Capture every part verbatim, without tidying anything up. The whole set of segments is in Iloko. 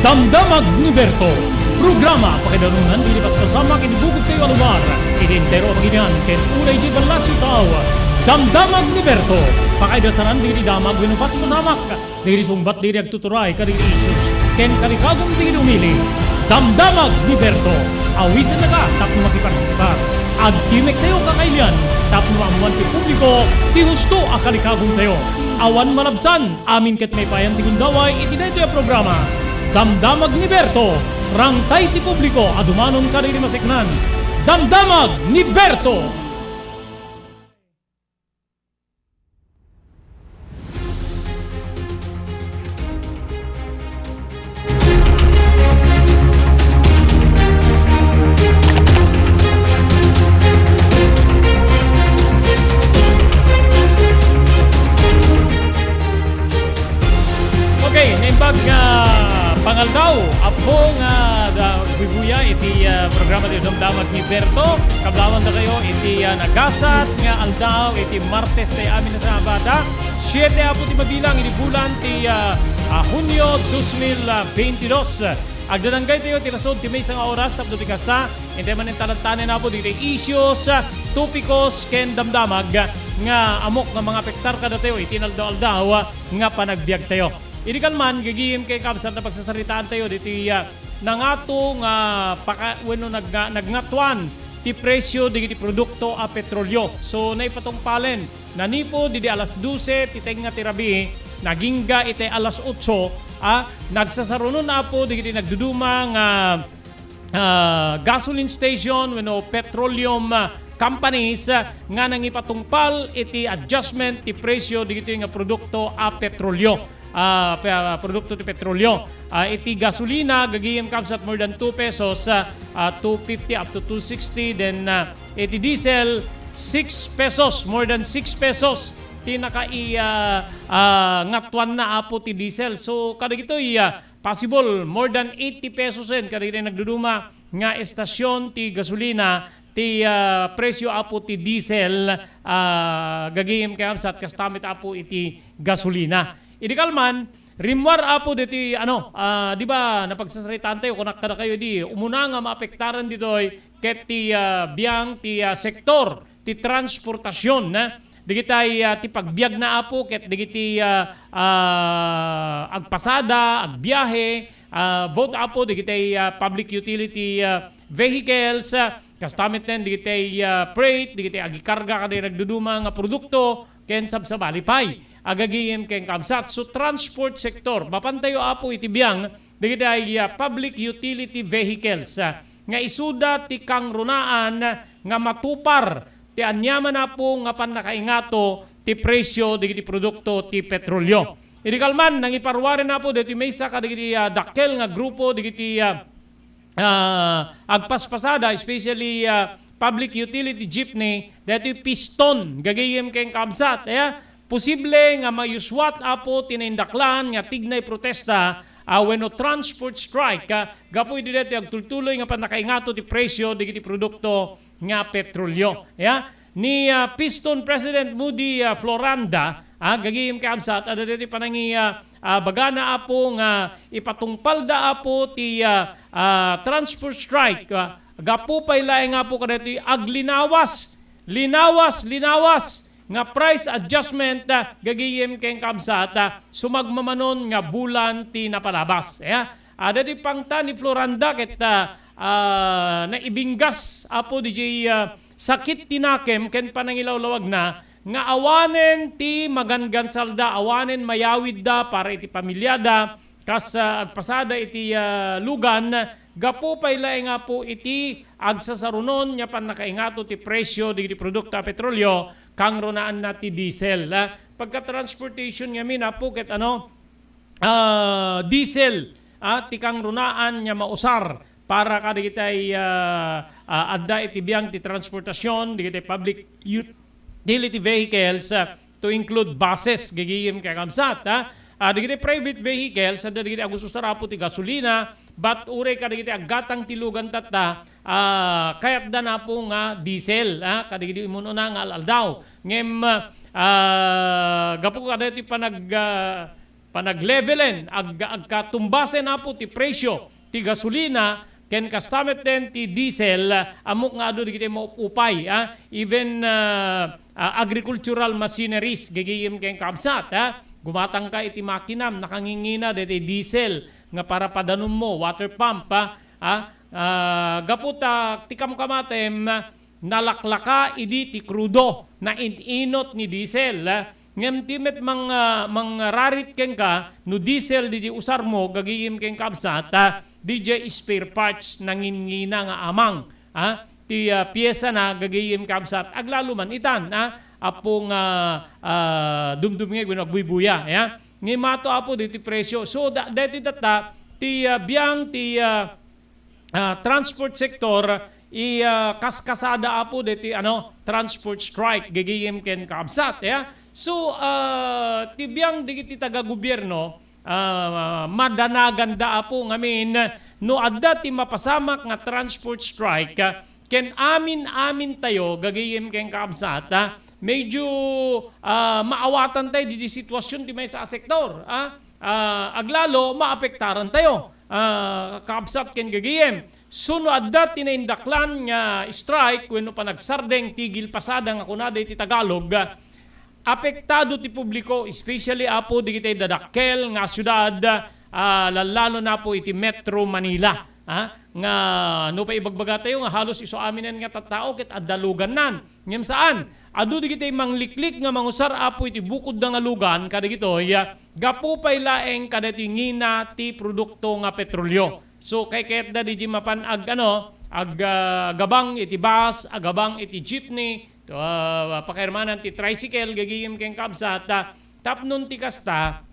Damdamag ni Berto, programa pakaidarunan iti paspasamak iti bugotkayo a lugar, iti entero a pagilian ken unay idiay ballasiw tao. Damdamag ni Berto, pakaidasanan dagiti damag wenno paspasamak, dagiti sungbat dagiti agtuturay kadagiti issues, ken kalikagum dagiti umili. Damdamag ni Berto, awisennaka tapno makipartisipar. Agtimek tayo kakailian tapno maammoan ti publiko ti husto a kalikagumtayo. Awan malabsan, amin ket maipayan ti gundaway iti daytoy a programa. Damdamag ni Berto, rangtay ti publiko a dumanon kadagiti maseknan. Damdamag ni Berto! Okay, naimbag nga pangaldaw, Apo nga da, buybuya iti, ah, programa ti Damdamag ni Berto. Kablawan da kayo iti, ah, nagasat nga aldaw, iti Martes tayo amin na sa bata. Siete apo ti mabilang iti bulan ti, ah, ah, Hunyo dos mil veintidos. Agdadanggay tayo ti nasod ti maysa nga oras tapno ti kasta, intay manen talattan apo dagiti issues, ah, topikos, ken damdamag nga amok nga mangapektar kadatayo iti inaldaw-aldaw, ah, nga panagbiag tayo. Idi kalman, gagim ken kabsat, napagsasaritaan tayo diti, ah, nangato nga paka-, wenno nag-, nagngatwan ti presyo dagiti produkto a petrolyo. So, naipatungpalen, nanipud idi alas dose ti tengnga ti rabii, nagingga iti alas otso, ah, nagsasarunon apo dagiti nagduduma nga ah, gasoline station wenno petroleum, ah, companies, ah, nga nangipatungpal iti adjustment ti presyo dagitoy nga produkto a petrolyo. Ah, pe-, ah, produkto ti petrolyo. Ah, iti gasolina, gagim kabsat, more than two pesos, ah, ah, two fifty up to two sixty. Then, ah, iti diesel, six pesos, more than six pesos ti nakai-, ah, ah, ngatuanna apo ti diesel. So, kadagitoy, ah, possible, more than eighty pesos en kadagiti nagduduma nga estasyon ti gasolina, ti, ah, presyo apo ti diesel, ah, gagim ken kabsat, kasta met apo iti gasolina. Idi kalman, rimmuar apo diti, ano, ah, di ba, napagsasaritaan tayo, kunak kadakayo di, umuna nga maapektaran ditoy ket ti, ah, biang ti, ah, sektor ti transportasyon, ah, dagitay, ah, ti pagbiagna apo ket dagiti, ah, ah, agpasada, agbiahe, ah, both apo dagitay, ah, public utility, ah, vehicles, ah, kasta met nen dagitay, ah, freight, dagitay agikarga kadagiti nagduduma nga produkto, ken sabsabali pay. Agagim ken kabsat. So, transport sector, mapantayo apo iti biang dagitay, ah, public utility vehicles, ah, nga isuda ti kangrunaan nga matupar ti aniaman apo nga pannakaingato ti presyo dagiti produkto ti petrolyo. Idi kalman, nangiparuaren apo dagiti maysa kadagiti, ah, dakkel nga grupo dagiti, ah, ah, agpaspasada, especially, ah, public utility jeepney, dagitoy Piston, gagayem ken kabsat, ya. Posible nga mayuswat apo ti naindaklan nga tignay protesta, ah, wenno transport strike, ah, gapu idi daytoy agtultuloy nga pannakaingato ti presyo dagiti produkto nga petrolyo. Ya, ni, ah, Piston President Moody, ah, Floranda, ah, gagayem ken kabsat, adda daytoy panangi-, ah, ah, bagana apo nga ipatungpalda apo ti, ah, ah, transport strike, ah, gapu pay laeng apo kadaytoy aglinawas, linawas, linawas nga price adjustment, ah, gagayem ken kabsat, ah, sumagmamano nga bulan ti napalabas. Ya, adda ti pangta ni Floranda ket, ah, ah, naibinggas apo diay, ah, sakit ti nakem ken panangilawlawagna nga awanen ti magangansalda, awanen mayawidda para iti pamilyada, kas, ah, agpasada iti, ah, lugan, gapu pay laeng apo iti agsasarunon nga pannakaingato ti presyo dagiti produkto a petrolyo, kangrunaanna ti diesel, ah. Pagka transportation ngamin, apo ket ano, ah, diesel, ah, ti kangrunaan nga mausar para kadagitay, ah, ah, adda iti biang ti transportasyon, dagitay public utility vehicles, ah, to include buses, gagayem ken kabsat, ah. Ah, dagitay private vehicles, adda dagitay agususar apo ti gasolina, but uray kadagitay aggatang ti lugan tatta, ah, kayatda apo nga diesel, ah, kadagitay immun-una nga al-aldaw. Ngem, ah, gapu kadagitay panag-, ah, panaglevelen, ag-, agkatumbasen, Apo, ti presyo ti gasolina, ken kasta met den ti diesel, ammok nga adu dagiti maupupay, ah, even, ah, ah, agricultural machineries, gagayem ken kabsat, ah. Gumatangka iti makinam, nakangingina daytoy diesel nga para padanummo, water pump, ah, ah, ah, gapu ta ti kamkamatem, nalaklaka idi ti krudo, nain-inot ni diesel, ah. Ngem ti met mang-, ah, mangrarit kenka, no diesel didi usarmo, gagayem ken kabsat, ah, didiay spare parts, nangingina nga amang, ah, ti, ah, piesana, gagayem kabsat, aglalo man itan, ah, Apo nga, ah, dumdumngeg wenno agbuybuya, ya. Ngem mato, Apo, diti presyo. So, da-, daytoy tatta, ti, ah, biang, ti, ah, ah, transport sector, i, ah, kaskasada, Apo, deti, ano, transport strike, gagayem ken kabsat, ya. So, ah, ti biang dagiti taga-gobierno, ah, madanaganda, Apo, ngamin, no adda ti mapasamak nga transport strike, ah, ken amin-amin tayo, gagayem ken kabsat, ah, medyo, ah, maawatan tayo didi sitwasyon ti maysa a sektor, ah. Ah, aglalo, maapektaran tayo, ah, kabsat ken gagayem. So, no adda ti naindaklan nga strike wenno panagsardeng, tigil pasada nga kunada iti Tagalog, ah, apektado ti publiko, especially, Apo, dagiti dadakkel nga siudad, ah, lallalo na, Apo, iti Metro Manila, ah, nga nupay ibagbaga tayo nga halos isu aminen nga tattao ket adda lugannan. Ngem saan, adu dagiti mangliklik nga mangusar, Apo, iti bukodda nga lugan kadagitoy, ah, gapu pay laeng kadagiti ngina ti produkto nga petrolyo. So, kaykayatda didi mapan ag-, ano, ag-, ah, gabang iti bus, agabang iti jeepney, to, ah, pakairmanan ti tricycle, gagayem ken kabsat, ah, tapnon ti kasta,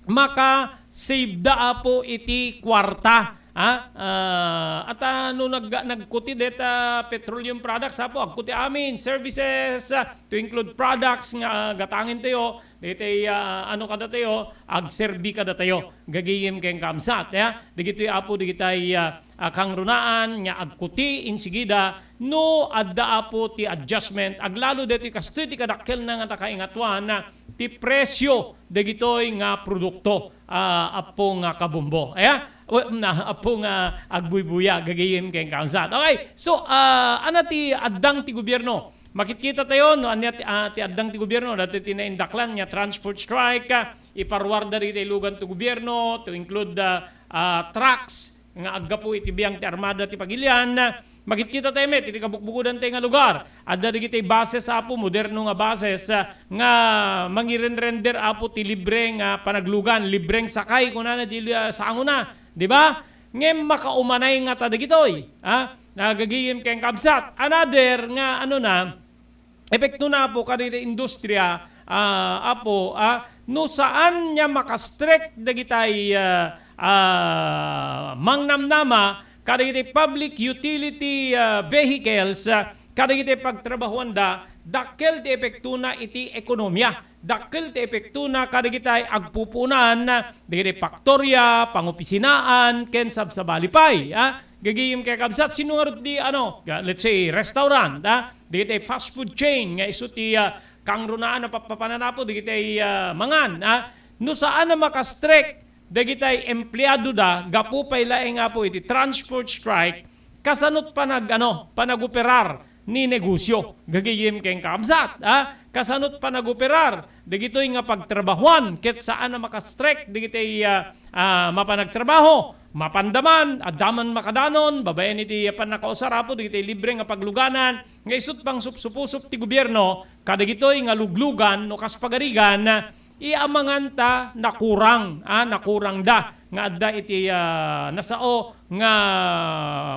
maka-save da, Apo, iti kuarta. Ha? Ah, at, ah, no nag-, nagkuti deta petroleum products, Apo, agkuti amin, services, ah, to include products nga, ah, gatangen tayo, dagiti, ah, ano kadatayo, agserbi kadatayo, gagayem ken kabsat, ya. Dagitoy, Apo, dagitay, ah, ah, kangrunaan nga agkuti insigida no adda, Apo, ti adjustment, aglalo daytoy kastoy ti kadakkelna nga ta kaingatuan, ah, ti presyo dagitoy nga produkto, ah, Apo nga kabombo. Aya? We-, na, Apo nga agbuybuya, gagayem ken kabsat. Okay, so, ah, ana ti addang ti gobierno? Makitkita tayo no ania ti, ah, ti addang ti gobierno, daytoy ti naindaklan nga transport strike, ah, iparuarda dagiti lugan ti gobierno, to include, ah, ah, trucks nga aggapu iti biang ti Armada ti Pagilian. Makitkita tayo met iti kabukbukodan tayo nga lugar. Adda dagiti buses, Apo, moderno nga buses, ah, nga mangirenrender, Apo, ti libre nga panaglugan, libreng sakay, kunana ti, ah, sangona, di ba? Ngem makaumanay ngata dagitoy, ha? Nagagayem ken kabsat. Another nga, ano na, epektona, Apo, kadagiti industria, ah, Apo, ah, no saan nga makastrek dagitay, ah, ah, mangnamnama kadagiti public utility, ah, vehicles, ah, kadagiti pagtrabahoanda, dakkel ti epektona iti ekonomia. Dakkel ti epektona kadagitay agpupunan, dagiti faktoria, pangopisinaan, ken sabsabali pay, ah. Gagayem ken kabsat, sino ngarud ti, ano, ga-, let's say, restaurant, ah, dagiti fast food chain nga isu ti, ah, kangrunaan a pappapanan, Apo, dagiti, ah, mangan, ah. No saan a makastrek dagitay empleadoda gapu pay laeng, Apo, iti transport strike, kasanot panag-, ano, panagoperar ni negosio. Gagayem ken kabsat, ah, kasanot panagoperar dagitoy nga pagtrabahuan ket saan a makastrek dagiti, ah, ah, mapanagtrabaho. Mapanda man, adda man makadanon, babaen iti pannakausar, Apo, dagiti libre nga pagluganan, nga isut' pangsupsupusup ti gobierno kadagitoy nga luglugan no kas pagarigan, i amanganta nakurang, ah, nakurangda nga adda iti, ah, nasao nga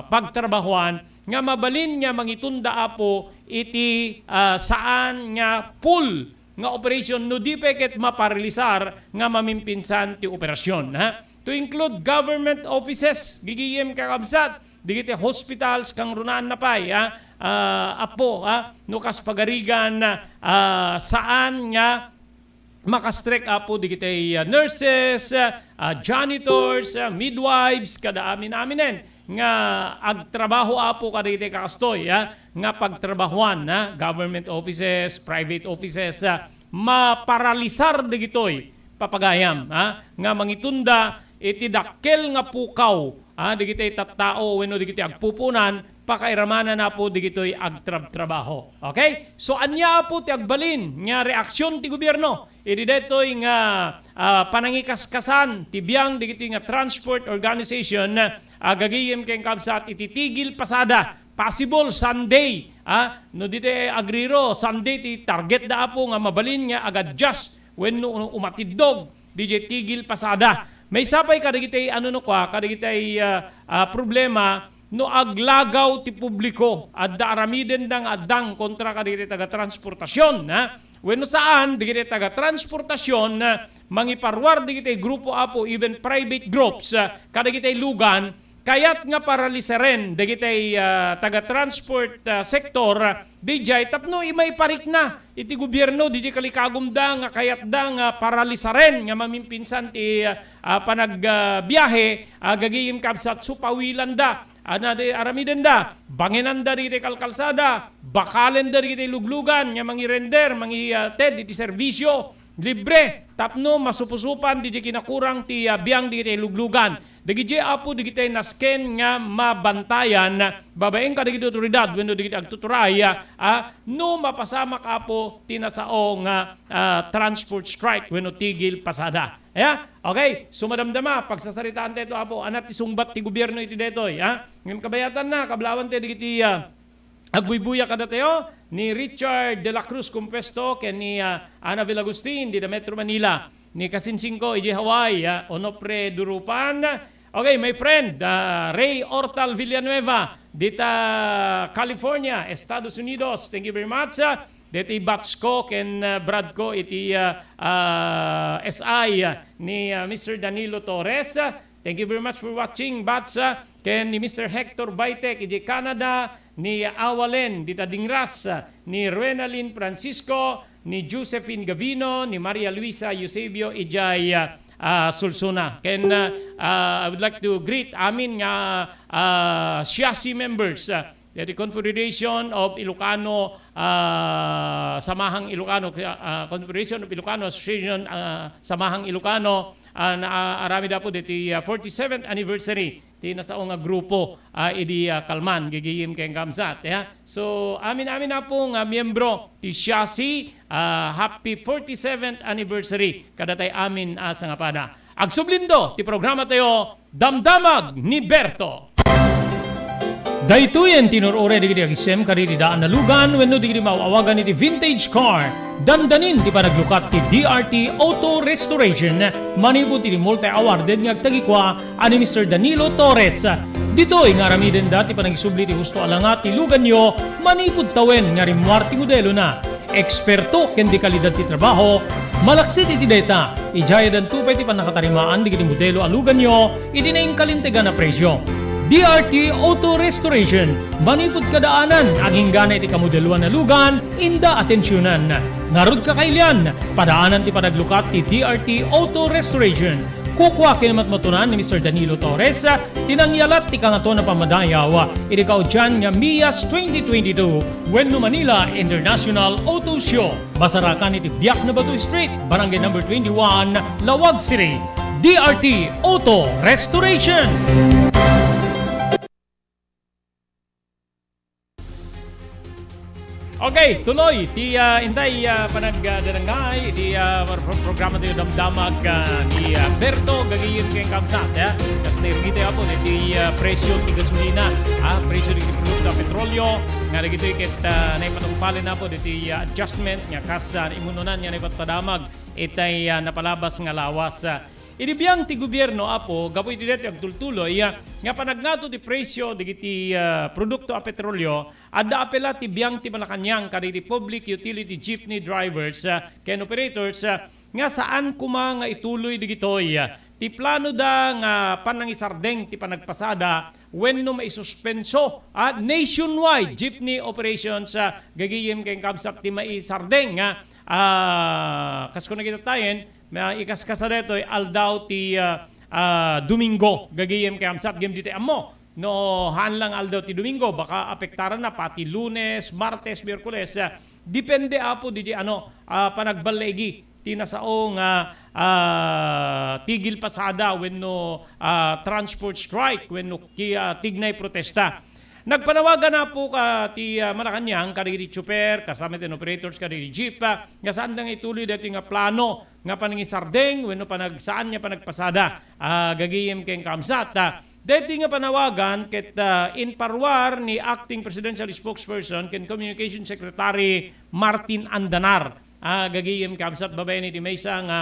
pagtrabahuan nga mabalin nga mangitunda, Apo, iti, ah, saan nga full nga operasyon no di pay ket maparalisar nga mamimpinsan ti operasyon, ha? To include government offices, gigiyem kakabsat, dagiti hospitals, kangrunaanna pay, ha? Ah, Apo, ha? No kas pagarigan, ah, saan nga makastrek, Apo, dagiti, ah, nurses, ah, janitors, ah, midwives, kada amin-aminen nga agtrabaho, Apo, kadagiti kakastoy, ah, nga pagtrabahuan, ah, government offices, private offices, ah, maparalisar dagitoy papagayam, ha, nga mangitunda iti dakkel nga pukaw, ha, dagiti tattao wenno dagiti agpupunan, pakairamananna, Apo, dagitoy agtrabtrabaho. Okay? So, ania, Apo, ti agbalin nga reaksion ti gobierno idi daytoy nga, ah, panangikaskasan ti biang dagitoy nga transport organization, ah, gagayem ken kabsat, iti Tigil Pasada? Possible Sunday, ah, no ditoy agriro, Sunday ti targetda, Apo, nga mabalin nga ag-adjust wenno umatiddog didiay Tigil Pasada. Maysa pay kadagiti, ano, no, kua, kadagiti, ah, ah, problema no aglagaw ti publiko, adda aramidenda nga addang kontra kadagiti taga-transportasion, ha? Wenno saan, dagiti taga-transportasion, ah, mangiparuar dagiti grupo, Apo, even private groups, ah, kadagiti lugan, kayat nga paralisaren dagiti, ah, taga-transport, ah, sector, ah, didiay tapno maiparikna iti gobierno didiay kalikagumda nga kayatda nga paralisaren nga mamimpinsan ti, ah, panag, ah, biahe, ah, gagayem kabsat, supawilanda, ana, di aramidenda, bangenanda dagiti kalkalsada, bakalenda dagiti luglugan nga mangirender, mangited iti serbisio libre tapno masupusupan didiay kinakurang ti, ah, biang dagiti luglugan. Dagiti, Apo, dagiti nasken nga mabantayan babaen kadagiti otoridad wenno dagiti agtuturay, ah, no mapasamak, Apo, ti nasao nga, ah, transport strike wenno Tigil Pasada. Aya? Okay, so madamdama, pagsasaritaan tayo, Apo, ania ti sungbat ti gobierno iti daytoy, ha? Ngem kabayatanna, kablawan tayo dagiti, ah, agbuybuya kadatayo, ni Richard de la Cruz Compuesto ken ni, ah, Annabel Agustin dita Metro Manila, ni kasinsingko idiay Hawaii, ah, Onofre Durupan. Okay, my friend, ah, Ray Ortal Villanueva dita California, Estados Unidos. Thank you very much, ah. Deti batch ko ken, ah, brad ko iti, ah, ah, S I, ah, ni, ah, Mister Danilo Torres. Thank you very much for watching, batch, ah, ken ni Mister Hector Baitek iti Canada, ni Awalen dita Dingras, ah, ni Renalyn Francisco, ni Josephine Gavino, ni Maria Luisa Eusebio idiay, ah, ah, Sulsuna. Ken, ah, ah, I would like to greet amin nga, ah, Siasi members, ah, the Confederation of Ilocano, ah, Samahang Ilocano, ah, Confederation of Ilocano Association, ah, Samahang Ilocano, ah, na, ah, aramid, Apo, diti, ah, forty-seventh anniversary ti nasao nga grupo, ah, idi, ah, kalman, gigiyim ken kamsat, ya. So, amin-amin, Apo, nga miyembro ti Siasi, ah, happy forty-seventh anniversary kadatayo amin a sangapada. Agsublindo ti programa tayo, Damdamag ni Berto. Daytoyen ti nur-uray dagiti agisem kadagiti daan a lugan wenno dagiti maaw-awagan iti vintage car. Dandanin ti panaglukat ti D R T Auto Restoration manipud ti multi-awarded nga agtagikua a ni Mister Danilo Torres. Ditoy nga aramidenda ti panangisubli ti husto a langat ti luganyo manipud tawen nga rimmuar ti modelona. Eksperto ken dekalidad ti trabaho, malaksid iti dayta, idiay addanto pay ti pannakatarimaan dagiti modelo a luganyo iti nainkalintegan a presio. D R T Auto Restoration, manipud kadaanan, aginggana iti kamodeloan a lugan, inda atensionan. Ngarud, kakailian, padaanan ti panaglukat ti D R T Auto Restoration. Kukua ken matmatunan ni Mister Danilo Torres ti nangyalat ti Kangatoan a Pammadayaw iti kaudian nga MIAS twenty twenty-two wenno Manila International Auto Show. Masarakan iti Biak na Bato Street, Barangay Number twenty-one, Laoag City. D R T Auto Restoration. Okay, tuloy ti, ah, intay, ah, panagdarangay iti, ah, pro-, programa tayo, Damdamag, ah, ni, ah, Berto, gagayem ken kamsat, ya. Kas nairgit tayo, Apo, iti, ah, presyo ti gasolina, ah, presyo ti produkto a petrolyo, nga dagitoy ket, ah, naipatungpalen, Apo, diti, ah, adjustment nga kas, ah, imununan nga naipatpadamag itay, ah, napalabas nga lawas, ah, idi biang ti gobierno, Apo, gapu iti daytoy agtultuloy, ah, nga panagngato ti presyo dagiti, ah, produkto a petrolyo, adda apela ti biang ti Malacañang kadagiti public utility jeepney drivers, ah, ken operators, ah, nga saan koma nga ituloy dagitoy, ah, ti planoda nga panangisardeng ti panagpasada wenno maisuspenso, ah, nationwide jeepney operations, ah, gagayem ken kamsat ti maisardeng nga, ah, kas kuna kita tayen, Ma-, ikaskasa daytoy aldaw ti, ah, ah, Domingo, gagayem ken kamsat, gayem ditoy ammo. No, haan lang aldaw ti Domingo, baka apektaranna pati Lunes, Martes, Miyerkules, ah, depende, Apo, didi, ano, ah, panagballaigi ti nasao nga, ah, tigil pasada wenno, ah, transport strike wenno ki-, ah, tignay protesta. Nagpanawagan na po ka ti, ah, Malacañang kadagiti tsuper, kasama ti operators kadagiti jeep, ah, nga saan da nga ituloy daytoy nga plano nga panangisardeng wenno panagsaan nga panagpasada, ah, gagayem ken kaamsat. Ah, daytoy nga panawagan ket, ah, inparuar ni Acting Presidential Spokesperson ken Communication Secretary Martin Andanar. Ah, gagayem kaamsat, babaen iti maysa nga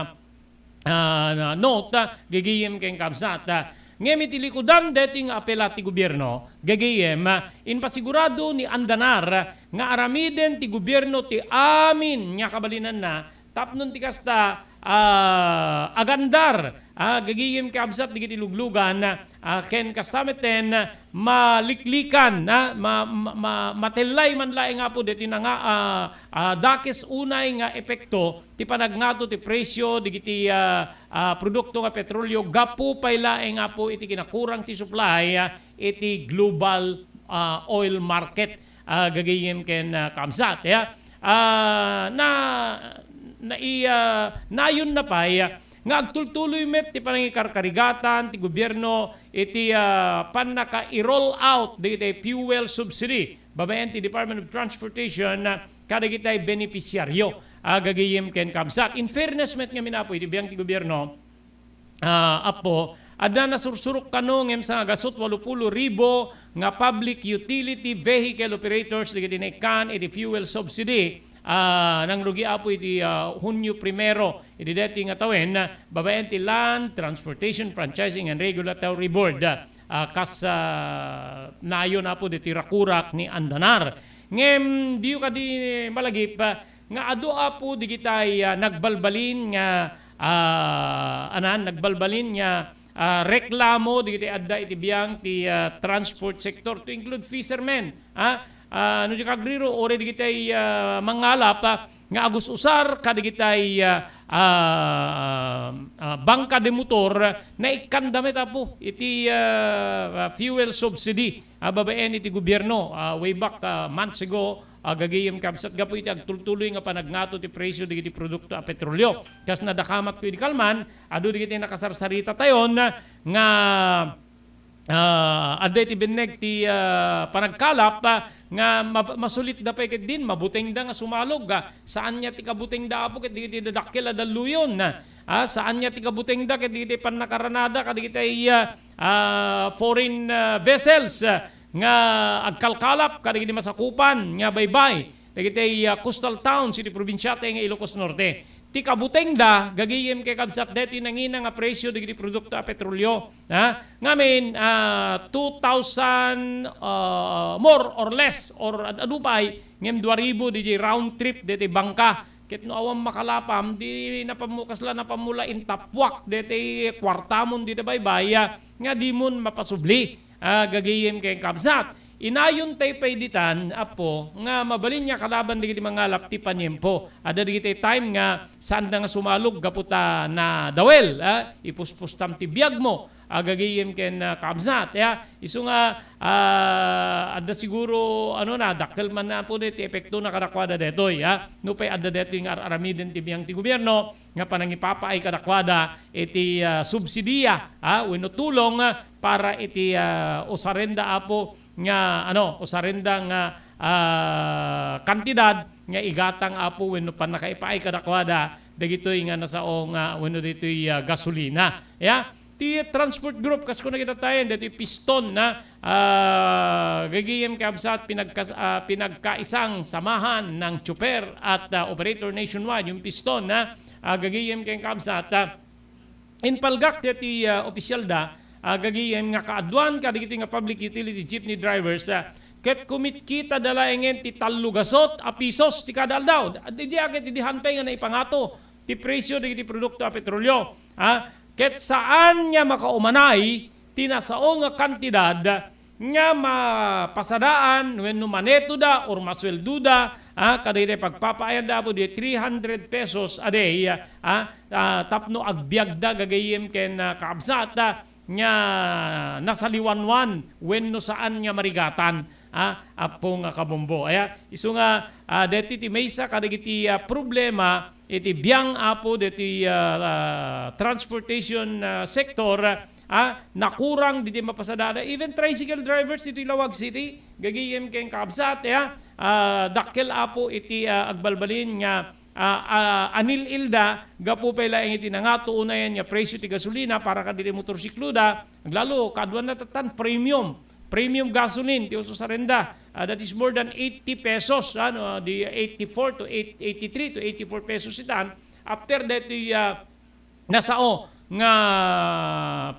ah, na, note, ah, gagayem ken kaamsat, ah. Ngem iti likudan daytoy nga apela ti gobierno, gagayem, ah, inpasigurado ni Andanar, ah, nga aramiden ti gobierno ti amin nga kabalinanna tapno ti kasta, ah, agandar, ah, gagayem kaamsat dagiti luglugan, ah, ken kasta metten, ah, maliklikan, ah, ma-, ma-, ma-, matellay man laeng, Apo, daytoy nga, ah, ah, dakes unay nga epekto ti panagngato ti presyo dagiti, ah, ah, produkto nga petrolio gapu pay laeng, Apo, iti kinakurang ti supply, ah, iti global, ah, oil market, ah, gagayem ken, ah, kaamsat, ya. Ah, na, na, i-, ah, nayon na pay, ah, nga agtultuloy met ti panangikarkarigatan ti gobierno iti, ah, pannaka-i-roll out dagiti fuel subsidy babaen ti Department of Transportation, ah, kadagiti benepisyaryo, ah, gagayem ken kaamsat. In fairness met ngamin, Apo, iti biang ti gobierno, ah, Apo, adda nasursurok kano ngem sangagasut walupulo ribu nga public utility vehicle operators dagiti naikkan iti fuel subsidy, ah, nangrugi, Apo, iti, ah, Hunyo primero, iti daytoy nga tawen, ah, babaen ti Land Transportation Franchising and Regulatory Board, ah, kas, ah, nayon, Apo, ditoy rakurak ni Andanar. Ngem diyo kadi malagip, ah, nga adu, Apo, digitay, ah, nagbalbalin nga, ah, anan, nagbalbalin nga, ah, reklamo digitay adda iti biang ti, ah, transport sector, to include fishermen, ah, ah, no di kagriro, uray digitay, ah, mangalap, ah, nga agus-usar kadigitay, ah, ah, ah, bangka de motor, naikkanda met, Apo, iti, ah, ah, fuel subsidy, ah, babaen iti gobierno, ah, way back, ah, months ago, ah, gagayem kaamsat gapu iti agtultuloy nga panagngato ti presyo dagiti produkto a petrolio. Kas nadakamatko idi kalman, adu dagiti nakasarsarita tayon nga, ah, adda iti binneg ti, ah, panagkalap, ah, nga ma-, masulitda pay ketdin, mabutengda nga sumalog, ah, saan nga ti kabutengda, Apo, ket dagiti dadakkel a dalluyon, ah, saan nga ti kabutengda ket dagiti pannakaranada kadagiti, ah, ah, foreign, ah, vessels, ah, nga agkalkalap kadagiti masakupan nga baybay dagiti, ah, coastal towns iti probinsiatayo nga Ilocos Norte. Ti kabutengda, gagayem ken kabsat, daytoy nangina nga presyo dagiti produkto a petrolio, ha? Ngamin, ah, two thousand, ah, more or less, or ad-adu pay, ngem dua ribu daydiay round trip daydiay bangka. Ket no awan makalapam, di napammo-, kasla napammo la intappuak daydiay kuartamon dita baybay, ah, nga dimon mapasubli. Ah, gagayem ken kabsat. Inayon tay pay ditan, Apo, nga mabalin nga kalaban dagiti mangalap ti paniempo. Adda dagiti time nga saanda nga sumalog gapu ta nadawel, ah, ipuspustam ti biagmo, ah, gagayem ken, ah, kabsat, ya. Isu nga, ah, adda siguro, ano na, dakkel man, Apo, ti epektona kadakuada daytoy, ah. Nupay adda daytoy nga ar-aramiden ti biang ti gobierno, nga panangipapaay kadakuada iti, ah, subsidiya, ah, wenno tulong, ah, para iti, ah, usarenda, Apo, nga, ano, usarenda nga, ah, kantidad nga igatang, Apo, wenno pannakaipaay kadakuada dagitoy nga nasao nga wenno ditoy, ah, gasolina. Ya, ti transport group, kas kuna kita tayen, ditoy Piston na, ah, gagayem kabsat, pinagkas-, ah, pinagkaisang samahan ng tsuper at, ah, operator nationwide, yung Piston na, ah, gagayem ken kabsat, ah, Inpalgak daytoy, ah, opisyalda, ah, gagayem nga kaaduan kadagitoy nga public utility jeepney drivers, ah, ket kumitkita da laengen ti tallo gasut a pisos ti kada aldaw. Idi aket idi hantay nga naipangato ti presyo dagiti produkto a petrolio, ah, ket saan nga makaumanay ti nasao nga kantidad nga mapasadaan wenno manetoda or masueldoda, ah, kadagiti pagpapaayanda, Apo, di three hundred pesos a day, ah, ah, tapno agbiagda gagayem ken, ah, kaabsat, ah, nga nasaliwanwan wenno saan nga marigatan, ah, Apo nga kabombo. Aya, isu nga, ah, deti ti maysa kadagiti, ah, problema iti biang, Apo, ditoy, ah, ah, transportation, ah, sector, ah, nakurang ditoy mapasadaanna. Even tricycle drivers ditoy Laoag City, gagayem ken kabsat, ya, ah, dakkel, Apo, iti, ah, agbalbalin nga, ah, ah, anil-ilda gapu pay laeng iti nangato unayen nga presyo ti gasolina para kadagiti motorsikloda, aglalo, kaaduanna tattan premium, premium gasoline ti ususarenda. Ah, that is more than eighty pesos, ano, di eighty-four to eight, eighty-three to eighty-four pesos itan. After that, ah, nasao nga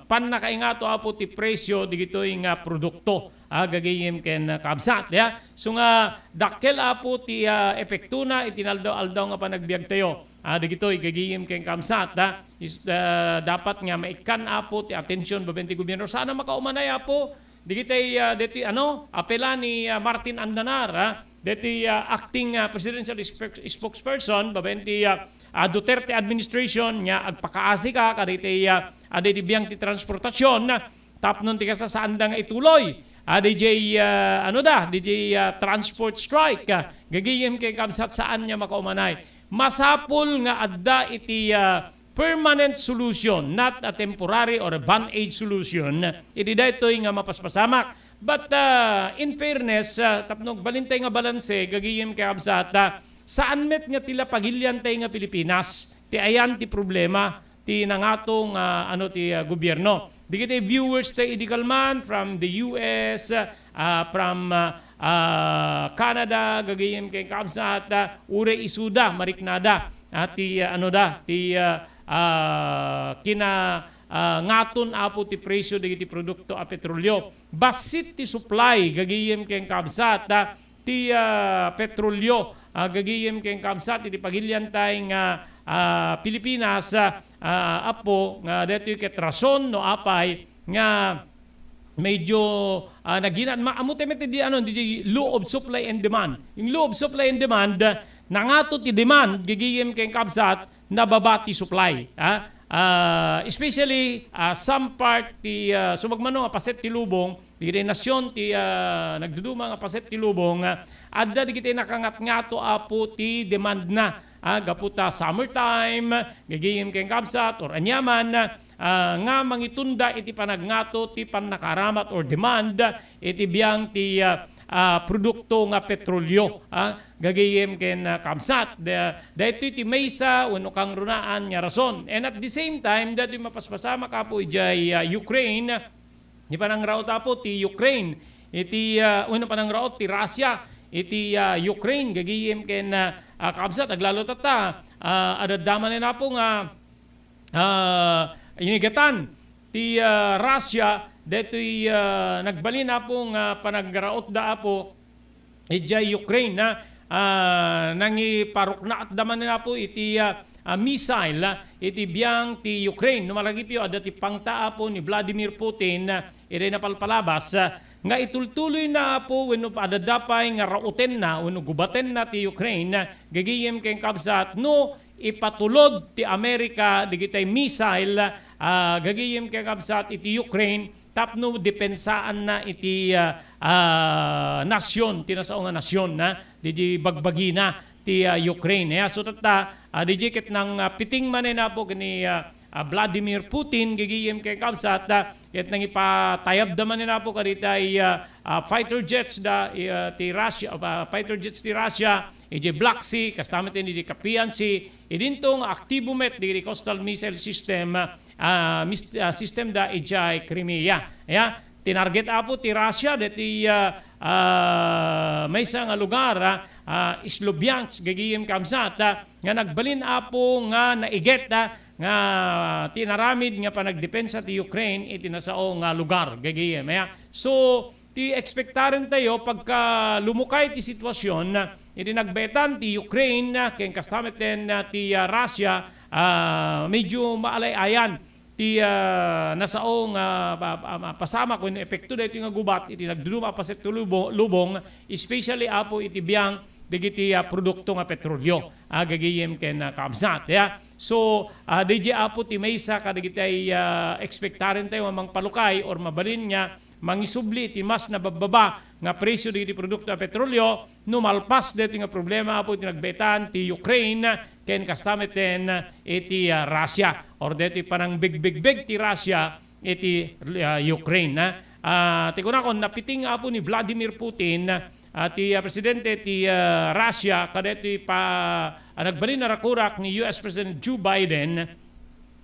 pannakaingato, Apo, ti presyo digitoy nga produkto, ah, gagayem ken, ah, kabsat, ya. So nga dakkel, Apo, ti, ah, epektona iti naldaw-aldaw nga panagbiagtayo. Ah, digitoy gagayem ken kabsat, ah, is, ah, dapat nga maikkan, Apo, ti atensyon babaen ti gobierno. Saan a makaumanay, Apo, digitay, ah, deti, ano, apela ni, ah, Martin Andanar, ah, deti, ah, acting, ah, presidential spok-, spokesperson babaen ti, ah, ah, Duterte administration nga agpakaasi ka kadagiti, ah, ah, deti biang ti transportasyon, ah, tapno ti kasta saanda nga ituloy. Ah, D J, ah, ano da, D J, ah, transport strike, ah, gagayem ken kabsat, saan nga makaumanay. Masapul nga adda iti, ah, permanent solution, not a temporary or a band-aid solution, iti daytoy nga mapaspasamak. But, ah, in fairness, ah, tapno agbalintay nga balanse, gagayem ken kabsat, ah, saan met nga ti la pagiliantay nga Pilipinas ti ayan ti problema ti nangato nga, ano, ti, ah, gobierno. Dagiti viewers tayo idi kalman from the U S, ah, from, ah, ah, Canada, gagayem ken kabsat, ah, uray isuda, mariknada, ah, ti, ah, ano da, ti, ah, ah, kina, ah, ngaton, Apo, ti presyo dagiti produkto a petrolyo. Bassit ti supply, gagayem ken kabsat, ah, ti, ah, petrolyo, ah, gagayem ken kabsat, iti pagiliantay nga, ah, Pilipinas, ah, ah, Apo, nga daytoy ket rason no apay nga medyo, ah, naginan, ma-, ammo tayo met di, ano, di law of supply and demand. Yung law of supply and demand, ah, nangato ti demand, gagayem ken kabsat, nababa ti supply, ah. Ah, especially, ah, some part ti, ah, sumagmano nga paset ti lubong, dagiti nasion ti, ah, nagduduma nga paset ti lubong, ah, adda dagiti nakangatngato, Apo, ti demandna, ah, gapu ta summertime, gagayem ken kabsat, or aniaman, ah, nga mangitunda iti panagngato ti pannakaaramat or demand iti biang ti, ah, ah, produkto nga petrolyo, ah, gagayem ken, ah, kabsat. Da-, daytoy ti maysa wenno kangrunaan nga rason. And at the same time, daytoy mapaspasamak, Apo, idiay, ah, Ukraine, ni panangraot, Apo, ti Ukraine iti, ah, wenno panangraot ti Russia iti, ah, Ukraine, gagayem ken, ah, ah, kabsat, aglalo tatta, ah, adda manen, Apo, nga, ah, inigatan ti, ah, Russia daytoy, ah, nagbalin, Apo, nga panagraotda, Apo, idiay Ukraine, ah, ah, nangiparuknaatda manen, Apo, iti, ah, ah, missile, ah, iti biang ti Ukraine. No maragipyo, adda ti pangta, Apo, ni Vladimir Putin, ah, idiay napalpalabas, ah, nga itultuloyna, Apo, wenno adda pay nga raotenna wenno gubatenna ti Ukraine, ah, gagayem ken kabsat, no ipatulod ti Amerika dagitay missile, ah, gagayem ken kabsat iti Ukraine tapno depensaanna iti, ah, ah, nasion, ti nasao nga nasion, ah, didi bagbagina ti, ah, Ukraine. Ya, so tatta, ah, didi ket nang, ah, piting manen, Apo, ken ni, ah, ah, Vladimir Putin, gagayem ken kabsat, ah, ket nangipatayabda manen, Apo, kaditay, ah, ah, fighter jets da, ah, ti Russia, ah, fighter jets ti Russia, idiay Black Sea, kasta met iti Caspian Sea, idinto nga aktibo met dagiti coastal missile system, ah, mis-, ah, system da idiay Crimea. Ya, tinarget, Apo, ti Russia deti, ah, ah, maysa nga lugar, ah, ah, Sloviansk, gagayem kabsat, ah, nga nagbalin, Apo, nga naiget, ah, nga tinaramid nga panagdepensa ti Ukraine iti nasao nga lugar, gagayem. Ya. So, ti ekspektaren tayo pagka lumukay ti sitwasyon, iti nagbaetan ti Ukraine, ken kasta met ken, ah, ti, ah, Russia, ah, medyo maalay-ayan ti, ah, nasao nga pa-, pa-, pasamak wenno epekto daytoy nga gubat iti nagduduma a paset ti lubo-, lubong, especially, Apo, iti biang dagiti, ah, produkto nga petrolyo, ah, gagayem ken, ah, kabsat, ya. So, ah, D J, Apo, ti maysa kadagiti, ah, ekspektaren tayo nga mangpalukay or mabalin nga mangisubli iti mas nababbaba nga presyo dagiti produkto a petrolio no malpas daytoy nga problema, apo, iti nagbaetan ti Ukraine ken kasta metten iti, ah, Russia, or daytoy panangbegbegbeg ti Russia iti, ah, Ukraine, ah. Ah, ti kunakon, napiting, apo, ni Vladimir Putin, ah, ti, ah, presidente ti, ah, Russia, kadaytoy pa, ah, nagbalin a rakurak ni U S President Joe Biden.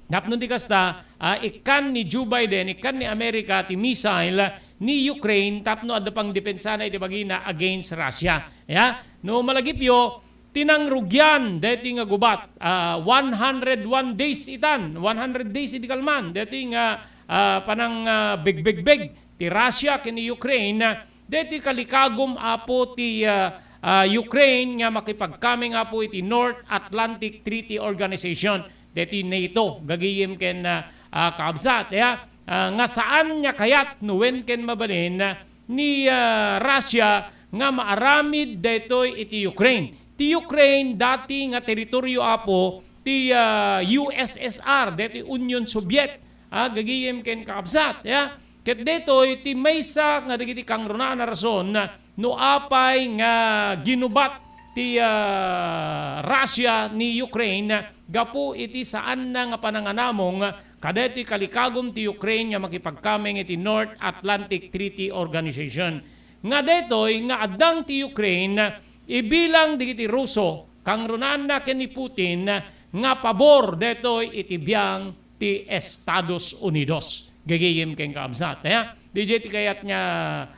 Tapno ti kasta, ah, ikkan ni Joe Biden, ikkan ni Amerika ti missile ni Ukraine tapno adda pangdepensana iti bagina against Russia. Ya, no malagipyo, ti nangrugian daytoy nga gubat, ah, one hundred one days itan, one hundred days idi kalman, daytoy nga, ah, panang, ah, begbegbeg ti Russia ken ni Ukraine, daytoy kalikagum, apo, ti, ah, ah, Ukraine nga makipagkameng, apo, iti North Atlantic Treaty Organization, daytoy NATO, gagayem ken, ah, ah, kaabsat, ya, ah, nga saan nga kayat no wen ken mabalin, ah, ni, ah, Russia nga maaramid daytoy iti Ukraine. Ti Ukraine, dati nga teritorio, apo, ti, ah, U S S R, daytoy Union Soviet, ah, gagayem ken kaabsat, ya. Ket daytoy ti maysa nga dagiti kangrunaan a rason no apay nga ginubat ti, ah, Russia ni Ukraine gapu iti saanna nga pananganamong kadaytoy kalikagum ti Ukraine nga makipagkameng iti North Atlantic Treaty Organization. Nga daytoy nga addang ti Ukraine ibilang dagiti Ruso, kangrunaanna ken ni Putin, nga pabor daytoy iti biang ti Estados Unidos. Gagayem ken kaabsat, ya. Didiay ti kayat nga,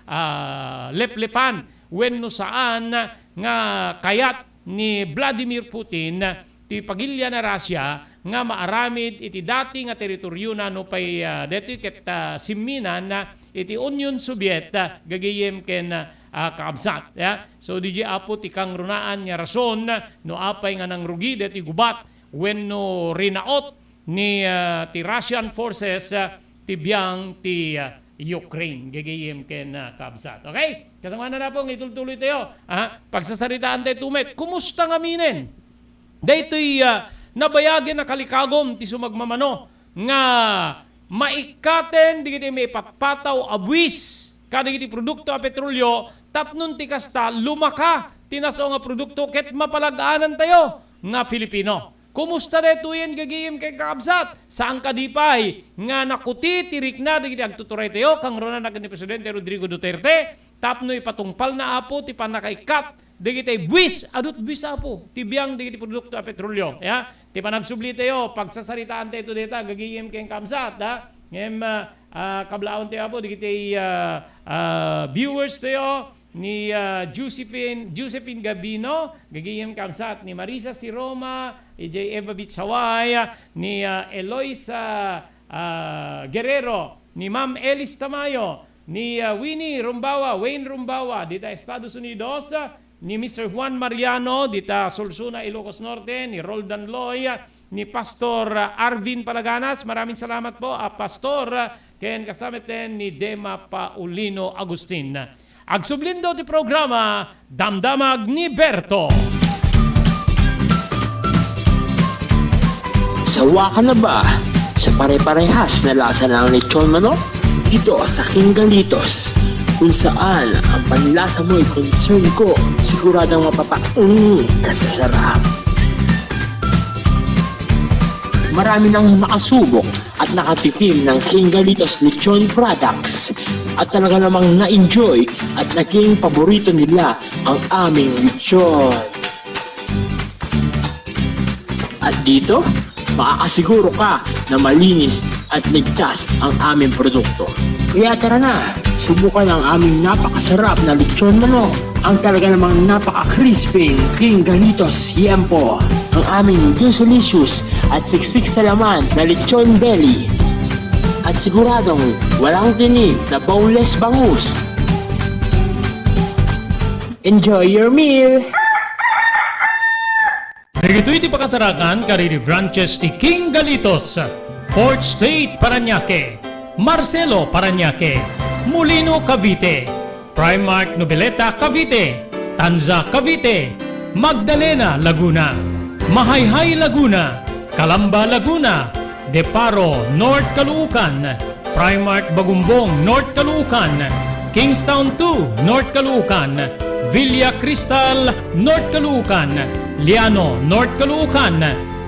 ah, leplepan wenno saan nga kayat ni Vladimir Putin ti pagilian a Russia nga maaramid iti dati nga teritoriona no pay, ah, daytoy ket, ah, simminan, ah, iti Union Soviet, ah, gagayem ken, ah, kaabsat, ya. So, didiay, apo, ti kangrunaan nga rason no apay nga nangrugi daytoy gubat wenno rinaot ni, ah, ti Russian forces, ah, ti biang ti, ah, Ukraine. Gagayem ken, ah, kaabsat. Okay? Kasamanan na po, itultuloy tayo. Ah, pagsasaritaan tayo tumet. Kumusta ngaminen? Daytoy, ah, nabayagen a kalikagum ti sumagmamano nga maikkaten dagiti maipatpataw a buis kadagiti produkto a petrolio tapno ti kasta lumaka ti nasao nga produkto ket mapalag-anan tayo nga Filipino. Kumusta daytoyen, gagayem ken kaabsat? Saan kadi pay nga nakuti ti rikna dagiti agtuturay tayo, kangrunaanna ken ni Presidente Rodrigo Duterte, tapno ipatungpalna, apo, ti pannakaikkat dagiti buis, adut buis, apo, ti biang dagiti produkto a petrolio, ya? Ti panagsubli tayo, pagsasaritaan tayo dayta, gagayem ken kaabsat, ha? Ngem, ah, ah, kablaawentayo, apo, dagiti, ah, ah, viewers tayo, ni, ah, Josephine, Josephine Gabino, gagayem kaabsat, ni Marisa Siroma, idiay Eva Beach, Hawaii, ni, ah, Eloisa, ah, Guerrero, ni Ma'am Elis Tamayo, ni, ah, Winnie Rumbawa, Wayne Rumbawa, dita Estados Unidos, ah, ni Mister Juan Mariano, dita Solsona, Ilocos Norte, ni Roldan Loy, ah, ni Pastor, ah, Arvin Palaganas. Maraming salamat po, ah, Pastor, ah, ken kasta met ni Dema Paulino Agustin. Agsublindo ti programa, Damdamag ni Berto. Sawa ka na ba sa pare-parehas na lasa ng lechon manok? Dito sa King Galitos, kung saan ang panlasa mo'y concern ko, siguradong mapapaung ka sa sarap. Marami nang nakasubok at nakatikim ng King Galitos Lechon Products. At talaga namang na-enjoy at naging paborito nila ang aming lechon. At dito, makakasiguro ka na malinis at ligtas ang aming produkto. Kaya tara na, subukan ang aming napakasarap na lechon manok. Ang talaga namang napaka-crispy, King Galitos Yempo. Ang aming juicy-licious at siksik sa laman na lechon belly. At siguradong walang tinik na boneless bangus. Enjoy your meal! Dagitoy ti pakasarakan kadagiti branches ti King Galitos, Fourth Street, Parañaque, Marcelo, Parañaque, Molino, Cavite, Primark, Noveleta, Cavite, Tanza, Cavite, Magdalena, Laguna, Mahayhay, Laguna, Calamba, Laguna, Deparo, North Caloocan, Primark Bagumbong, North Caloocan, Kingstown two, North Caloocan, Villa Cristal, North Caloocan, Liano, North Caloocan,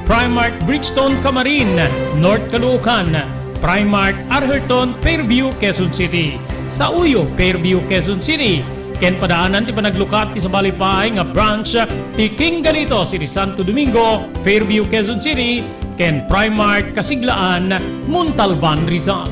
Primark Brixton, Camarin, North Caloocan, Primark Arherton, Fairview, Quezon City, Sauyo, Fairview, Quezon City, ken padaanan ti panaglukat ti sabali pay nga branch ti King Galitos iti Santo Domingo, Fairview, Quezon City, ken Primark Kasiglaan, Montalban, Rizal.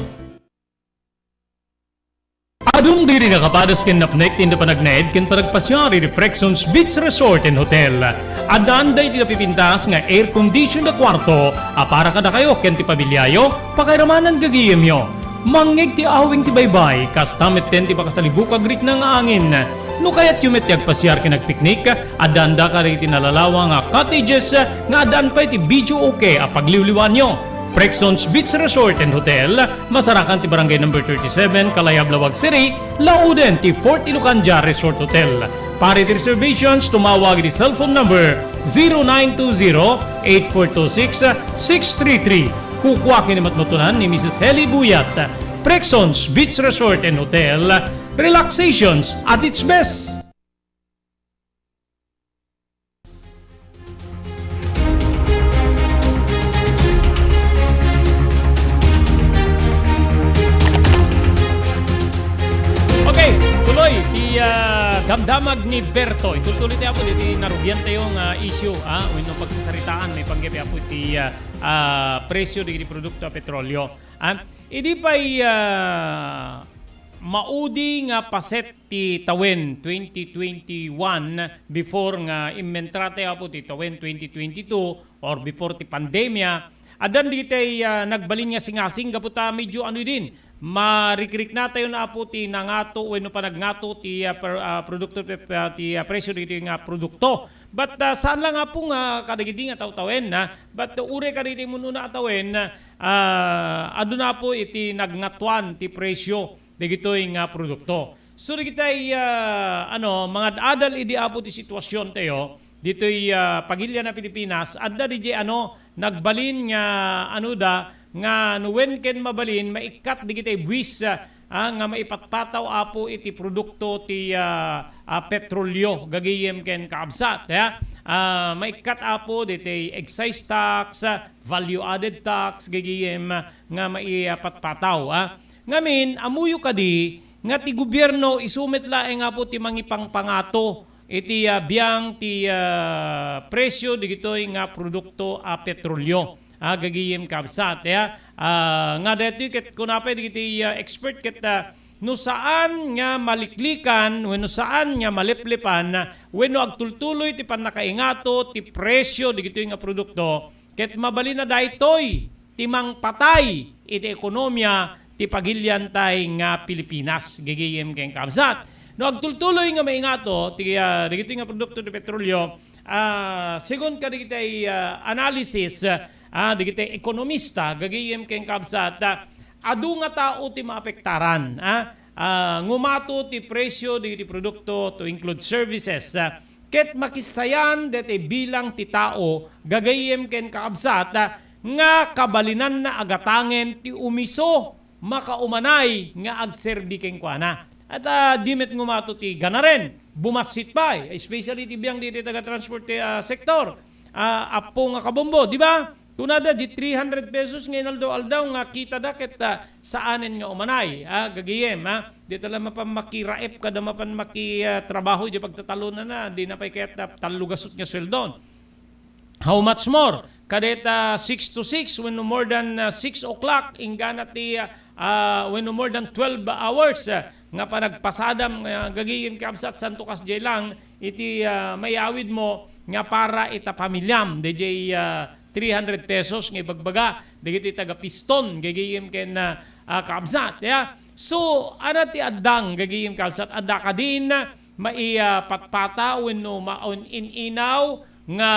Adun diri nakapadas ken napnek ti inda panagnaed ken panagpasiar iti Prexons Beach Resort and Hotel. Addan daytoy napipintas nga air condition a kuarto a para kadakayo ken ti pamiliayo, pakairamanan gagayemyo. Mangngeg ti awing ti baybay, kasta metten ti makasalibuk a rikna nga angin. No kayatyo met ti agpasiar ken agpiknik, addan dagiti nalalawa nga cottages nga addaan pay ti videoke a pagliwliwaanyo. Prexons Beach Resort and Hotel, masarakan ti Barangay Number thirty-seven, Kalayab, Laoag City, lauden ti Fort Ilocandia Resort Hotel. Para iti reservations, tumawag iti cellphone number zero nine two zero, eight four two six, six three three. Kukua ken ni matmutunan ni Missus Heli Buyat. Prexons Beach Resort and Hotel, relaxations at its best. Okay, tuloy ti, ah, damdamag ni Berto. Itultuloy ti Apo diti narugian tayo nga issue, ah, wenno pagsasaritaan maipanggep ti Apo ti, ah, ah, presyo dagiti produkto a petrolio. Ah, idi pay, ah, maudi nga paset ti tawen twenty twenty-one before nga immentra ti Apo ti tawen twenty twenty-two or before ti pandemia, addan dagiti, ah, nagbalin nga singasing gapu ta medyo ano idin, marikriknatayo na Apo ti nangato wenno panagngato ti, ah, per-, ah, produkto, ah, ti, ah, presyo dagiti nga produkto. But, ah, saan lang Apo nga kadagidi nga tawtawen, ah, but uray kadagiti mun-una a tawen, ah, aduna Apo iti nagngatuan ti presyo dagitoy nga produkto. So, dagitay, ah, ano, mangad-adal idi Apo ti situasion tayo, ditoy, ah, pagilian a Pilipinas, adda didiay, ano, nagbalin nga, ano da, nga no wen ken mabalin, maikkat dagitay buwis, ah, ah, nga maipatpataw, Apo, iti produkto ti, ah, ah, petrolyo, gagayem ken kaabsat, ya. Ah, maikkat, Apo, ditoy excise tax, ah, value added tax, gagayem, ah, nga maipatpataw, ah. Ngamin, ammoyo kadi nga ti gobierno isu met laeng, Apo, ti mangipangpangato iti, ah, biang ti, ah, presyo dagitoy nga produkto a petrolyo. Ah, gagayem kabsat, ya. Ah, nga daytoy ket kuna pay dagiti, ah, expert ket, ah, no saan nga maliklikan wenno saan nga maleplepan wenno agtultuloy ti pannakaingato ti presyo dagitoy nga produkto, ket mabalin a daytoy ti mangpatay iti ekonomia ti pagiliantay nga Pilipinas, gagayem ken kabsat. No agtultuloy nga maingato ti, ah, dagitoy nga produkto ti petrolyo, ah, segun kadagitay, ah, analysis, ah, dagitay ekonomista, gagayem ken kabsat, ah, adu nga tao ti maapektaran, ah, ah, ngumato ti presyo dagiti produkto to include services, ah, ket makissayan daytoy bilang ti tao, gagayem ken kaabsat, ah, nga kabalinanna a gatangen ti umiso makaumanay nga agserbi kenkuana. At, ah, di met ngumato ti ganaren, bumassit pay, especially ti biang diti taga-transport, ah, sector. Ah, Apo nga Kabombo, di ba? Kunada, di three hundred pesos nga inaldaw-aldaw nga kitada ket, ah, saanen nga umanay, ah, gagayem, ah. Di ta la mapan makiraep kada mapan maki, ah, trabaho di pagtatalonana, di na pay ket, ah, tallo gasut nga sueldon. How much more? Kadeta six to six, wenno more than, ah, six o'clock, inggana ti, ah, ah, wenno more than twelve hours, ah, nga panagpasadam nga gagayem kabsat santo kas jay lang iti, ah, mayawid mo nga para ita pamiliam. Dayjay, ah, three hundred pesos nga ibagbaga dagiti taga Piston, gagayem ken, ah, ah, kabsat, ya. So, ana ti addang gagayem kabsat, adda kadin mai, ah, patpata wenno maun-in-inaw nga,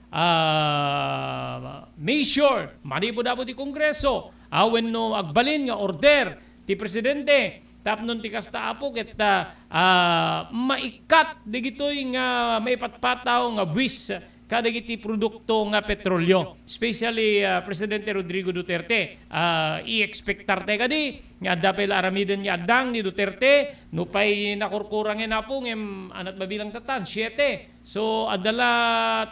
ah, measure manipud Apo ti Kongreso, ah, wenno agbalin nga order ti Presidente tapno ti kasta, Apo, ket, ah, ah, maikkat dagitoy nga maipatpataw nga buwis kadagiti produkto nga petrolyo, especially, ah, Presidente Rodrigo Duterte. Ah, i-expectar tayo kadi nga adda pay la aramiden nga addang ni Duterte, no pay nakurkurangen, Apo, ngem anat mabilang tatan, siete. So, adda la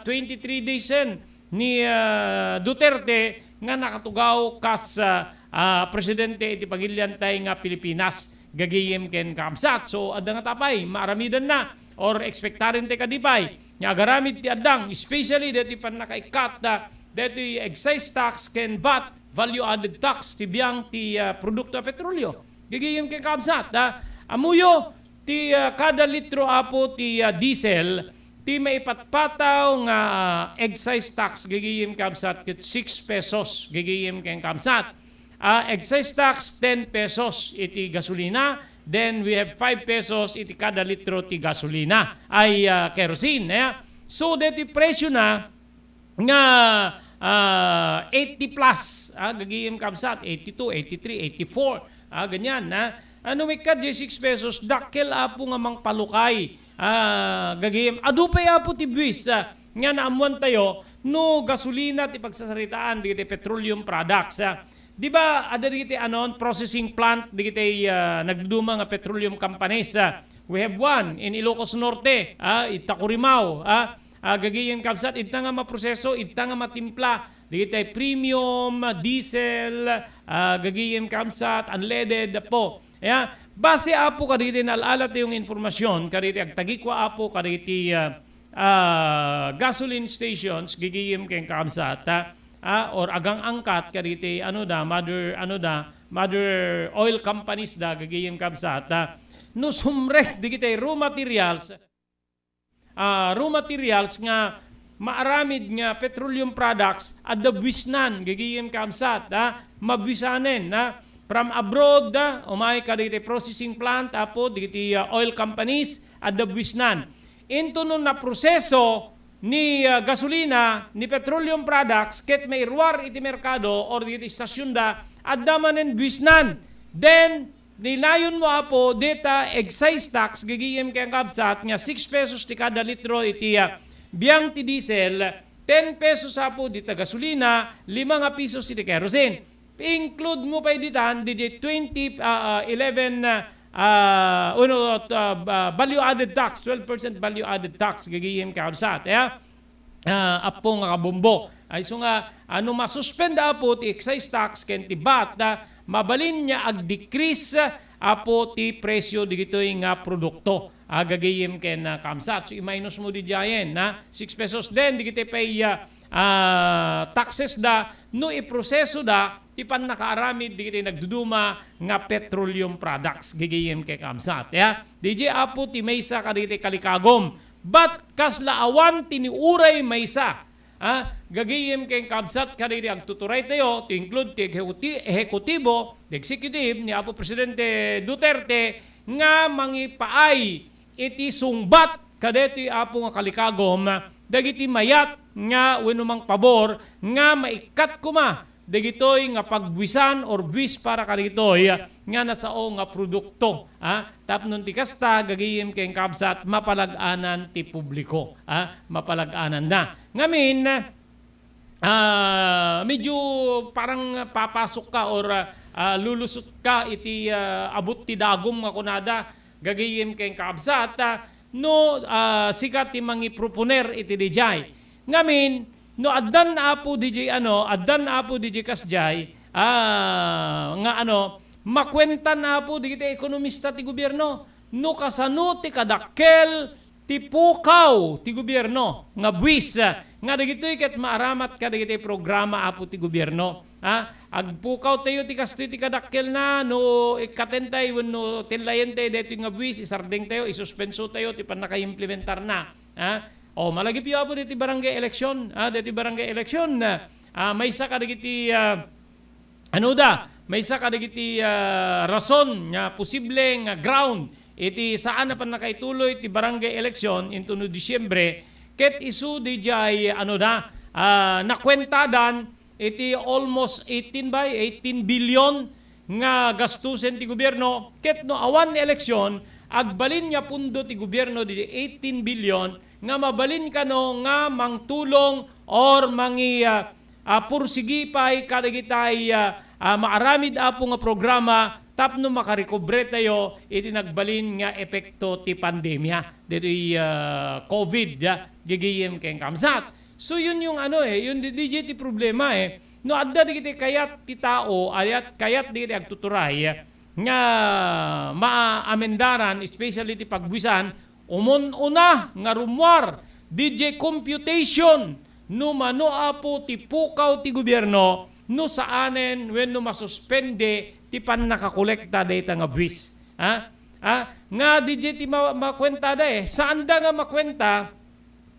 twenty-three daysen ni, ah, Duterte nga nakatugaw kas, ah, ah, presidente iti pagiliantay nga Pilipinas, gagayem ken kakabsat. So, adda nga tapay, maaramidenna, or expectaren ti kadi pay, nga agaramid ti addang, especially deti pannakaikkat, ah, deti excise tax ken vat, value added tax, ti biang ti, ah, produkto a petrolyo. Gagayem ken kakabsat, ah, amuyo, ti, ah, kada litro, Apo, ti, ah, diesel, ti maipatpataw nga, ah, excise tax, gagayem kakabsat, ket six pesos, gagayem ken kakabsat. Ah, excise tax, ten pesos iti gasolina, then we have five pesos iti kada litro ti gasolina, ay, ah, kerosene, eh. So, deti presyo na nga, ah, eighty plus, ah, gagayem kakabsat, eighty-two, eighty-three, eighty-four, ah, ganyan, ah. Ano, mikkat diay six pesos, dakkel, Apo, nga mangpalukay, ah, gagayem. Adu pay, Apo, ti buis, ah, nga naammuan tayo, no gasolina ti pagsasaritaan, dagiti petroleum products, ah. Di ba, adda dagiti, anon, processing plant, dagiti, ah, nagduduma nga petroleum companies, ah. We have one in Ilocos Norte, ah, ita Corimao, ah, ah, gagayem kakabsat, idta nga maproseso, idta nga matimpla, dagiti premium, ah, diesel, ah, gagayem kakabsat, unleaded, Apo. Ya, base, Apo, kadagiti naalala tayo nga informasyon, kadagiti agtagikwa, Apo, kadagiti, ah, ah, gasoline stations, gagayem ken kakabsat, ah, ah, or agang-angkat, kadagiti, ano da, mother, ano da, mother oil companies da, gagayem kakabsat, ah, no sumrek, dagiti raw materials, ah, raw materials nga maaramid nga petroleum products, adda buisnan, gagayem kakabsat, ah, mabuisanen, ah, from abroad, ah, umay kadagiti processing plant, Apo, dagiti, ah, oil companies, adda buisnan. Into no naproseso ni, ah, gasolina, ni petroleum products, ket mairuar iti merkado or dagiti istasionda, adda manen buisnan. Then, Ni nayon mo, Apo, deta excise tax, gagayem ken kakabsat, nga six pesos ti kada litro iti, ah, biang ti diesel, ten pesos, Apo, dita gasolina, lima nga pesos iti kerosene. Include mo pay ditan, di, di twenty, ah, ah, eleven, ah, ah, uno, ah, ah, value added tax, twelve percent value added tax, gagayem kakabsat, ya? Ah, Apo nga kabombo. Ay, so nga, ano, masuspend, Apo, ti excise tax ken ti vat, ah, mabalin nga ag-decrease, Apo, ti presyo digitoy nga produkto. Ah, gagayem ken, ah, kakabsat. So, i-minus mo didiayen, na six pesos. Then, digitoy pay, ah, ah, taxes da, no iproseso da, ti pannakaaramid digitoy nagduduma nga petroleum products. Gagayem ken kakabsat. Ya? Didiay, Apo, ti maysa kadagiti kalikagom. But kasla awan ti ni uray maysa, ah, gagayem ken kakabsat kadagiti agtuturay tayo, to include ti ehekuti-, ehekutibo, the executive ni Apo Presidente Duterte, nga mangipaay iti sungbat kadaytoy, Apo, nga kalikagom dagiti mayat nga wenno mangpabor nga maikkat koma dagitoy nga pagbuisan or buis para kadagitoy nga nasao nga produkto, ah, tapno ti kasta, gagayem ken kakabsat, mapalag-anan ti publiko, ah, mapalag-ananda. Ngamin, ah, medyo parang papasok ka or, ah, lulusot ka iti, ah, abut ti dagum nga kunada, gagayem ken kakabsat, ah, no, ah, sika ti mangiproponer iti dijay. Ngamin, no addan, Apo, didiay, ano, addan, Apo, didiay kasdiay, ah, nga, ano, makuentan, Apo, digiti ekonomista ti gobierno. No kasano ti kadakkel ti pukaw ti gobierno nga buis, ah, nga dagitoy ket maaramat kadagiti programa, Apo, ti gobierno. Ha? Agpukaw tayo ti kastoy ti kadakkelna, no ikkaten tayo wenno tellayen tayo daytoy nga buis, isardeng tayo, isuspenso tayo ti pannakaimplementarna. Ha? O, malagipyo, Apo, deti barangay election, ha? Deti barangay election, ah, maysa kadagiti, ah, ano da, maysa kadagiti, ah, rason nga posible nga ground iti saan a pannakaituloy ti barangay election into no Disyembre, ket isu didiay, ano da, ah, nakuentadan iti almost eighteen by eighteen billion nga gastusen ti gobierno, ket no awan eleksyon, agbalin nga pundo ti gobierno didiay eighteen billion nga mabalin kano nga mangtulong or mangi-, ah, ah, pursigi pay kadagitay, ah, ah, maaramid, Apo, nga programa tapno makarekobre tayo iti nagbalin nga epekto ti pandemia ditoy, ah, covid, ah, gigiyem ken kamsat. So, yun yung ano, eh, yun di, di jay ti problema, eh. No, adda digiti kayat ti tao, ayat, kayat digiti agtuturay, eh, nga maamendaran, especially ti pagbuisan, umun-una nga rummuar, di jay computation, no mano, Apo, ti pukaw ti gobierno, no saanen, wenno masuspende ti pannakakolekta dayta nga buis. Ha? Ha? Nga di jay ti ma-, makuentada, eh. Saanda nga makuenta,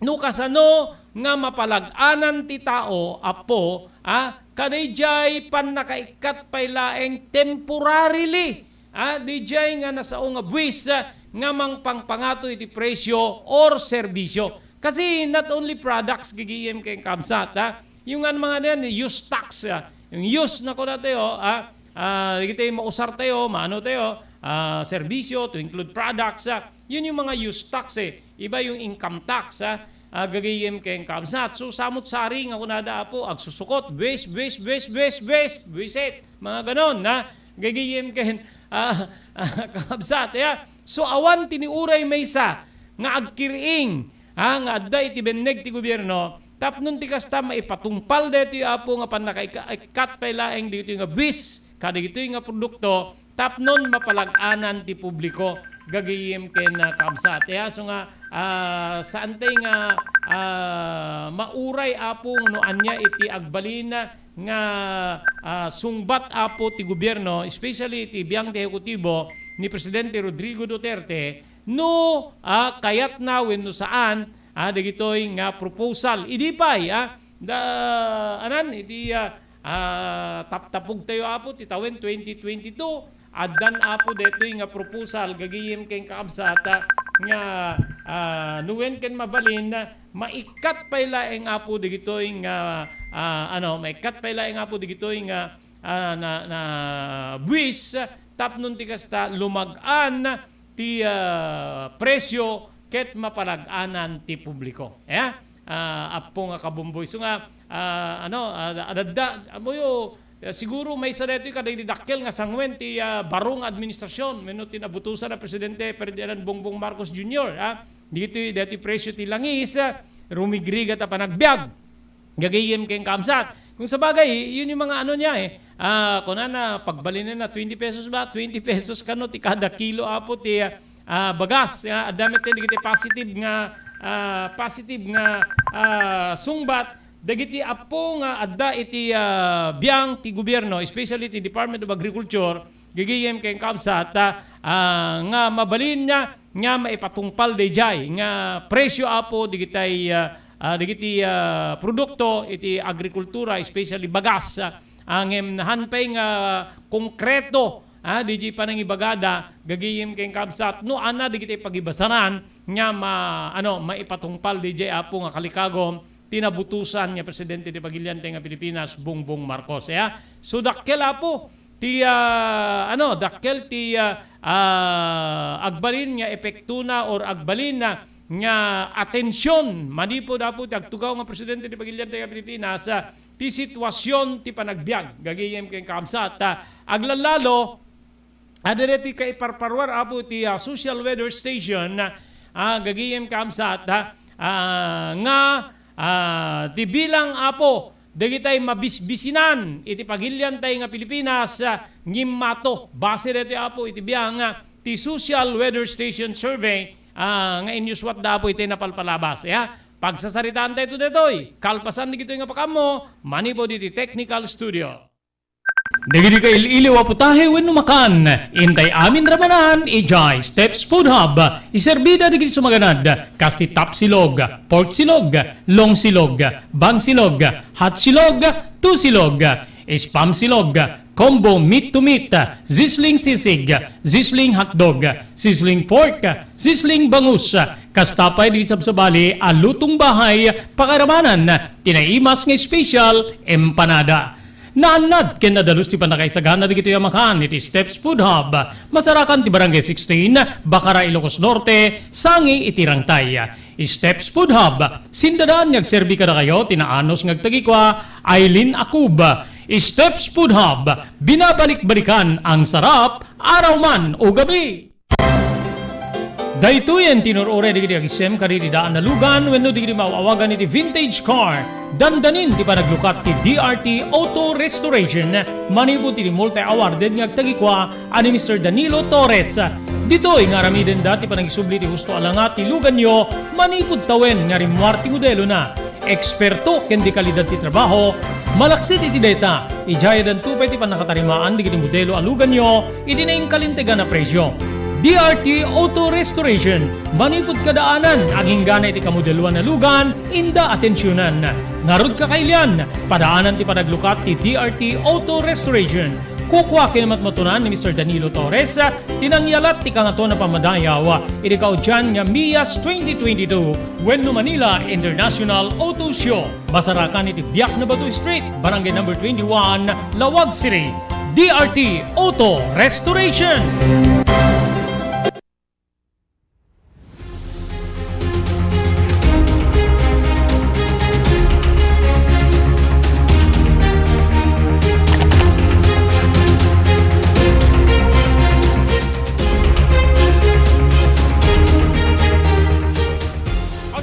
no kasano nga mapalag-anan ti tao, Apo, a, kadaydiay pannakaikkat pay laeng temporarily, a, dijay nga nasao nga buis, a, nga mangpangpangato iti presyo or serbisyo. Kasi not only products, gigiyem ken kamsat, a, yung nga mga yan, use tax, a, yung use na kuna tayo, a, a, dagiti mausar tayo, maano tayo, a, serbisyo, to include products, a, yun yung mga use tax, eh. Iba yung income tax, ha? Ah, gagayem ken kamsat. So, samot sari nga kunada, Apo, agsusukot, buwis, buwis, buwis, buwis, buwis, buwisit. Mga ganon, ha? Gagayem ken, ah, ah, kamsat, ya. So, awan tiniuray maysa nga agkiriing, ha, nga adda iti benneg ti gobierno, tapnon ti kasta maipatungpal daytoy, Apo, nga pannakaika-, ikkat pay laeng ditoy nga buwis, kadagitoy nga produkto, tapnon mapalag-anan ti publiko, gagayem ken, ah, kamsat. Kaya so nga, ah, saan tay nga, ah, mauray, Apo, no ania iti agbalin nga, ah, sungbat, Apo, ti gobierno, especially ti biang ti ehekutibo ni Presidente Rodrigo Duterte, no, ah, kayatna wenno saan, ah, dagitoy nga proposal. Idi pay, ah, da, anan, iti, ah, ah, taptapog tayo, Apo, ti tawen twenty twenty-two. Addan, Apo, daytoy nga proposal, gagayem ken kaabsat, ah, nga, ah, no wen ken mabalin, maikkat pay laeng, Apo, dagitoy nga, ah, ano, maikkat pay laeng, Apo, dagitoy nga, ah, na, na buwis, tapnon ti kasta, lumag-an ti, ah, presyo ket mapalag-anan ti publiko. Ya? Ah, Apo nga kabumboy. So nga, ah, ano, ah, adadda, amoyo, ah, siguro maysa daytoy kadagiti dakkel nga sanguen ti, ah, baro nga administrasyon wenno ti nabutosan a Presidente Ferdinand Bongbong Marcos Junior, ah. Ditoy, daytoy presyo ti langis, ah, rumigrigat a panagbiag. Gagayem ken kaamsat. Kung sabagay, yun yung mga ano niya eh. Ah, kunana, pagbalinen na, twenty pesos ba? Twenty pesos kano ti kada kilo, Apo, ti, ah, bagas. Ah, adda met dagiti positive nga, ah, positive nga, ah, sungbat dagiti, Apo, nga adda iti, ah, biang ti gobierno, especially ti Department of Agriculture, gagayem ken kaabsat, ah, ah, nga mabalin nga, nga maipatungpal daydiay nga presyo, Apo, digitay, ah, ah, dagiti, ah, produkto iti agrikultura, especially bagas, ah, ngem nahan pay nga konkreto, ah, daydiay panangibagada, gagayem ken kaabsat, no ania dagiti pagibasanan nga ma-, ano, maipatungpal daydiay, Apo, nga kalikagom ti nabutosan nga presidente ti pagilian tayo nga Pilipinas, Bongbong Marcos. Ya? So, dakkel, Apo, ti, ah, ano, dakkel ti, ah, ah, agbalin nga epektona or agbalin na nga atensyon manipud, Apo, ti agtugaw nga presidente ti pagilian tayo nga Pilipinas, ah, ti sitwasyon ti panagbiag. Gagayem ken kaamsat, ah, aglalalo, adda daytoy kaiparparuar, Apo, ti, ah, social weather station, ah, gagayem kaamsat, ah, ah, nga, ah, ti bilang, Apo, dagitay mabisbisinan iti pagilian tayo nga Pilipinas, ah, ngimmato. Base daytoy, Apo, iti biang, ah, ti Social Weather Station Survey, ah, nga inyusuat da, Apo, iti napalpalabas. Ya, pagsasaritaan tayo daytoy. Kalpasan dagitoy nga pakaammo, manipud iti technical studio. Dagiti kail-iliw a putahe wenno makan, intay amin ramanan idiay Steps Food Hub. Iserbida dagiti sumaganad, kas ti Top Silog, Pork Silog, Long Silog, Bang Silog, Hot Silog, Two Silog, Spam Silog, Combo Meat to Meat, Sizzling Sisig, Sizzling Hotdog, Sizzling Pork, Sizzling Bangus, kasta pay dagiti sabsabali a lutong bahay, pakaramanan ti naimas nga special empanada. Naannad ken nadalus ti pannakaisagana dagitoy a makan iti Steps Food Hub, masarakan ti Barangay sixteen, Bacara, Ilocos Norte, sangi iti Rangtay. Steps Food Hub, sindadaan nga agserbi kadakayo ti naanus nga agtagikua, Aileen Akub. Steps Food Hub, binabalik-balikan ang sarap, araw man o gabi. Daytoyen ti inur-uray dagiti agisem kadagiti daan a lugan wenno dagiti maaw-awagan iti vintage car. Dandanin ti panaglukat ti D R T Auto Restoration manipud iti multi-awarded nga agtagikua a ni Mister Danilo Torres. Ditoy nga aramidenda ti panagisubli ti husto a langat ti luganyo manipud tawen nga rimmuar ti modelona. Eksperto ken de kalidad ti trabaho, malaksid iti dayta, idiay addanto pay ti pannakatarimaan dagiti modelo a luganyo iti nainkalintegan a presio. D R T Auto Restoration, manipud kadaanan, aginggana iti kamodeloan a lugan, inda atensionan. Ngarud, kakailian, padaanan ti panaglukat ti D R T Auto Restoration. Kukua ken matmatunan ni Mister Danilo Torres ti nangyalat ti Kangatoan a Pammadayaw iti kaudian nga MIAS twenty twenty-two wenno Manila International Auto Show. Masarakan iti Biak na Bato Street, Barangay Number twenty-one, Laoag City. D R T Auto Restoration.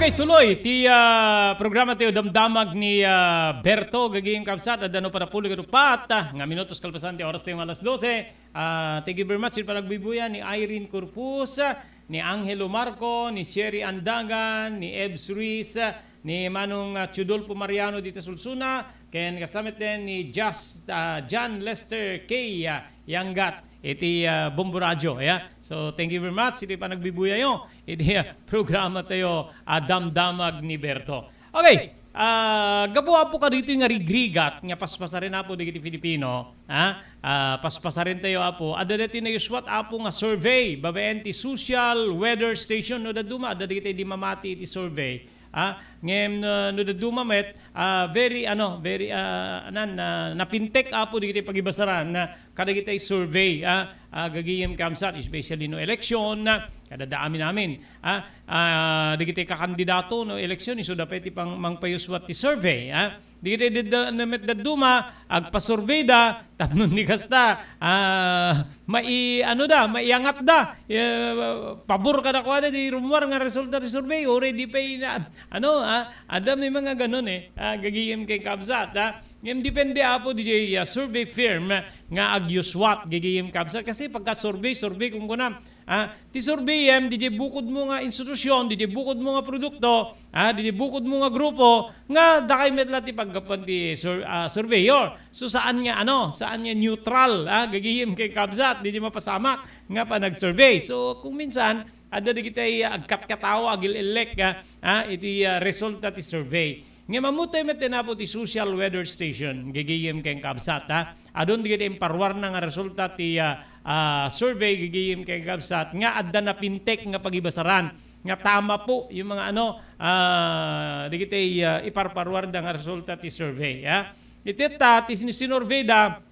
Okay, tuloy ti, ah, programa tayo, Damdamag ni, ah, Berto. Gagayem, kabsat, adda no para pulo ket upat, ah, nga minutos kalpasan ti oras tayo nga alas dose. Ah, thank you very much iti panagbibuya ni Irene Corpus, ni Angelo Marco, ni Sherry Andagan, ni Ebs Ruiz, ni Manong, ah, Chudolfo Mariano dita Sulsuna, ken kasta met ni Jas-, ah, John Lester K, ah, Yanggat iti, ah, Bombo Radio, ya. So, thank you very much iti panagbibuyayo iti, ah, programa tayo, ah, Damdamag ni Berto. Okay, ah, gapu, Apo, kadagitoy nga rigrigat nga paspasaren, Apo, dagiti Filipino, ha? Ah, paspasaren tayo, Apo. Adda daytoy naiusuat, Apo, nga survey babaen ti Social Weather Station. No dadduma, adda dagiti di mamati iti survey, ha? Ngem, no, no dadduma met, ah, very, ano, very, ah, anan, ah, napintek, Apo, dagiti pagibasaran na kadagiti survey, ah, ah, gagayem, kabsat, especially no election, ah, kadada amin-amin, ah, ah, dagiti kakandidato no election, isuda pay ti pang-, mangpayusuat ti survey, ah. Dagiti dadda-, na met dadduma, agpasurveyda, tapno ni kasta, ah, mai-, ano da, maiangat da, eh, pabor kadakuada di rummuar nga resulta ti survey, uray di pay na, ano, ah, adda may mga ganun, eh, ah, gagayem ken kabsat, ah. Ngem depende, Apo, di, ah, survey firm nga agyusuat, gagayem kabsat. Kasi pagka survey, survey, kung kunam, ah, ti surveyem, di, di bukod mo nga institusyon, di, di bukod mo nga produkto, ah, di, di bukod mo nga grupo, nga dakay met la ti paggapuan ti sur-, ah, surveyor. So, saan nga, ano, saan nga neutral, ah, gagayem ken kabsat, di, di mapasamak nga panagsurvey. So, kung minsan, adda dagiti, ah, agkatkatawa, agil-illek, ah, ah, iti, ah, resulta ti survey. Ngem ammoto met ti napo ti Social Weather Station, gagayem ken kabsat, ha? Adun dagiti imparuarna nga resulta ti, ah, ah, survey, gagayem ken kabsat, nga adda napintek nga pagibasaran, nga tama po yung mga ano, ah, dagiti, ah, iparparuarda nga resulta ti survey, ha? Iti ta, ti sin-, sinurveyda,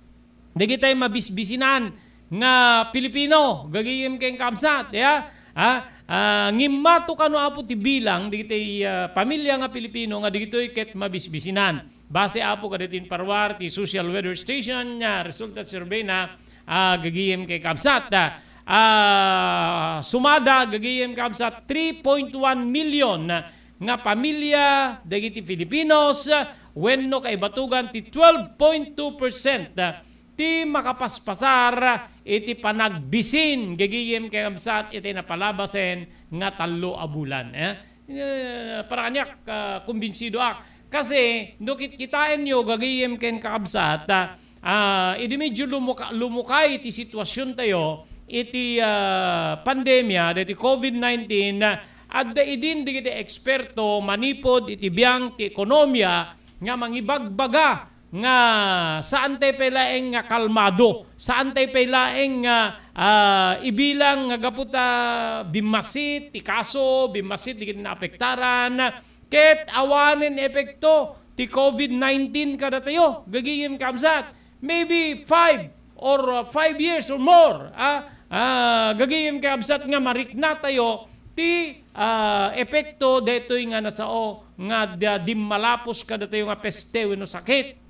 dagiti mabisbisinan nga Pilipino, gagayem ken kabsat, ya? Ha? Ah, ngimmato kano, Apo, ti bilang dagiti, ah, pamilya nga Pilipino nga dagitoy ket mabisbisinan. Base, Apo, kadagiti imparuar ti Social Weather Station nga resulta ti survey na, ah, gagayem ken kabsat, ah, ah, sumada, gagayem kabsat, three point one million nga pamilya dagiti Filipinos, wenno kaibatugan ti twelve point two percent ti makapaspasar iti panagbisin, gagayem ken kabsat, iti napalabasen nga tallo a bulan. Eh? Eh, para kaniak, ah, kumbinsidoak. Kasi, no kitkitaenyo, gagayem ken kakabsat, ah, ah, idi medyo lumuka-, lumukay ti situasion tayo, iti, ah, pandemia, diti covid nineteen, ah, adda idin dagiti eksperto manipud iti biang ti ekonomia nga mangibagbaga nga saan tay pay laeng nga kalmado, saan tay pay laeng nga, ah, ibilang nga gapu ta bimmasit ti kaso, bimmasit dagiti naapektaran, ket awanen epekto ti COVID nineteen kadatayo, gagayem kabsat. Maybe five or, uh, five years or more, ah, ah, gagayem kabsat, nga mariknatayo ti, ah, epekto daytoy nga nasao nga da-, dimmalapos kadatayo nga peste wenno sakit.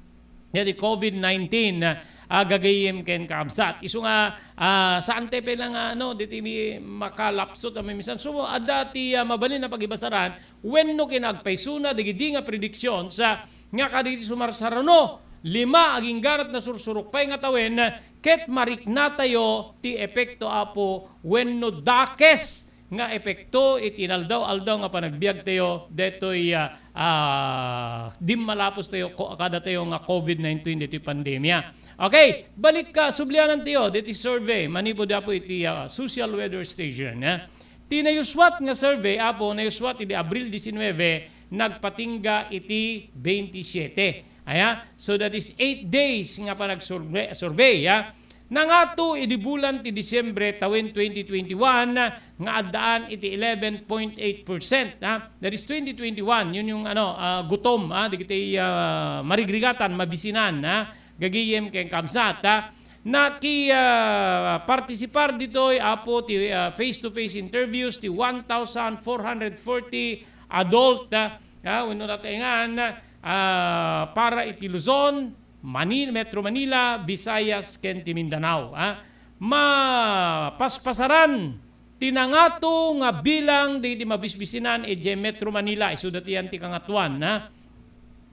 Daytoy COVID nineteen, ah, gagayem ken kabsat. Isu nga, ah, saan tayo pay lang, ano, ditoy mi-, makalapsot a mamisan. So, adda ti, ah, mabalin a pagibasaran wenno kinagpaysona dagidi nga predictions, ah, nga kadagiti sumarsarano, lima agingga ket nasursurok pay nga tawen, ket mariknatayo ti epekto, Apo, wenno dakes nga epekto iti inaldaw-aldaw nga panagbiagtayo detoy, ah, ah, dimmalapostayo ko-, kadatayo nga COVID nineteen detoy pandemia. Okay, balik ka, sublianan tayo deti survey manipud, Apo, iti, ah, Social Weather Station, ah. Ti nayuswat nga survey, Apo, nayuswat idi Abril diecinuebe, nagpatingga iti veintisiete. Aya? So that is eight days nga panagsurvey, survey, ah. Nangato idi bulan ti Disyembre tawen twenty twenty-one nga addaan iti eleven point eight percent, ah. That is twenty twenty-one, yun yung, ano, ah, gutom, ah, dagiti, ah, marigrigatan, mabisinan, ah, gagayem ken kabsat, ah. Naki, ah, partisipar ditoy, Apo, ti, ah, face-to-face interviews ti one thousand four hundred forty adult, ah, ah, wenno nataengan, ah, para iti Luzon, Manil-, Metro Manila, Visayas, ken ti Mindanao, ah. Mapaspasaran ti nangato nga bilang dagiti mabisbisinan idiay Metro Manila. Isu daytoy ti kangatoan, ha?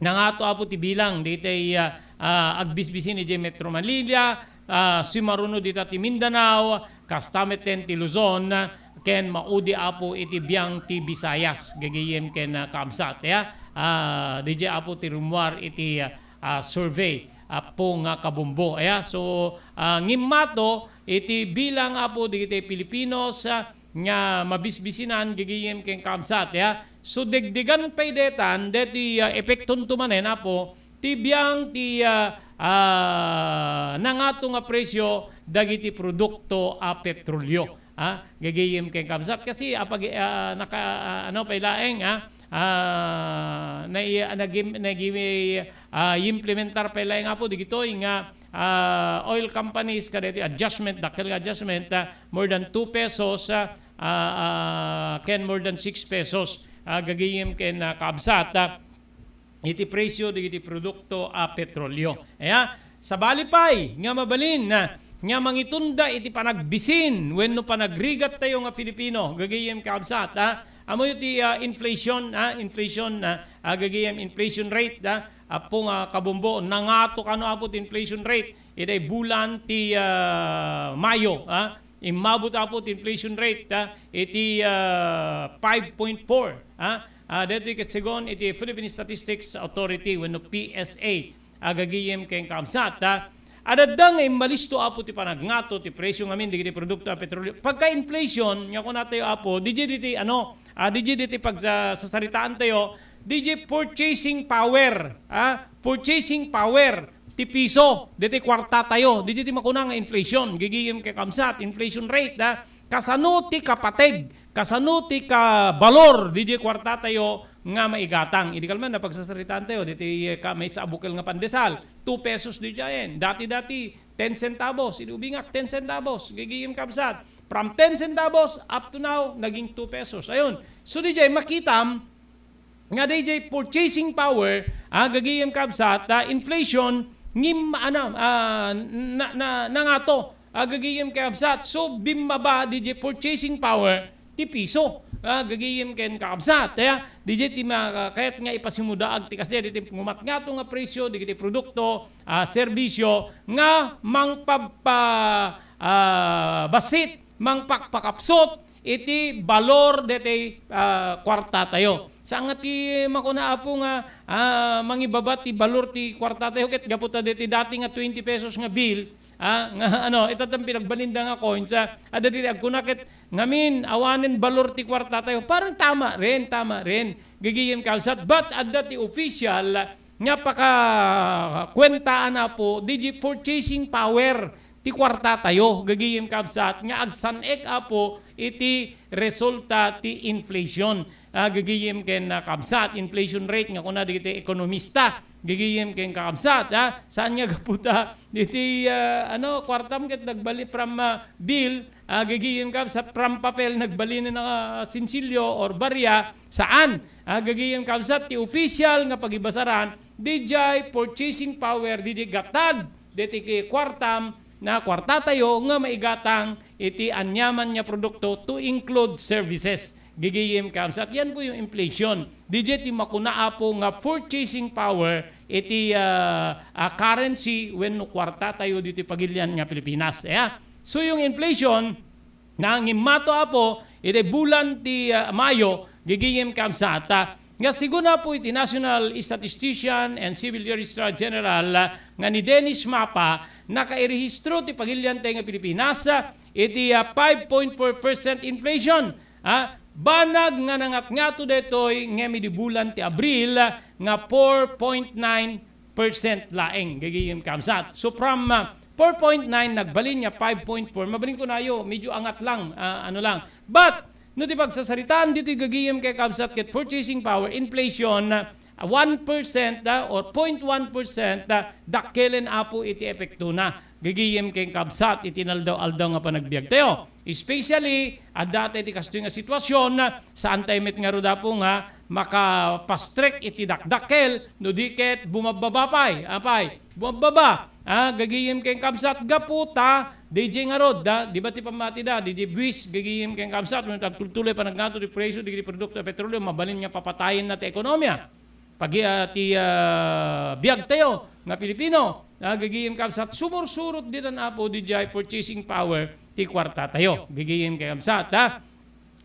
Nangato, Apo, ti bilang dagiti, ah, ah, agbisbisin idiay Metro Manila, ah, sumaruno dita ti Mindanao, kasta met ti Luzon, ken maudi, Apo, iti biang ti Visayas, gagayem ken, ah, kabsat, ya. Ah, didiay, Apo, ti rummuar iti, ah, ah, survey, Apo, nga kabombo, ya. So, ah, ngimmato, iti bilang, Apo, dagiti Filipinos, ah, nga mabisbisinan, gagayem ken kabsat, ya. So, degdegan pay detan, deti, ah, epektonto manen, Apo, ti biang ti, ah, ah, nangato nga presyo dagiti produkto a petrolyo. Ah, gagayem ken kabsat. Kasi, ah, pag, ah, naka, ah, ano pay laeng, ah, ah, nai-, nagim-, nagimi-, ah, implementar pay laeng, Apo, digitoy nga, ah, oil companies, kadagiti adjustment, dakkel nga adjustment, ah, more than two pesos, ah, ah, ah, ken more than six pesos, ah, gagayem ken, ah, kabsat, ah, iti presyo dagiti produkto a petrolyo. Aya, sabali pay nga mabalin, ah, nga mangitunda iti panagbisin wenno panagrigattayo nga Filipino, gagayem kabsat, ah, ammoyo ti, ah, inflation, ah, inflation, ah, ah, gagayem inflation rate, ah, Apo nga kabombo, nangato kano, Apo, ti inflation rate idiay bulan ti, ah, Mayo, ah, immabot, Apo, ti inflation rate, ah, iti, ah, five point four, ah, ah, daytoy ket segun iti Philippine Statistics Authority wenno P S A, ah, gagayem ken kabsat, ah. Adda nga immalisto, Apo, ti panagngato ti presyo ngamin dagiti produkto a petrolyo. Pagka inflation, nga kunatayo, Apo, didiay diti, ano, ah, didiay diti pag, ah, sasaritaantayo, didiay purchasing power, ah, purchasing power ti piso, diti kuartatayo, didiay ti makuna nga inflation, gagayem ken kabsat, inflation rate, ah. Kasano ti kapateg, kasano ti kabalor didiay kuartatayo nga maigatang? Idi kalman, napagsasaritaantayo, diti, eh, ka-, maysa a bukel nga pandesal, two pesos didiayen. Dati-dati, ten centavos. Idi ubingak, ten centavos. Gagayem kabsat. From ten centavos up to now, naging two pesos. Ayun. So, didiay, makitam, nga didiay purchasing power, ah, gagayem kabsat, ah, inflation, ngim-, ano, ah, na, na, nangato, ah, gagayem kabsat. So, bimmaba didiay purchasing power ti piso, ah, gagayem ken kabsat. Kaya, didiay ti ma-, kayat nga ipasimudaag ti kasdiay, diti ngumatngato nga presyo, dagiti produkto, ah, serbisyo, nga mangpabpa-, ah, bassit, mangpakpakapsot iti balor deti, ah, kuartatayo. Saan nga ti makuna, Apo, nga, ah, mangibaba ti balor ti kuartatayo ket gapu ta deti dati nga twenty pesos nga bill, ah, nga, ano, ita ti pinagbalinda nga coins, ah, adda diri agkuna ket ngamin, awanen balor ti kuartatayo. Parang tama rin, tama rin. Gagayem kabsat, but adda ti official nga pakakuentaan, Apo, didiay purchasing power ti kuartatayo, gagayem kabsat, nga agsan-ek, Apo, iti resulta ti inflation. ah, gagayem ken, ah, kabsat, inflation rate nga kuna dagiti ekonomista, gagayem ken kakabsat, ah, saan nga gapu ta diti, ah, ano, kuartam ket nagbali from, ah, bill, ah, gagayem kabsat, from papel nagbalin na, ah, sinsilyo or barya, saan? Ah, gagayem kabsat, ti official nga pagibasaran, didiay purchasing power, didiay gatad, deti kuartam, na kuartatayo nga maigatang iti aniaman nga produkto to include services. Gagayem kabsat, yan po yung inflation. Didiay ti makuna, Apo, nga purchasing power iti, ah, ah, currency wenno kuartatayo diti pagilian nga Pilipinas. Ya. So, yung inflation, nangimmato, Apo, iti bulan ti, ah, Mayo, gagayem kabsat, ah, nga segun, Apo, iti National Statistician and Civil Registrar General, ah, nga ni Dennis Mapa, nakairehistro ti pagilian tayo nga Pilipinas, ah, iti, ah, five point four percent inflation. Ah, banag nga nangatngato daytoy ngem idi bulan ti Abril, ah, nga four point nine percent laeng, gagayem kabsat. So from, ah, four point nine nagbalin nga five point four. Mabalin ko nayo, medyo angat lang, ah, ano lang. But, no ti pagsasaritaan ditoy gagayem ken kabsat ket purchasing power, inflation, ah, one percent, ah, or point one percent, ah, dakkelen, Apo, iti epektona. Gagayem ken kabsat iti inaldaw-aldaw nga panagbiag tayo. Especially, adda tayo ti kastoy nga sitwasyon, saan tayo met ngarud, Apo, nga makapastrek iti dakdakkel, no di ket bumabbaba pay, apay, bumabbaba. Ah, gagayem ken kabsat, gapu ta, D J ngarud, da, di ba ti pammatida, D J Buis, gagayem ken kabsat, no agtultuloy panagngato ti presyo, di produkto, petrolyo, mabalin nga papatayen na ti ekonomiya. Pagi-, ah, ti, ah, biag tayo nga Pilipino, ah, gagayem kabsat, sumursurot ditan, Apo, didiay purchasing power ti kuarta tayo. Gagayem ken kabsat, ha?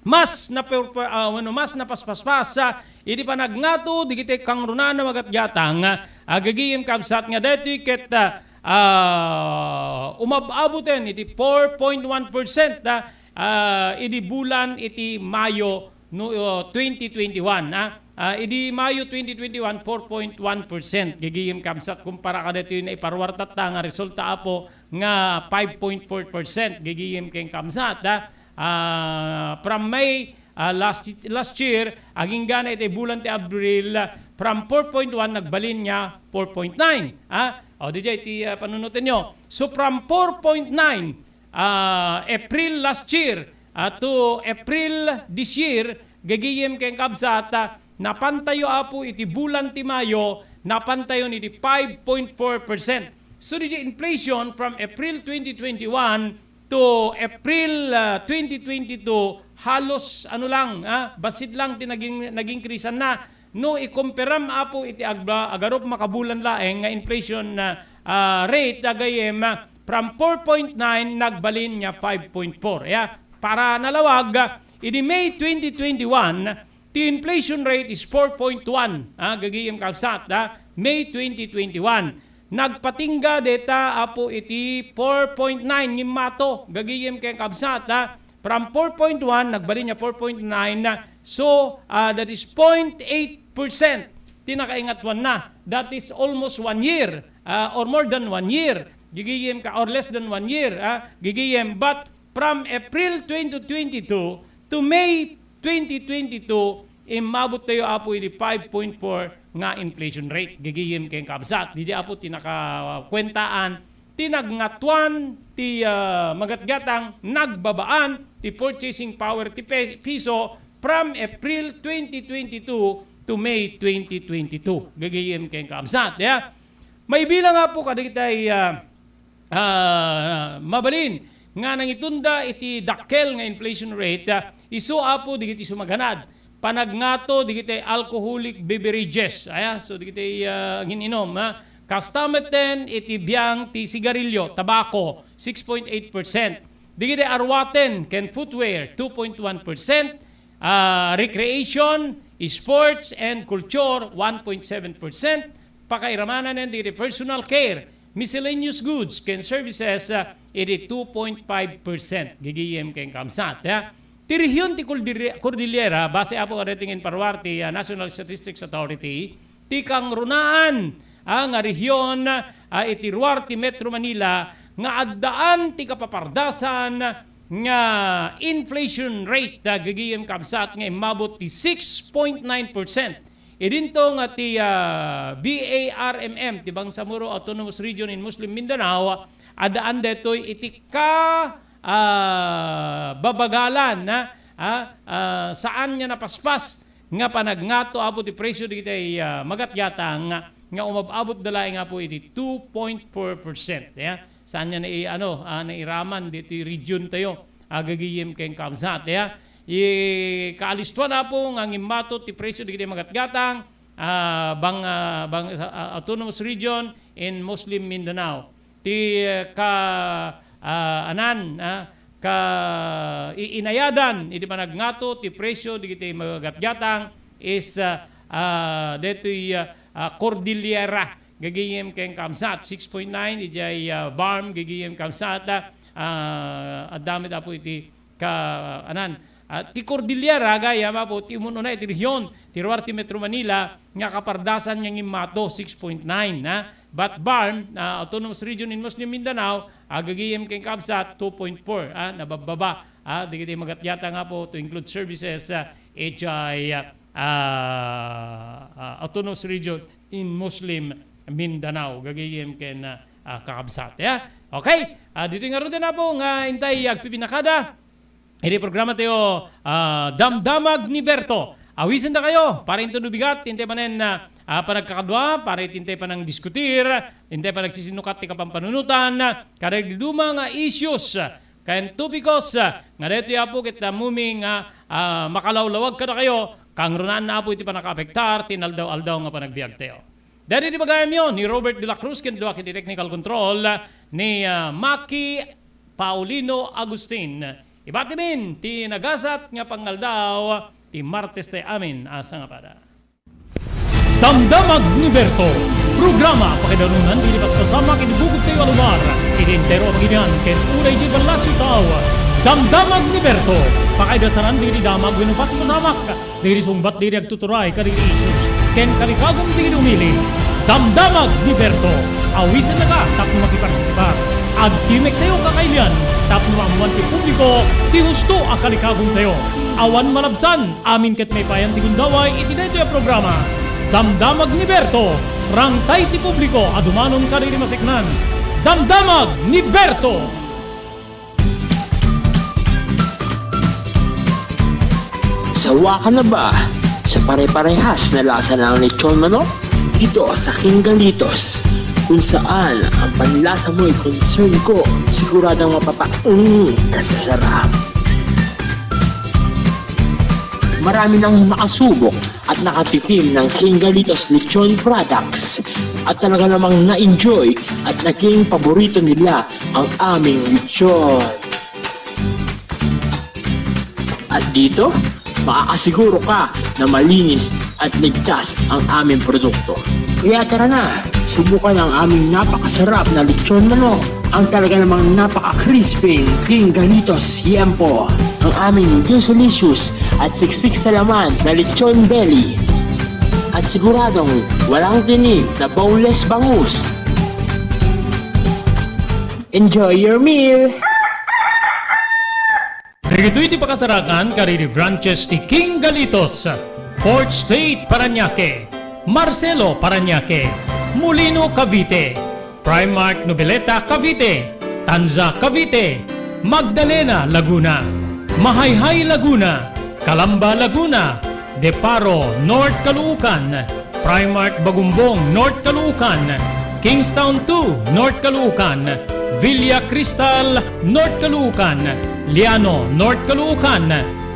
Mas na per-, per-, ah, wano, mas napaspaspas, ah, iti panagngato digiti kangrunaan a magatgatang, ah, gagayem kabsat nga daytoy ket, ah, ah, umab-abutan iti four point one percent, ah, ah, idi bulan iti Mayo no, uh, twenty twenty-one, ah. Ah, idi Mayo twenty twenty-one, four point one percent. Gagayem kabsat, kumpara kadaytoy naiparuartatta nga resulta, Apo, nga five point four percent. Gagayem ken kabsat, ah. Ah, from May, ah, last, last year, agingga na iti bulan ti Abril, ah, from four point one, nagbalin nga four point nine, ah. O, didiay ti, ah, panunotenyo. So, from four point nine, ah, April last year, ah, to April this year, gagayem ken kabsat, ah, napantayo, Apo, iti bulan ti Mayo, napantayo iti five point four percent. So, didiay inflation from April twenty twenty-one to April, ah, twenty twenty-two, halos, ano lang, ah, bassit lang ti naging, naging increase na. No ikumperam, Apo, iti agba-, agarup makabulan laeng nga inflation, ah, ah, rate, gagayem, ah, from four point nine nagbalin nga five point four. Ya, para nalawag, ah, idi May twenty twenty-one, the inflation rate is four point one. Ah, gagayem kabsat, ah, May twenty twenty-one. Nagpatingga deta, Apo, iti four point nine ngimmato. Gagayem ken kabsat, ah, from four point one, nagbalin nga four point nine, ah, so, ah, that is point eight percent ti nakaingatuan na. That is almost one year, ah, or more than one year. Gigiyem ka, or less than one year, ah, gigiyem. But from April twenty twenty-two to May twenty twenty-two, immabot tayo, Apo, iti five point four nga inflation rate. Gigiyem ken kabsat. Didi, Apo, ti nakakuentaan ti nagngatuan ti, ah, magatgatang, nagbabaan ti purchasing power ti pe-, piso from April twenty twenty-two to May twenty twenty-two. Gagayem ken kabsat, ya. Maibilang, Apo, kadagitay, ah, ah, mabalin nga nangitunda iti dakkel nga inflation rate, ah, isu, Apo, digiti sumaganad. Panagngato digiti alcoholic beverages. Aya, so digiti, ah, agin-inum, ha? Kastameten iti biang ti sigarilyo, tabako, six point eight percent. Digiti arwaten ken footwear, two point one percent. Ah, recreation, sports, and culture, one point seven percent. Pakairamanen digiti personal care, miscellaneous goods, ken services, ah, iti two point five percent. Gigiyem ken kabsat, ha? Ti rehiyon ti Cordillera, Cordillera, base, Apo, kadaytoy nga inparuar ti, ah, National Statistics Authority, ti kangrunaan, ah, nga rehiyon, ah, iti ruar ti Metro Manila nga addaan ti kapapardasan nga inflation rate, ah, gagayem kabsat, nga immabot ti six point nine percent. Idinto nga ti, ah, B A R M M, ti Bangsamoro Autonomous Region in Muslim Mindanao, addaan daytoy iti ka, ah, babagalan, ah, ah, ah, saan nga napaspas nga panagngato, Apo, ti presyo dagiti, ah, magatgatang nga umab-abot da laeng, Apo, iti two point four percent, ya. Saan nga nai-, ano, ah, nairaman ditoy region tayo, ah, gagayem ken kabsat, ya. I-, kaalistuan, Apo, nga ngimmato ti presyo dagiti magatgatang, ah, bang, ah, bang, ah, Autonomous Region in Muslim Mindanao. Ti, eh, ka, ah, anan, ah, ka i-, inayadan iti panagngato ti presyo dagiti magatgatang is, ah, ah, detoy, ah, ah, Cordillera gagayem ken kabsat, six point nine, idiay, ah, BARMM gagayem kabsat, ah, adda met, Apo, iti ka, anan, ah, ti Cordillera, gayam, Apo, ti umun-una iti rehiyon, ti ruar ti Metro Manila, nga kapardasan nga ngimmato, six point nine, ha? But BARMM, ah, Autonomous Region in Muslim Mindanao, ah, gagayem ken kabsat, two point four, ah, nababbaba, ah, dagiti magatgatang, Apo, to include services, ah, idiay, ah, ah, Autonomous Region in Muslim Mindanao, gagayem ken, ah, ah, kakabsat, ya. Okay? Ah, ditoy ngaruden, Apo, nga intay agpipinakada iti programa tayo, ah, Damdamag ni Berto. Awisendak kayo, para inton no bigat, intay manen, ah, ah, panagkakadua, para iti intay panangdiskutir, intay panagsisinnukat ti kapampanunotan, kadagiti duma nga issues, ken topikos, ah, nga daytoy, Apo, ket ammom nga, ah, makalawlawag kadakayo, kangrunaan, Apo, iti panakaapektar ti inaldaw-aldaw nga panagbiagtayo. Daytoy ti pagayamyo ni Robert de la Cruz ken dua iti technical control ni, ah, Maki Paulino Agustin. Ibatimin ti nagasat nga pangaldaw ti Martes tayo amin a sangapada. Damdamag ni Berto, programa pakaidarunan dagiti paspasamak iti bugod tayo a lugar, iti entero a pagilian ken unay iti ballasiw tao. Damdamag ni Berto, pakaidasanan dagiti damag wenno paspasamak dagiti sungbat dagiti agtuturay kadagiti issues ken kalikagum dagiti umili. Damdamag ni Berto, awisennaka tapno makipartisipar. Agtimek tayo kakailian tapno maammoan ti publiko ti husto a kalikagum tayo. Awan malabsan, amin ket maipayan ti gundaway iti daytoy a programa. Damdamag ni Berto, rangtay ti publiko a dumanon kadagiti maseknan. Damdamag ni Berto! Sawa ka na ba sa pare-parehas na lasa ng lechon manok? Dito sa King Galitos, kung saan ang panlasa mo'y concern ko, siguradong mapapaung ka sa sarap. Marami nang nakasubok at nakatikim ng King Galitos Lechon Products at talaga namang na-enjoy at naging paborito nila ang aming lechon. At dito, makakasiguro ka na malinis at ligtas ang aming produkto. Kaya tara na, subukan ang aming napakasarap na lechon manok, ang talaga namang napaka-crispy King Galitos Yempo, ang aming juicy-licious at siksik sa laman na lechon belly. At siguradong walang tinik na boneless bangus. Enjoy your meal! Dagitoy ti pakasarakan kadagiti branches ti King Galitos, Fourth State Parañaque, Marcelo Parañaque, Molino Cavite, Primark Noveleta Cavite, Tanza Cavite, Magdalena Laguna, Mahayhay Laguna, Calamba Laguna, Deparo North Caloocan, Primark Bagumbong North Caloocan, Kingstown two North Caloocan, Villa Cristal North Caloocan, Liano North Caloocan,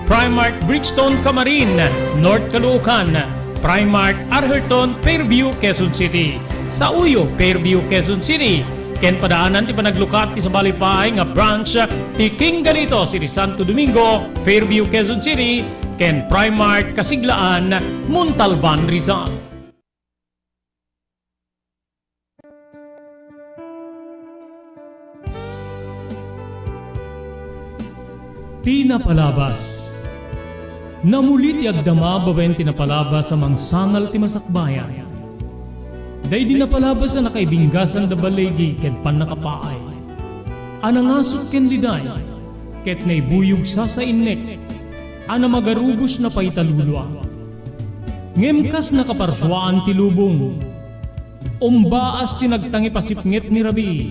Primark Brixton Camarin North Caloocan, Primark Arherton Fairview, Quezon City, Sauyo Fairview, Quezon City, ken padaanan ti panaglukat ti sabali pay nga branch ti King Galitos iti Santo Domingo, Fairview, Quezon City, ken Primark Kasiglaan, Montalban, Rizal. Ti napalabas. Namuli ti agdama babaen ti napalabas a mangsangal ti masakbayan. Daydi napalabas a nakaibinggasan da baligi ken pannakapaay a nangasut ken liday. ket naibuyog sasainnek a namagarubos na pay ta lulua. Ngem kas nakaparsuaan ti lubong, umbaas ti nagtangipasipnget ni rabii.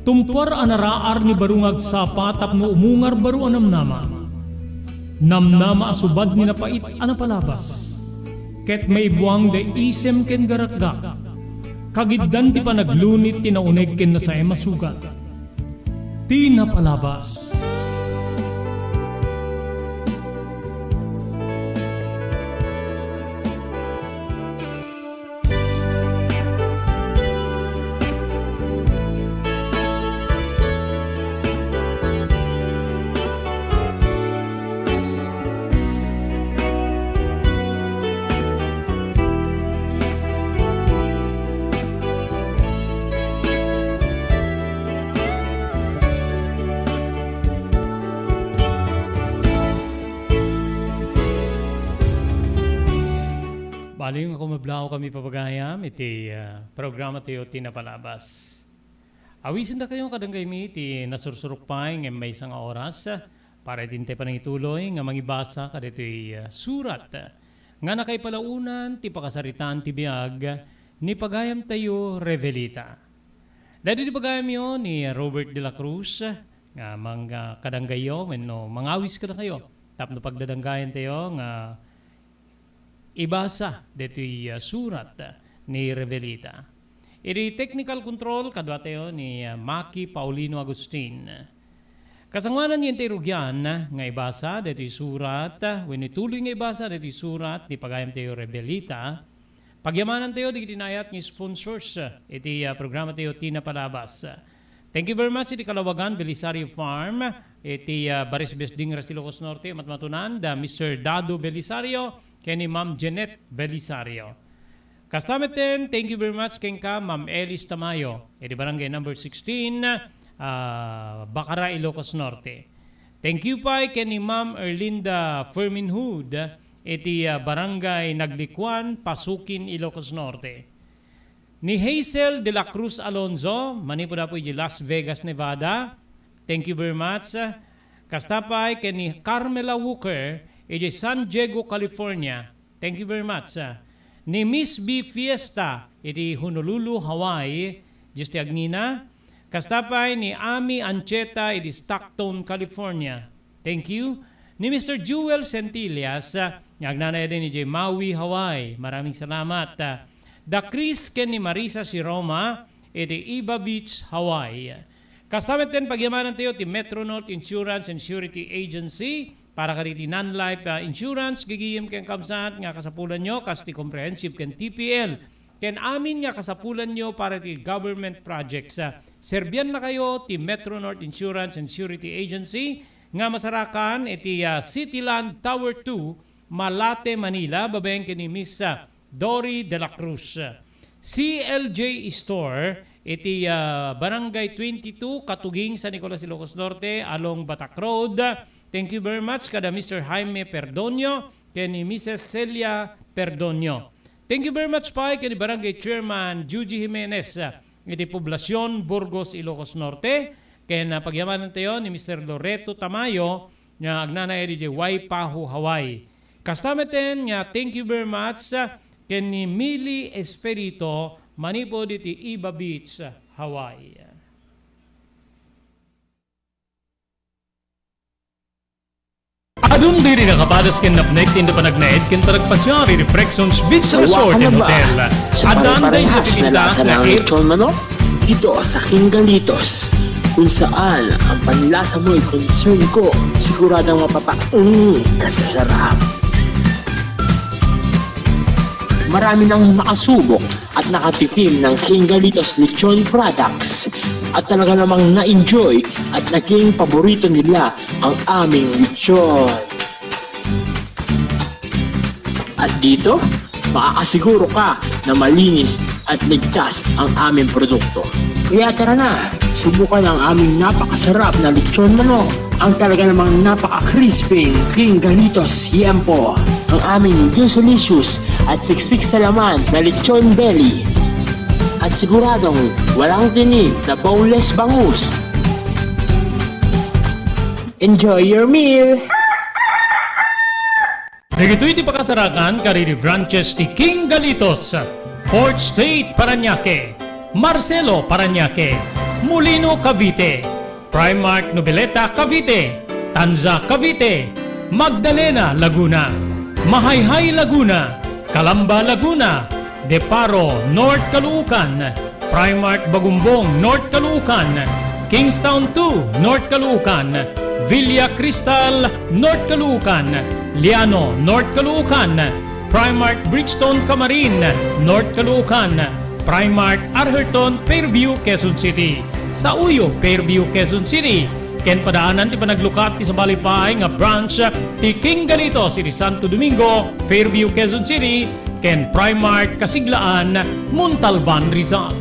Tumpuar a naraar ni baro nga agsapa tapno umungar baro a namnama. Namnama a subad ni napait a napalabas. Ket maibuang da isem ken garakgak. Kagiddan ti panaglunit ti nauneg ken nasaem a sugat. Ti napalabas. Bali nga kumablaw kami, papagayam, iti, ah, programa tayo, Ti Napalabas. Awisin dakayo kadagiti nasursurok pay ngem maysa nga oras, ah, para iti intay panangituloy nga mangibasa kadagitoy, ah, surat, ah, nga nakaipalaonan ti pakasaritaan ti biag ni pagayam tayo, Revelita. Daydi ti pagayamyo ni Robert de la Cruz, nga mang-, ah, kadanggayo wenno mangawis kadakayo tapno pagdadanggayan tayo nga ibasa daytoy, ah, surat ni Revelita. Iti technical control, kaduatayo ni, ah, Maki Paulino Agustin. Kasangoanan nga intay rugian nga ibasa daytoy surat, ah, wenno ituloy nga ibasa daytoy surat ni pagayam tayo, Revelita. Pagyamanantayo dagiti naayat nga sponsors, ah, iti, ah, programa tayo, Ti Napalabas. Thank you very much iti Kalawagan Belisario Farm, iti, ah, Bares Besding, Ilocos Norte, matmatunan da Mister Dado Belisario ken ni Ma'am Jeanette Belisario. Kasta metten, thank you very much kenka, Ma'am Elis Tamayo, iti Barangay Number sixteen, ah, Bacara, Ilocos Norte. Thank you pay ken ni Ma'am Erlinda Ferminhud, iti, ah, Barangay Naglikuan, Pasukin, Ilocos Norte. Ni Hazel de la Cruz Alonzo, manipud apo iti Las Vegas, Nevada. Thank you very much. Kasta pay ken ni Carmela Walker, iti San Diego, California. Thank you very much. Ni Miss B Fiesta, iti Honolulu, Hawaii. Dios ti agnina. Kasta pay ni Ami Ancheta, iti Stockton, California. Thank you. Ni Mister Jewel Centillas, ah, nga agnanayaden idiay Maui, Hawaii. Maraming salamat. Ah, da Chris ken ni Marisa Siroma, iti Iba Beach, Hawaii. Kasta metten pagyamanantayo ti Metro North Insurance and Surety Agency para kaditi non-life, ah, insurance, gigim ken kabsat nga kasapulanyo, kas ti comprehensive ken T P L. Ken amin nga kasapulanyo para iti government projects. Ah, serbiannakayo ti Metro North Insurance and Surety Agency nga masarakan iti, ah, Cityland Tower two, Malate, Manila, babaen ken ni Miss, ah, Dory de la Cruz. C L J Store iti, ah, Barangay twenty-two, Katuging, San Nicolas, Ilocos Norte, along Batak Road. Thank you very much kada Mister Jaime Perdonio ken ni Missus Celia Perdonio. Thank you very much pay ken ni Barangay Chairman Juji Jimenez, ah, iti Poblacion, Burgos, Ilocos Norte. Ken, ah, pagyamanantayo ni Mister Loreto Tamayo nga agnanaed iti Waipahu, Hawaii. Kasta metten nga thank you very much, ah, ken ni Mili Esperito manipud iti Iba Beach, Hawaii. Adun diri nakapadas ken napnek ti inda panagnaed ken panagpasiar iti Prexons Beach Resort and Hotel. Addaan daytoy ti pintas nga air lechon manok dito sa King Galitos, kung saan ang panlasa mo'y concern ko, siguradong mapapaeng ka sa sarap. Marami nang nakasubok at nakatikim ng King Galitos Lechon products at talaga namang na-enjoy at naging paborito nila ang aming lechon. At dito, makakasiguro ka na malinis at ligtas ang aming produkto. Kaya tara na, subukan ang aming napakasarap na lechon manok, ang talaga namang napaka-crispy King Galitos Yempo, ang aming juicy-licious at siksik sa laman na lechon belly, at siguradong walang tinik na boneless bangus. Enjoy your meal! Dagitoy ti pakasarakan kadagiti branches ti King Galitos, Fourth State Parañaque, Marcelo Parañaque, Molino Cavite, Primark Noveleta Cavite, Tanza Cavite, Magdalena Laguna, Mahayhay Laguna, Calamba Laguna, Deparo North Caloocan, Primark Bagumbong North Caloocan, Kingstown two North Caloocan, Villa Cristal North Caloocan, Liano North Caloocan, Primark Brixton Camarin North Caloocan, Primark Arherton Fairview, Quezon City. Sauyo, Fairview, Quezon City. Ken padaanan ti panaglukat ti sabali pay nga branch ti King Galitos iti Santo Domingo, Fairview, Quezon City, ken Primark Kasiglaan, Montalban, Rizal.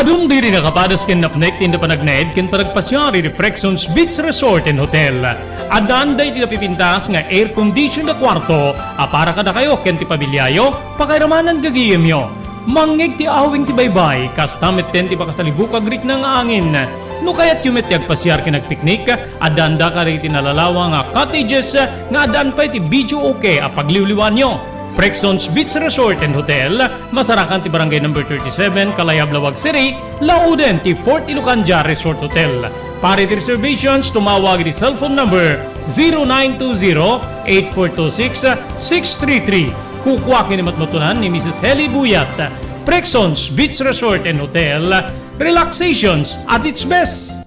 Adun diri nakapadas ken napnek ti panagnaed ken panagpasiar iti Prexons Beach Resort and Hotel. Addan daydi napipintas nga air condition a kuarto a para kadakayo ken ti pamiliayo, pakairamanan gagayemyo. Mangngeg ti awing ti baybay, kasta metten ti makasalibuk a agrikna nga angin. No kayatyo met ti agpasiar ken agpiknik, addanda kadagiti nalalawa nga cottages nga addaan pay ti videoke a pagliwliwaanyo. Prexons Beach Resort and Hotel, masarakan ti Barangay Number thirty-seven, Kalayab, Laoag City, lauden ti Fort Ilocandia Resort Hotel. Para iti reservations, tumawag iti cellphone number zero nine two zero, eight four two six, six three three. Kukua ken ni matmatunan ni Missus Heli Buyat. Prexons Beach Resort and Hotel, relaxations at its best.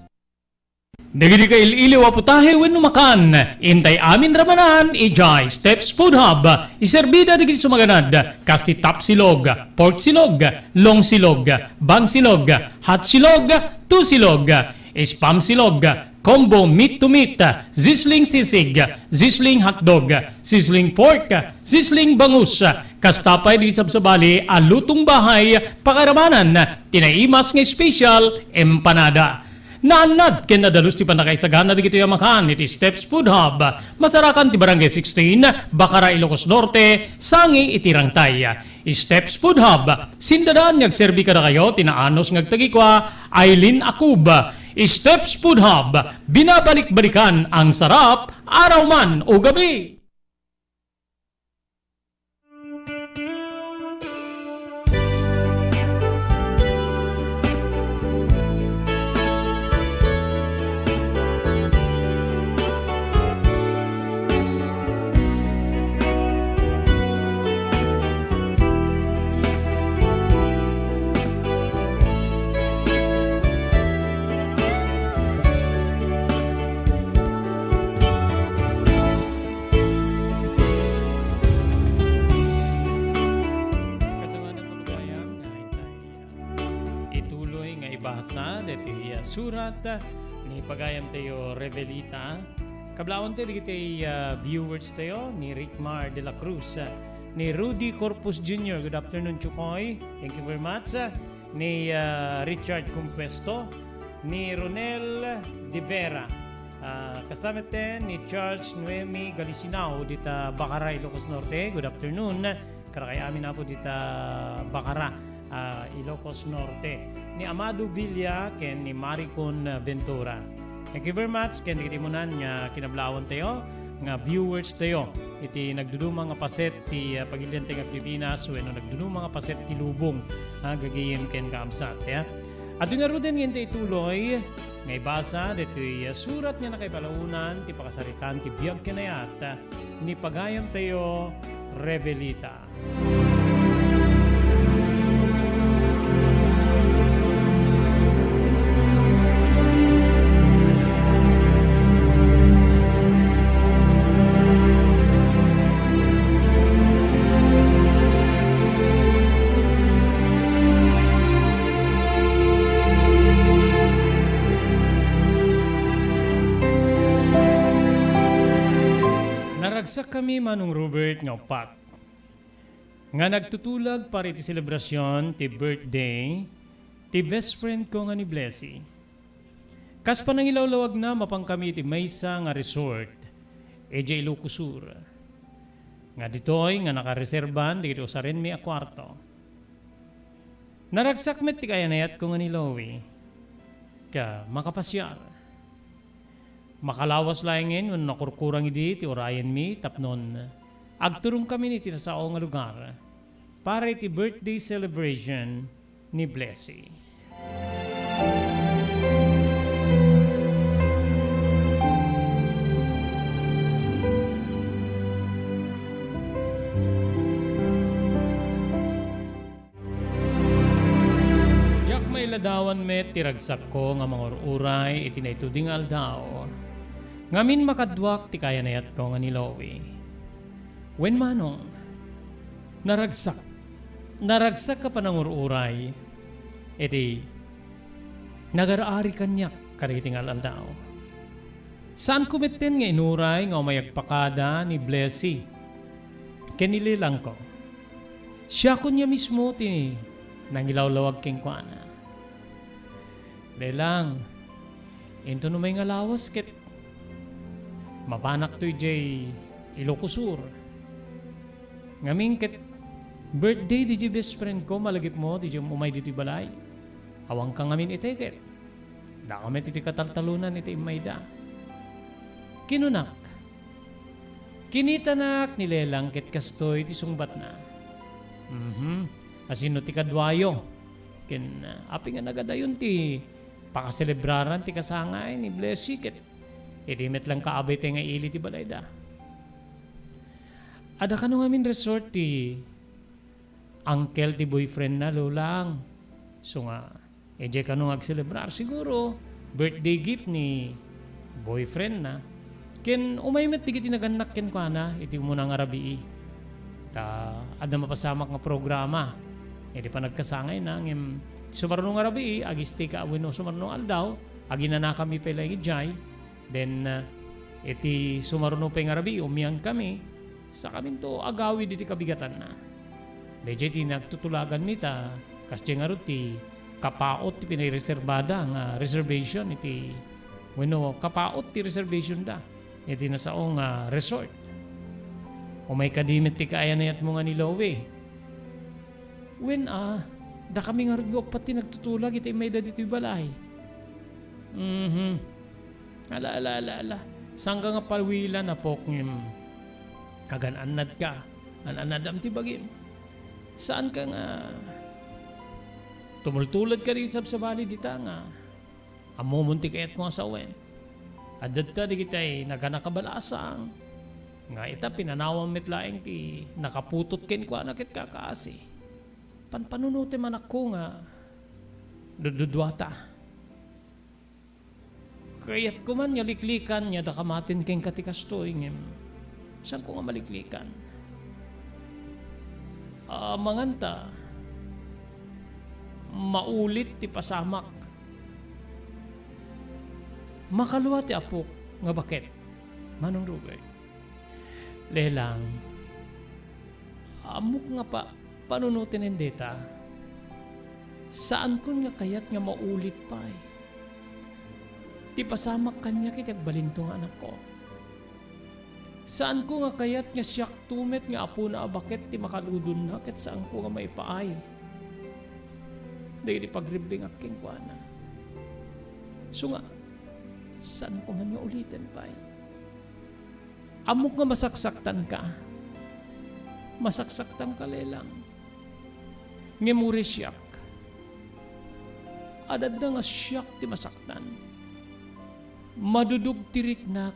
Dagiti kail-iliw a putahe wenno makan, intay amin ramanan idiay Steps Food Hub. Iserbida dagiti sumaganad, kas ti top silog, pork silog, long silog, bang silog, hot silog, two silog, spam silog, combo meat to meat, sizzling sisig, sizzling hotdog, sizzling pork, sizzling bangus, kasta pay dagiti sabsabali a lutong bahay, pakairamanan ti naimas nga special empanada. Naannad ken nadalus ti pannakaisagana dagitoy a makan iti Steps Food Hub. Masarakan ti Barangay sixteen, Bacara, Ilocos Norte, sangi iti Rangtay. Steps Food Hub, sindadaan nga agserbi kadakayo ti naanos nga agtagikua, Aileen Akub. Steps Food Hub, binabalik-balikan ang sarap, araw man o gabi. Kasamanan ko gayam nga intay, ah, ituloy nga ibasa daytoy, ah, surat, ah, ni pagayamtayo Revelita. Kablaawanta dagiti, ah, viewers tayo, ni Rickmar de la Cruz, ah, ni Rudy Corpus Junior. Good afternoon, Chukoy. Thank you very much. Ah, ni, ah, Richard Compuesto, ni Ronel de Vera. Ah, kasta metten ni Charles Noemi Galisinao dita Bacara, Ilocos Norte. Good afternoon. Kadakay amin, Apo, dita Bacara, ah, Ilocos Norte. Ni Amado Villa ken ni Maricon Ventura. Thank you very much ken dagiti umunan nga kinablaawanta, nga viewers tayo iti nagduduma nga paset ti, ah, Pagilian ti Pilipinas wenno nagduduma nga paset ti lubong, ah, gagayem ken kaabsat, ya. Adtoy ngaruden nga intay ituloy nga ibasa daytoy, ah, surat nga nakaipalaonan ti pakasaritaan ti biag ken ayat, ah, ni pagayamtayo Revelita. Naragsakkami, Manong Robert, nga uppat nga nagtutulag para iti selebrasion ti birthday ti best friend ko nga ni Blessy. Kas panangilawlawagna, mapankami iti maysa nga resort idiay Ilocos Sur, nga ditoy nga nakareserban dagiti usarenmi a kuarto. Naragsak met ti kayan-ayatko nga ni Louie. ka makapasiar. Makalawas laengen wenno nakurkurang idi ti urayenmi tapnon agturongkamin iti nasao nga lugar para iti birthday celebration ni Blessy. Diak mailadawan met ti ragsakko nga mangur-uray iti naitudi nga aldaw. Ngamin makaduak ti kayanayatko nga ni Loie. Wen manong, naragsak, naragsak a panangur-uray iti nagar-ari kaniak kadagiti nga al-aldaw. Saanko metten nga inuray nga umay agpakada ni Blessy ken ni Lelangko. Siakon nga mismo ti nangilawlawag kenkuana. Lelang, inton umay nga lawas ket mapanakto idiay Ilocos Sur. Ngamin ket birthday diay best friend ko, malagipmo diay umay ditoy balay. Awanka ngamin iti ket daka met iti kataltalonan iti immayda. Kinunak, kinitanak ni Lelang ket kastoy ti sungbatna. Mhm. Asino ti kaduayo? Ken, ah, apay nga nagadayon ti pakaselebraran ti kasangay ni Blessy ket idi met lang kaabay tay nga ili ti balayda. Adda kano ngamin resort ti uncle ti boyfriend na, Lolang. So nga, idiay kano nga agselebrar. Siguro, birthday gift ni boyfriend na. Ken umay met dagiti nagannak kenkuana iti umuna nga rabii. Ta adda mapasamak nga programa. Idi panagkasangayna, ngem sumaruno nga rabii, agistay ka wenno sumaruno nga aldaw, aginanakami pay laeng idiay. Then, uh, iti sumaruno pay nga rabii, umiangkami, sakaminto agawid iti kabigatanna. Daydiay ti nagtutulaganmi ta kasdiay ngarud ti kapaut ti pinaireserbada nga reservation iti, wenno kapaut ti reservation da iti nasao nga resort. Umay kadi met ti kaayanayatmo nga ni Loie. Wen a, dakami ngarud nga uppat ti nagtutulag iti immayda ditoy balay. Mhm. Ala, ala, ala, ala. Saanka nga pawilan, apok, ngem agan-annadka. An-annadam ti bagim. Saanka nga tumultuladka dagiti sabsabali dita nga ammomon ti kayatko nga sawen. Adda dagiti nagana kabalasang nga ita pinanawam met laeng ti nakaputot kenkuana ket kakaasi. Panpanunotem, anakko, nga dudduduata. Kayatko man nga liklikan nga adda kamaten kenka ti kastoy, ngem saanko nga maliklikan. Amangan ta maulit ti pasamak. Makalua ti apok nga baket, Manong Robert. Lelang, ammok nga pa-, panunoten dayta. Saankon nga kayat nga maulit pay ti pasamak kaniak iti agbalinto nga anakko. Saanko nga kayat nga siakto met nga apona a baket ti makaludonna ket saanko nga maipaay dagiti pagribbingak kenkuana. Isu nga, saanko man nga uliten pay. Ammok nga masaksaktanka. Masaksaktanka, Lelang. Ngem uray siak, adda nga siak ti masaktan. Madudog ti riknak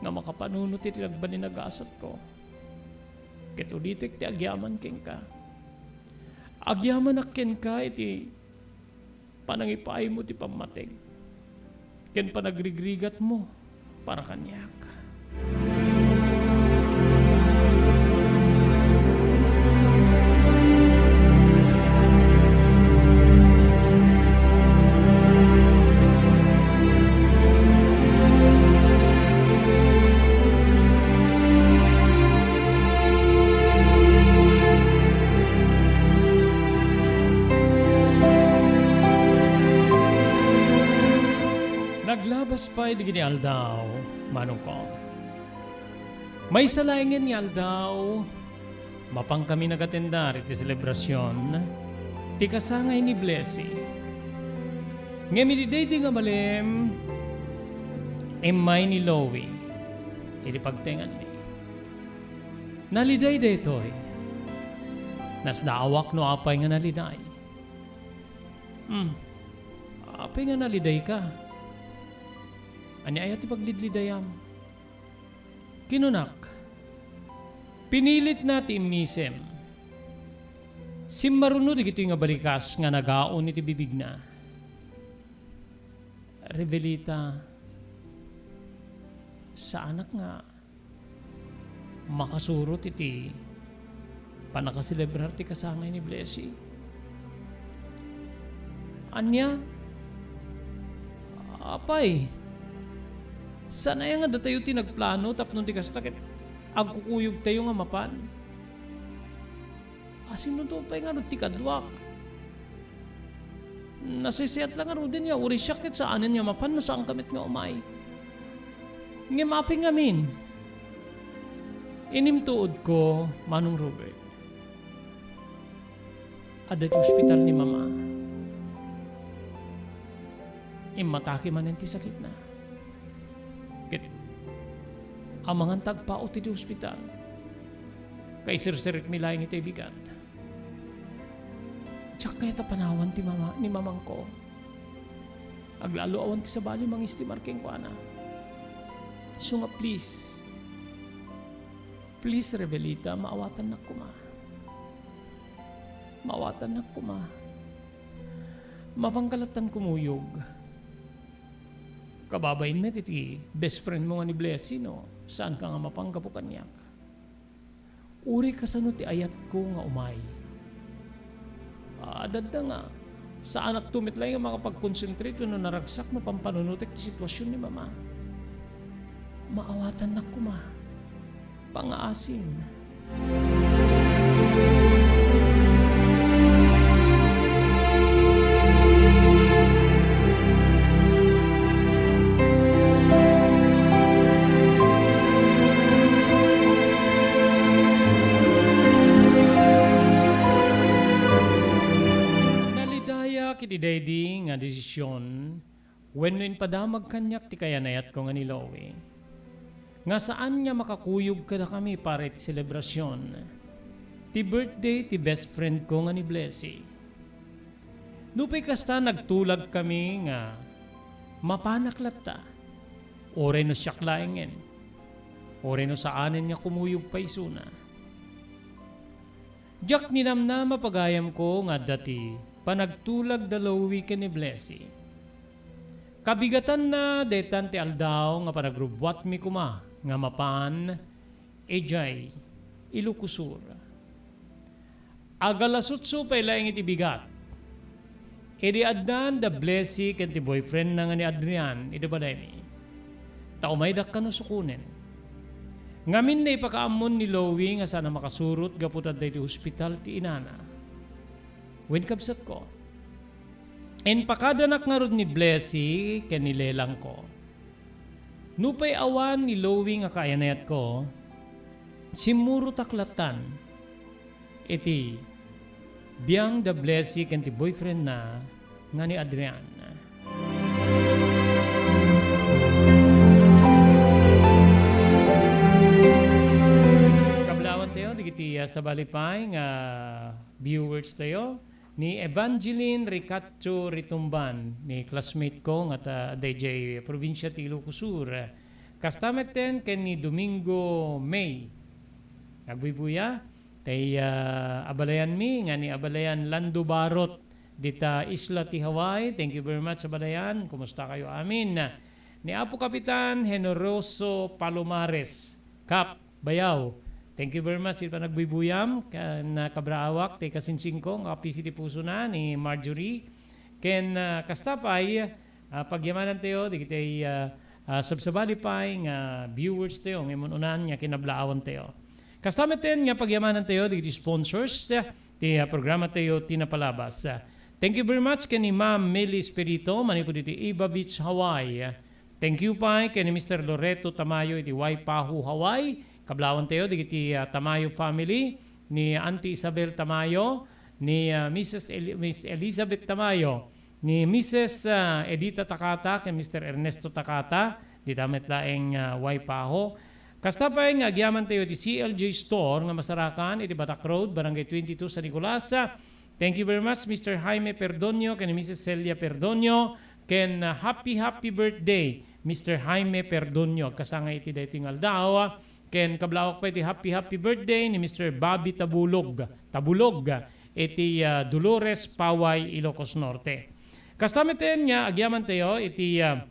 nga makapanunot iti nagbalin a gasatko. Ket ulitek ti agyaman kenka. Agyamanak kenka iti panangipaaymo ti pammateg ken panagrigrigatmo para kaniak. Naglabas pay dagiti aldaw, manongko. Maysa laengen nga aldaw, mapankami nagatendar iti selebrasion ti kasangay ni Blessy. Ngem idi daydi nga balem, immay ni Louie iti pagtenganmi. Naliday daytoy. Nasdaawak no apay nga naliday. Hmm. Apay nga nalidayka? Ania aya ti paglidlidayam? Kinunak, pinilitna ti immisem. Simmaruno dagitoy nga balikas nga nagaon iti bibigna. Rebelita, saanak nga makasurot iti pannakaselebrar ti kasangay ni Blessy. Ania? Apay, saan aya nga datayo ti nagplano tapno ti kasta ket agkukuyogtayo nga mapan? Asino to pay ngarud ti kaduak? Nasisiat la ngaruden nga uray siak ket saanen nga mapan no saanka met nga umay. Ngem apay ngamin? Inimtuodko, Manong Robert. Adda ti ospital ni Mama. Immatake manen ti sakitna. Ket amangan ta agpaut iti ospital, kaiserserekmi laeng iti bigat. Diak kayat a panawan ti mama, ni mamangko. Aglalo awan ti sabali mangistimar kenkuana. Isu nga, please, please, Rebelita, maawatannak koma. Maawatannak koma. Mapanka lattan kumuyog. Kababain met iti best friend mo nga ni Blessy, no? Saanka nga mapan gapu kaniak? Uray kasano ti ayatko nga umay. Adda nga, saanakto met laeng nga makapag-concentrate wenno naragsak no pampanunotek ti sitwasion ni Mama. Maawatannak koma. Pangaasim. Nalidayak iti daydi nga desisyon wenno impadamag kaniak ti kayan-ayatko nga ni Louie, nga saan nga makakuyog kadakami para iti selebrasion ti birthday ti best friend ko nga ni Blessy. Nupay kasta, nagtulagkami nga mapanak latta, uray no siak laengen, uray no saanen nga kumuyog pay isuna. Diak ninamnama pagayamko nga adda ti panagtulag da Louie ken ni Blessy. Kabigatanna daytan ti aldaw nga panagrubuatmi koma nga mapan idiay Ilocos Sur. Agalasutso pay laeng iti bigat. Idi addan da Blessy ken ti boyfriendna nga ni Adrian iti balaymi, ta umaydak kano sukonen. Ngamin, naipakaammon ni Louie nga saan a makasurot gapu ta adda iti hospital ti inana. Wen, kabsatko, impakadanak ngarud ni Blessy ken ni lelangko. Nupay awan ni Louie nga kayan-ayatko, simmurotak lattan iti biang da Blessy ken ti boyfriendna nga ni Adrian. Kablawan tayo, dagiti, ah, sabali pay nga viewers tayo, ni Evangeline Ricacho Ritumban, ni classmate ko nga ta-, dayjay probinsia ti Ilocos Sur. Kasta metten ken ni Domingo May. Agbuybuya, tay, ah, abalayanmi nga ni abalayan Lando Barot dita isla ti Hawaii. Thank you very much, abalayan. Kumusta kayo amin? Ni Apo Kapitan Generoso Palomares, Kap, Bayaw. Thank you very much iti panagbuybuyam ken, ah, kabraawak ti kasinsingko nga apisi ti pusona ni Marjorie. Ken, ah, kasta pay, ah, pagyamanantayo dagiti, ah, ah, sabsabali pay nga viewers tayo nga immun-unan nga kinablaawantayo. Kasta metten nga pagyamanantayo dagiti sponsors, ah, ti, ah, programatayo ti napalabas. Ah, thank you very much ken ni Ma'am Meli Espirito manipud iti Iba Beach, Hawaii. Thank you pay ken ni Mister Loreto Tamayo iti Waipahu, Hawaii. Kablawantayo dagiti, ah, Tamayo family, ni Auntie Isabel Tamayo, ni, ah, Missus Eli-, Miss Elizabeth Tamayo, ni Missus, ah, Edita Takata ken Mister Ernesto Takata, dita met laeng, ah, Waipaho. Kasta pay nga agyamantayo ti C L J Store nga masarakan iti Batak Road, Barangay twenty-two, San Nicolas. Thank you very much, Mister Jaime Perdonio ken ni Missus Celia Perdonio, ken, ah, happy, happy birthday, Mister Jaime Perdonio. Agkasangay iti daytoy nga aldaw, ken kablawak pay iti happy, happy birthday ni Mister Bobby Tabulog, Tabulog, iti, ah, Dolores, Paway, Ilocos Norte. Kasta metten nga agyamantayo iti, ah,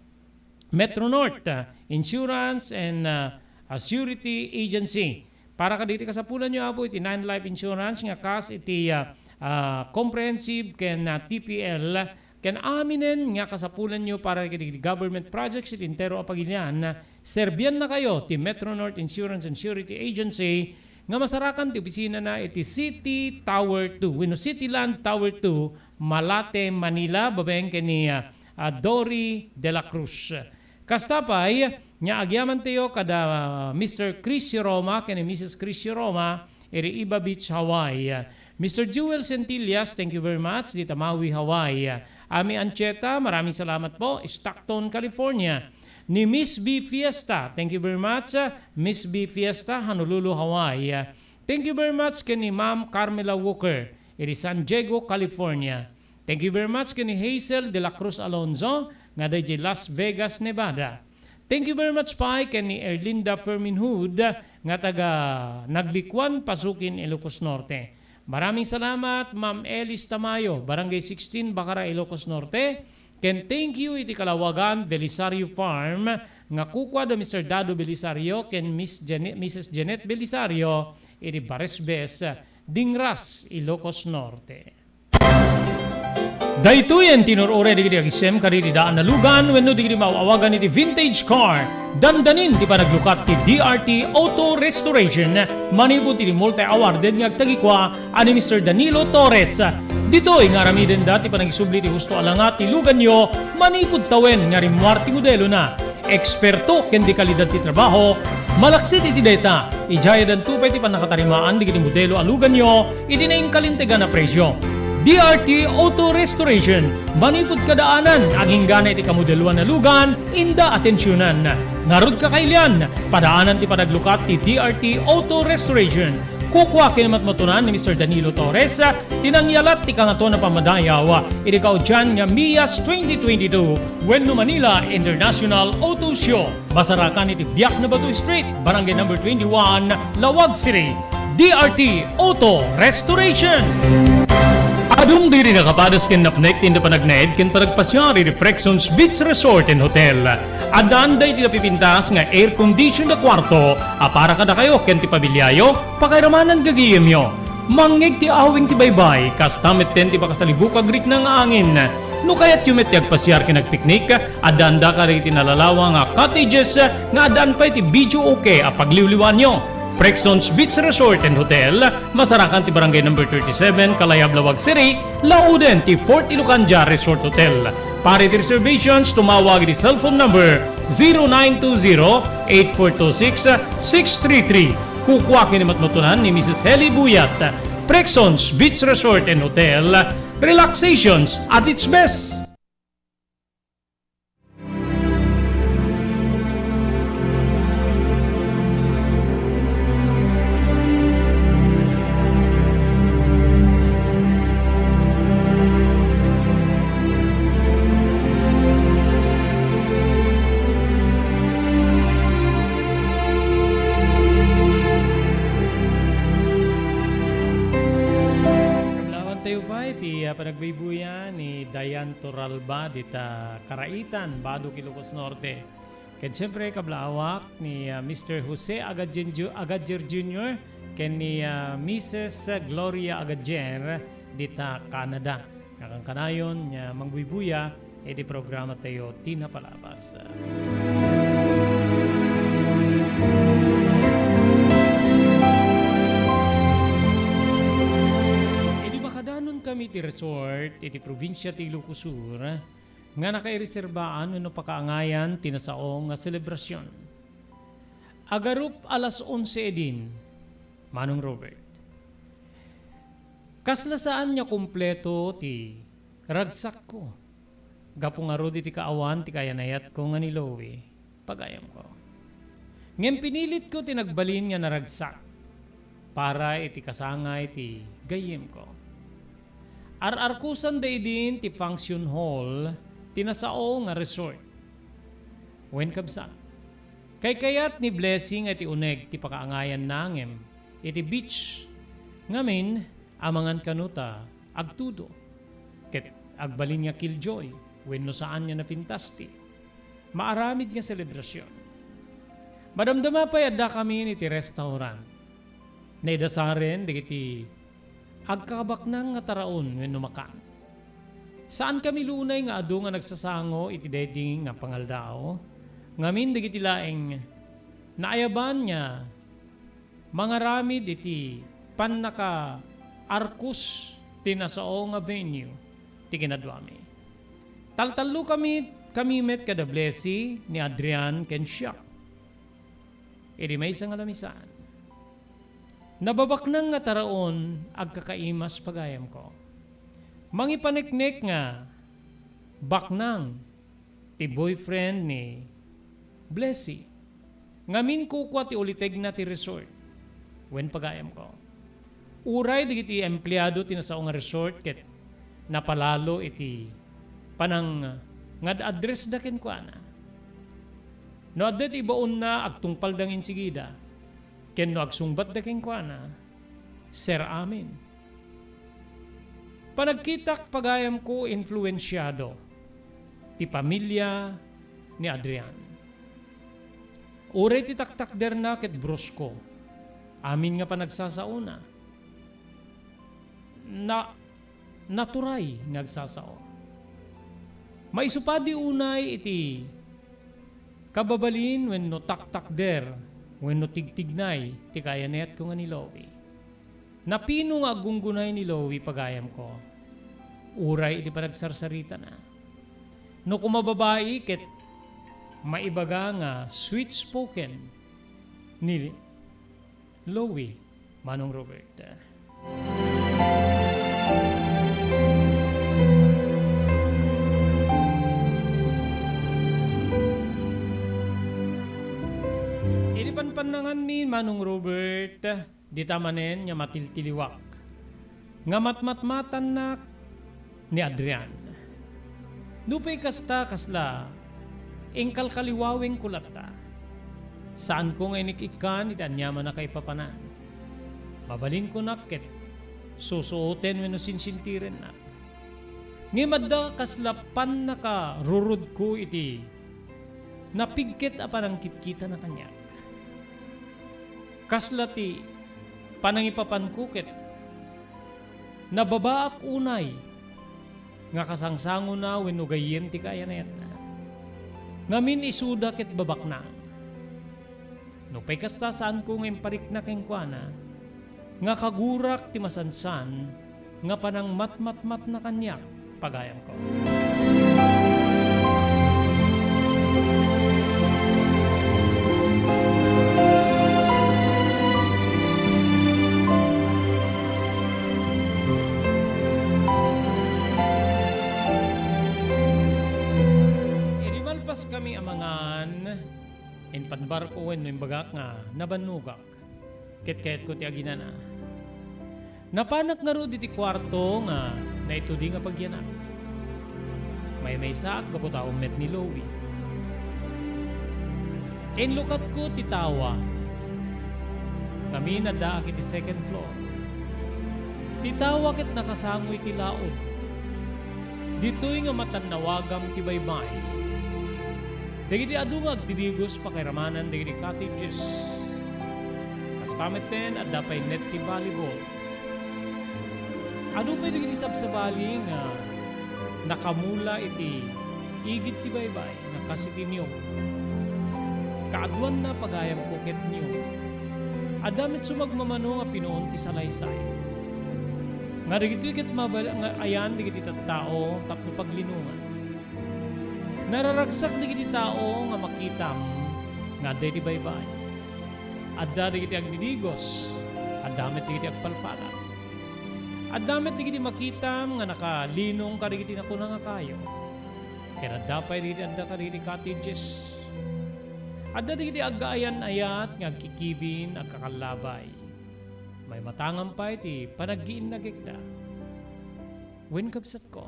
Metro North, ah, Insurance and, ah, ah, Surety Agency. Para kadagiti kasapulanyo, Apo, iti Nine Life Insurance nga kas iti, ah, ah, comprehensive ken, ah, T P L, ken aminen nga kasapulanyo para kadagiti government projects iti entero a pagilian, serbiannakayo ti Metro North Insurance and Surety Agency nga masarakan ti opisinana iti City Tower two wenno City Land Tower two, Malate, Manila, babaen ken ni, ah, ah, Dory de la Cruz. Kasta pay nga agyamantayo kada, ah, Mister Crisio Roma ken ni Missus Crisio Roma iti Iba Beach, Hawaii. Mister Jewel Centillas, thank you very much, dita Maui, Hawaii. Ami Ancheta, maraming salamat po, Stockton, California. Ni Miss B Fiesta, thank you very much, ah, Miss B Fiesta, Honolulu, Hawaii. Thank you very much ken ni Ma'am Carmela Walker, iti San Diego, California. Thank you very much ken ni Hazel de la Cruz Alonzo nga daydiay Las Vegas, Nevada. Thank you very much pay ken ni Erlinda Fermin Hood nga taga Naglikuan, Pasukin, Ilocos Norte. Maraming salamat, Ma'am Elis Tamayo, Barangay sixteen, Bacara, Ilocos Norte. Ken thank you iti Kalawagan Belisario Farm nga kukua da Mister Dado Belisario ken Miss Jane-, Missus Jeanette Belisario iti Baresbes, Dingras, Ilocos Norte. Daytoyen ti nur-uray dagiti agisem kadagiti daan a lugan wenno dagiti maaw-awagan iti vintage car. Dandanin ti panaglukat ti D R T Auto Restoration manipud iti multi-awarded nga agtagikua a ni Mister Danilo Torres. Ditoy nga aramidenda ti panangisubli ti husto a langa ti luganyo manipud tawen nga rimmuar ti modelona. Eksperto ken di kalidad ti trabaho, malaksid iti dayta, idiay addanto pay ti pannakatarimaan dagiti modelo a luganyo iti nainkalintegan a presio. D R T Auto Restoration, manipud kadaanan, aginggana iti kamodeloan a lugan, inda atensionan. Ngarud, kakailian, padaanan ti panaglukat ti D R T Auto Restoration. Kukua ken ni matmatunan ni Mister Danilo Torres ti nangyalat ti Kangatoan a Pammadayaw iti kaudian nga MIAS twenty twenty-two wenno Manila International Auto Show. Masarakan iti Biak na Bato Street, Barangay Number twenty-one, Laoag City. D R T Auto Restoration. Adun diri nakapadas ken napnek ti inda panagnaed ken panagpasiar iti Frexons Beach Resort and Hotel. Addaan daytoy napipintas nga air condition a kuarto a para kadakayo ken ti pamiliayo, pakairamanan gagayemyo. Mangngeg ti awing ti baybay, kasta metten ti makasalibuk a agrikna nga angin. No kayatyo met ti agpasiar ken agpiknik, addaanda kadagiti nalalawa nga cottages nga addaan pay ti videoke a pagliwliwaanyo. Frexons Beach Resort and Hotel, masarakan ti Barangay Number thirty-seven, Kalayab, Laoag City, lauden ti Fort Ilocandia Resort Hotel. Para iti reservations, tumawag iti cellphone number zero nine two zero, eight four two six, six three three. Kukua ken ni matmatunan ni Missus Heli Buyat. Frexons Beach Resort and Hotel, relaxations at its best. Kablawantayo pay ti, ah, panagbaybuya ni Diane Toralba dita Karaitan, Badok, Ilocos Norte. Ken siempre, kablaawak ni, ah, Mister Jose Agadjen Ju-, Agadjer Junior ken ni, ah, Missus Gloria Agadjer dita Canada. Nakankanayon nga mangbuybuya iti programatayo ti napalabas. Idi makadanon kami ti resort iti probinsia ti Ilocos Sur, nga nakaireserbaan wenno pakaangayan ti nasao nga selebrasion. Agarup alas onse idin, Manong Robert. Kasla saan nga kompleto ti ragsakko. gapu ngarud iti kaawan ti kayanayatko nga ni Louie, pagayamko. Ngem pinilitko ti nagbalin nga naragsak para iti kasangay ti gayyemko. Ar-arkusanda idin ti function hall ti nasao nga resort. Wen kabsat, kaykayat ni Blessing nga iti uneg ti pakaangayanna ngem iti beach ngamin, amangan kano ta agtudo ket agbalin nga killjoy wenno saan nga napintas ti maaramid nga selebrasion. Madamdama pay addakamin iti restaurant. Naidasaren dagiti agkabaknang nga taraon wenno makan. Saankami lunay nga adu nga nagsasango iti daydi nga pangaldaw, ngamin dagiti laeng naayaban nga mangaramid iti pannakaarkus ti nasao nga venue ti kinaduami. Taltallo kami, kami met kada Blessy ni Adrian ken siak. Idi maysa nga lamisaan, nababaknang nga taraon agkakaimas pagayamko. Mangipaneknek nga baknang ti boyfriend ni Blessy. Ngamin kukua ti ulitegna ti resort. Wen pagayamko. Uray dagiti empleado ti nasao nga resort ket napalalo iti panang nga ad-addressda kenkuana. No adda ti ibaonna, agtungpalda nga insigida, ken no agsungbatda kenkuana, seramin. Panagkitak pagayamko influensiado ti pamilia ni Adrian. Uray ti taktakderna ket brusko, amin nga panagsasaona, na, naturay nga agsasao. Maisupadi unay iti kababalin wenno taktakder wenno tigtignay ti kayanetko nga ni Louie. Napino nga aggunggunay ni Louie pagayamko, uray iti panagsarsaritana. No kumababai ket maibaga nga sweet spoken ni Louie, Manong Robert. Idi panpannanganmi, Manong Robert, dita manen nga matiltiliwak nga matmatmatannak ni Adrian. Nupay kasta, kasla inkalkaliwawengko latta. Saanko nga inik-ikkan iti aniaman a kaipapanan. Mabalinkonak ket susuoten wenno sinsintirennak. Ngem adda kasla pannakarurodko iti napigket a panangkitkitana kaniak. Kasla ti panangipapanko ket nababaak unay nga kasangsangona wenno gayyem ti kayanayatna. Ngamin isuda ket babaknang. Nupay kasta, saanko nga imparikna kenkuana nga kagurak ti masansan nga panangmatmatmatna kaniak, pagayamko. Idi malpas kami a mangan, impanbarko wenno imbagak nga nabannogak. Ket kayatko ti aginana. Napanak ngarud iti kuarto nga naitudi nga pagyanak. Maymaysaak gapu ta ummet ni Louie. Inlukatko ti tawa. Ngamin addaak iti second floor. Ti tawa ket nakasango iti laud. Ditoy nga matannawagam ti baybay. Dagiti adu nga agdidigos pakairamanan dagiti cottages. Kasta metten, adda pay net ti volleyball. Adu pay dagiti sabsabali nga nakamula iti igid ti baybay nga kas iti niyog. Kaaduanna, pagayamko, ket niyog. Adda met sumagmamano nga pinuon ti salaysay. Nga dagitoy ket mabal-, nga ayan dagiti tattao tapno paglinongan. Nararagsak dagiti tao nga makitam nga adda iti baybay. Adda dagiti agdidigos, adda met dagiti agpalpalak. Adda met dagiti makitam nga nakalinong kadagiti nakuna nga kayo. Ken adda pay dagiti adda kadagiti cottages. Adda dagiti aggaayan-ayat nga agkikibin, agkakallabay. Maimatangan pay ti panaggiinnagekda. Wen, kabsatko,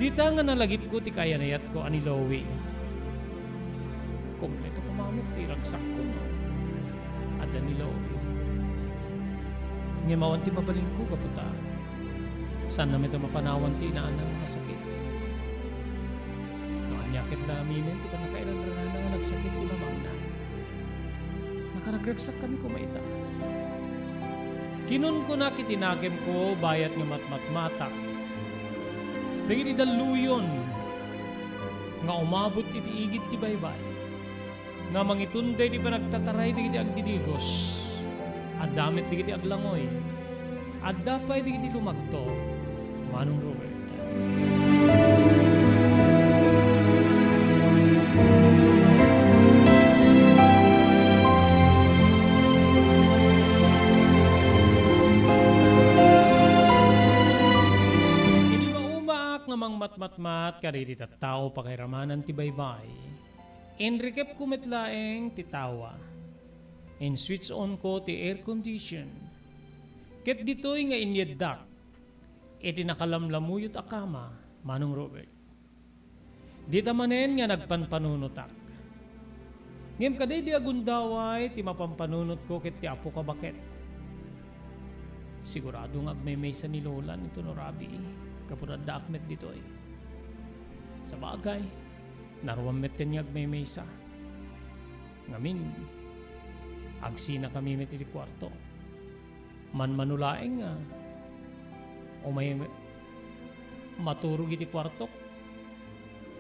dita nga nalagipko ti kaayan-ayatko a ni Louie. Kompleto koma met ti ragsakko no adda ni Louie. Ngem awan ti mabalinko gapu ta saanna met a mapanawan ti inaana nga sakit. No ania ket la aminen ti pannakairanranana nga nagsakit ti mamangna. Nakaragraksakkami koma ita. Kinunkunak iti nakemko bayat nga matmatmatak dagiti dalluyon nga umabot iti igid ti baybay, nga mangiton daydi panagtataray dagiti agdidigos. Adda met dagiti aglangoy. Adda pay dagiti lumagto, Manong Robert. Idi maumaak nga mangmatmatmat kadagiti tattao pakairamanan ti baybay, inrikepko met laeng ti tawa. In-switch on ko ti air condition. Ket ditoy nga inyeddak iti nakalamlamuyot a kama, Manong Robert. Dita manen nga nagpanpanunotak. Ngem kadaydi a gundaway ti mapanpanunotko ket ti apok a baket. Sigurado nga agmaymaysa ni Lola nito no rabii, gapu ta addaak met ditoy. Sabagay, naruam metten nga agmaymaysa. Ngamin, agsinakami met iti kuarto. Manmano laeng nga umay maturog iti kuartok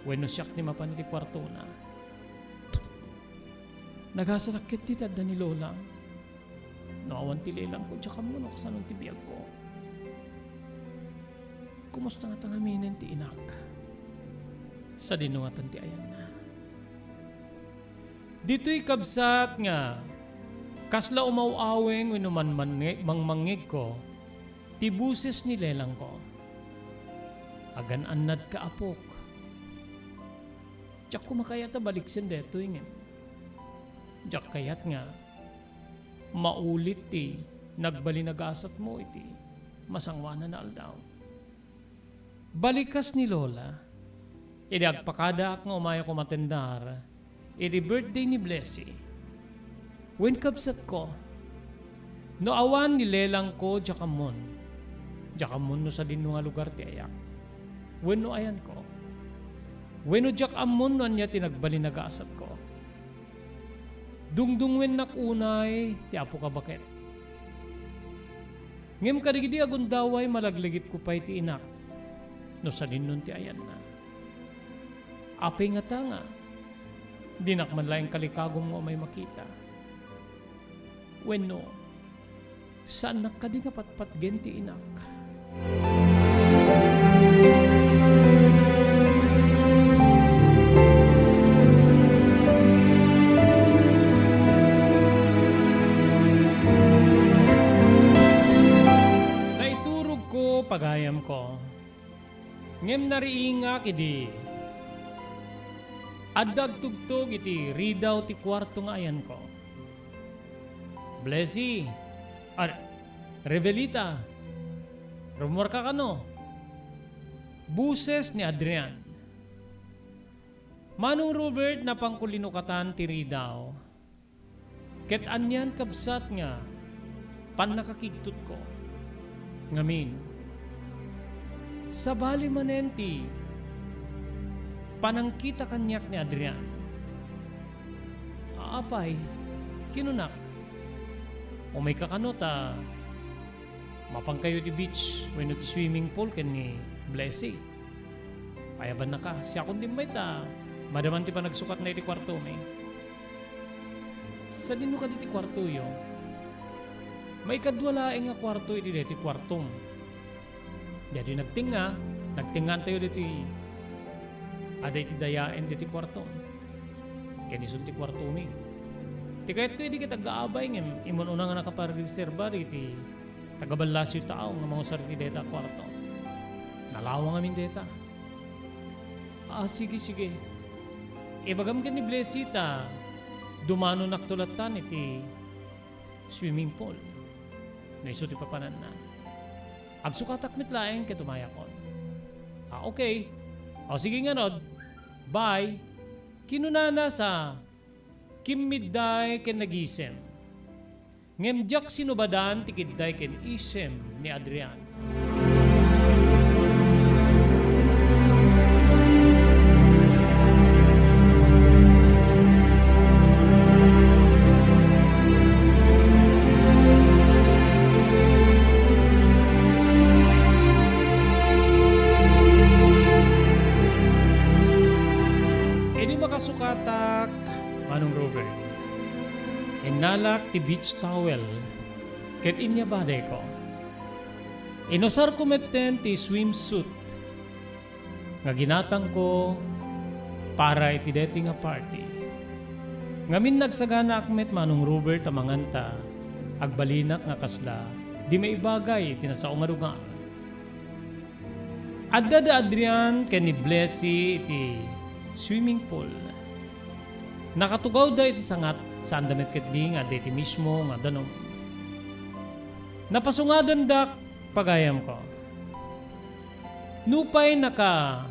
wenno siak ti mapan iti kuartona. Nagasatak ketdi ta adda ni Lola. No awan ti lelangko, diak ammo no kasano ti biagko. Kumusta ngata ngaminen ti inak? Sadino ngatan ti ayanna? Ditoy kabsat nga kasla umaw-aweng wenno manmanne-, mangmangngegko ti boses ni lelangko. Agan-annadka, apok. Diak koma kayat a baliksen daytoy ngem diak kayat nga maulit ti nagbalin a gasatmo iti masangoanan a aldaw. Balikas ni Lola, idi agpakadaak nga umayakon matendar iti birthday ni Blessy. Wen, kabsatko, no awan ni lelangko, diak ammon. Diak ammon no sadino nga lugar ti ayak. Wenno ayanko. Wenno diak ammon no ania ti nagbalin a gasatko. Dungdungngoennak unay ti apok a baket. Ngem kadagidi a gundaway, malaglegitko pay ti inak no sadinnon ti ayanna. Apay ngata nga dinak man laeng kalikagum nga umay makita? Wenno, saannak kadi nga patpatgen ti inak? Naiturogko, pagayamko. Ngem nariingak idi adda agtugtog iti ridaw ti kuarto nga ayanko. "Blessy! Ar-, Rebelita! Rummuarka kano?" Boses ni Adrian. Manong Robert, napanko linukatan ti ridaw. Ket anian, kabsat, nga pannakakigtotko. Ngamin, sabali manen ti panangkita kaniak ni Adrian. "Apay," kinunak, "umayka kano ta mapankayo iti beach wenno ti swimming pool ken ni Blessy?" "Ayabannaka, siakon dimmay ta madaman ti panagsukatna iti kuartomi." "Sadino kadi ti kuartoyo?" "Maikadua laeng a kuarto iti daytoy kuartom. Daytoy nagtengnga, nagtengngaantayo daytoy adda iti dayaen daytoy kuartom. Ken isun ti kuartomi. Ti kayatko idi ket aggaabay ngem immun-una nga nakapareserba dagiti taga-Ballasio tao nga mangusar iti dayta a kuarto. Nalawang amin dayta." "Ah, sige, sige. Ibagam ken ni Blessy ta dumanonakto lattan iti swimming pool no isu ti papananna. Agsukatak met laeng ket umayakon." "Ah, okay. O, sige ngarud. Bye." Kinunana sa kimmidday ken nagisem. Ngem diak sinubadan ti kidday ken isem ni Adrian. Idi makasukatak, Manong Robert, innalak ti beach towel ket inyabadayko. Inusarko metten ti swimsuit nga ginatangko para iti daytoy nga party. Ngamin, nagsaganaak met, Manong Robert, a manganta agbalinak nga kasla di maibagay iti nasao nga lugar. Adda da Adrian ken ni Blessy iti swimming pool. Nakatugawda iti sangat, saanda met ketdi nga adda iti mismo nga danum. Napasungadandak, pagayamko. Nupay naka-shade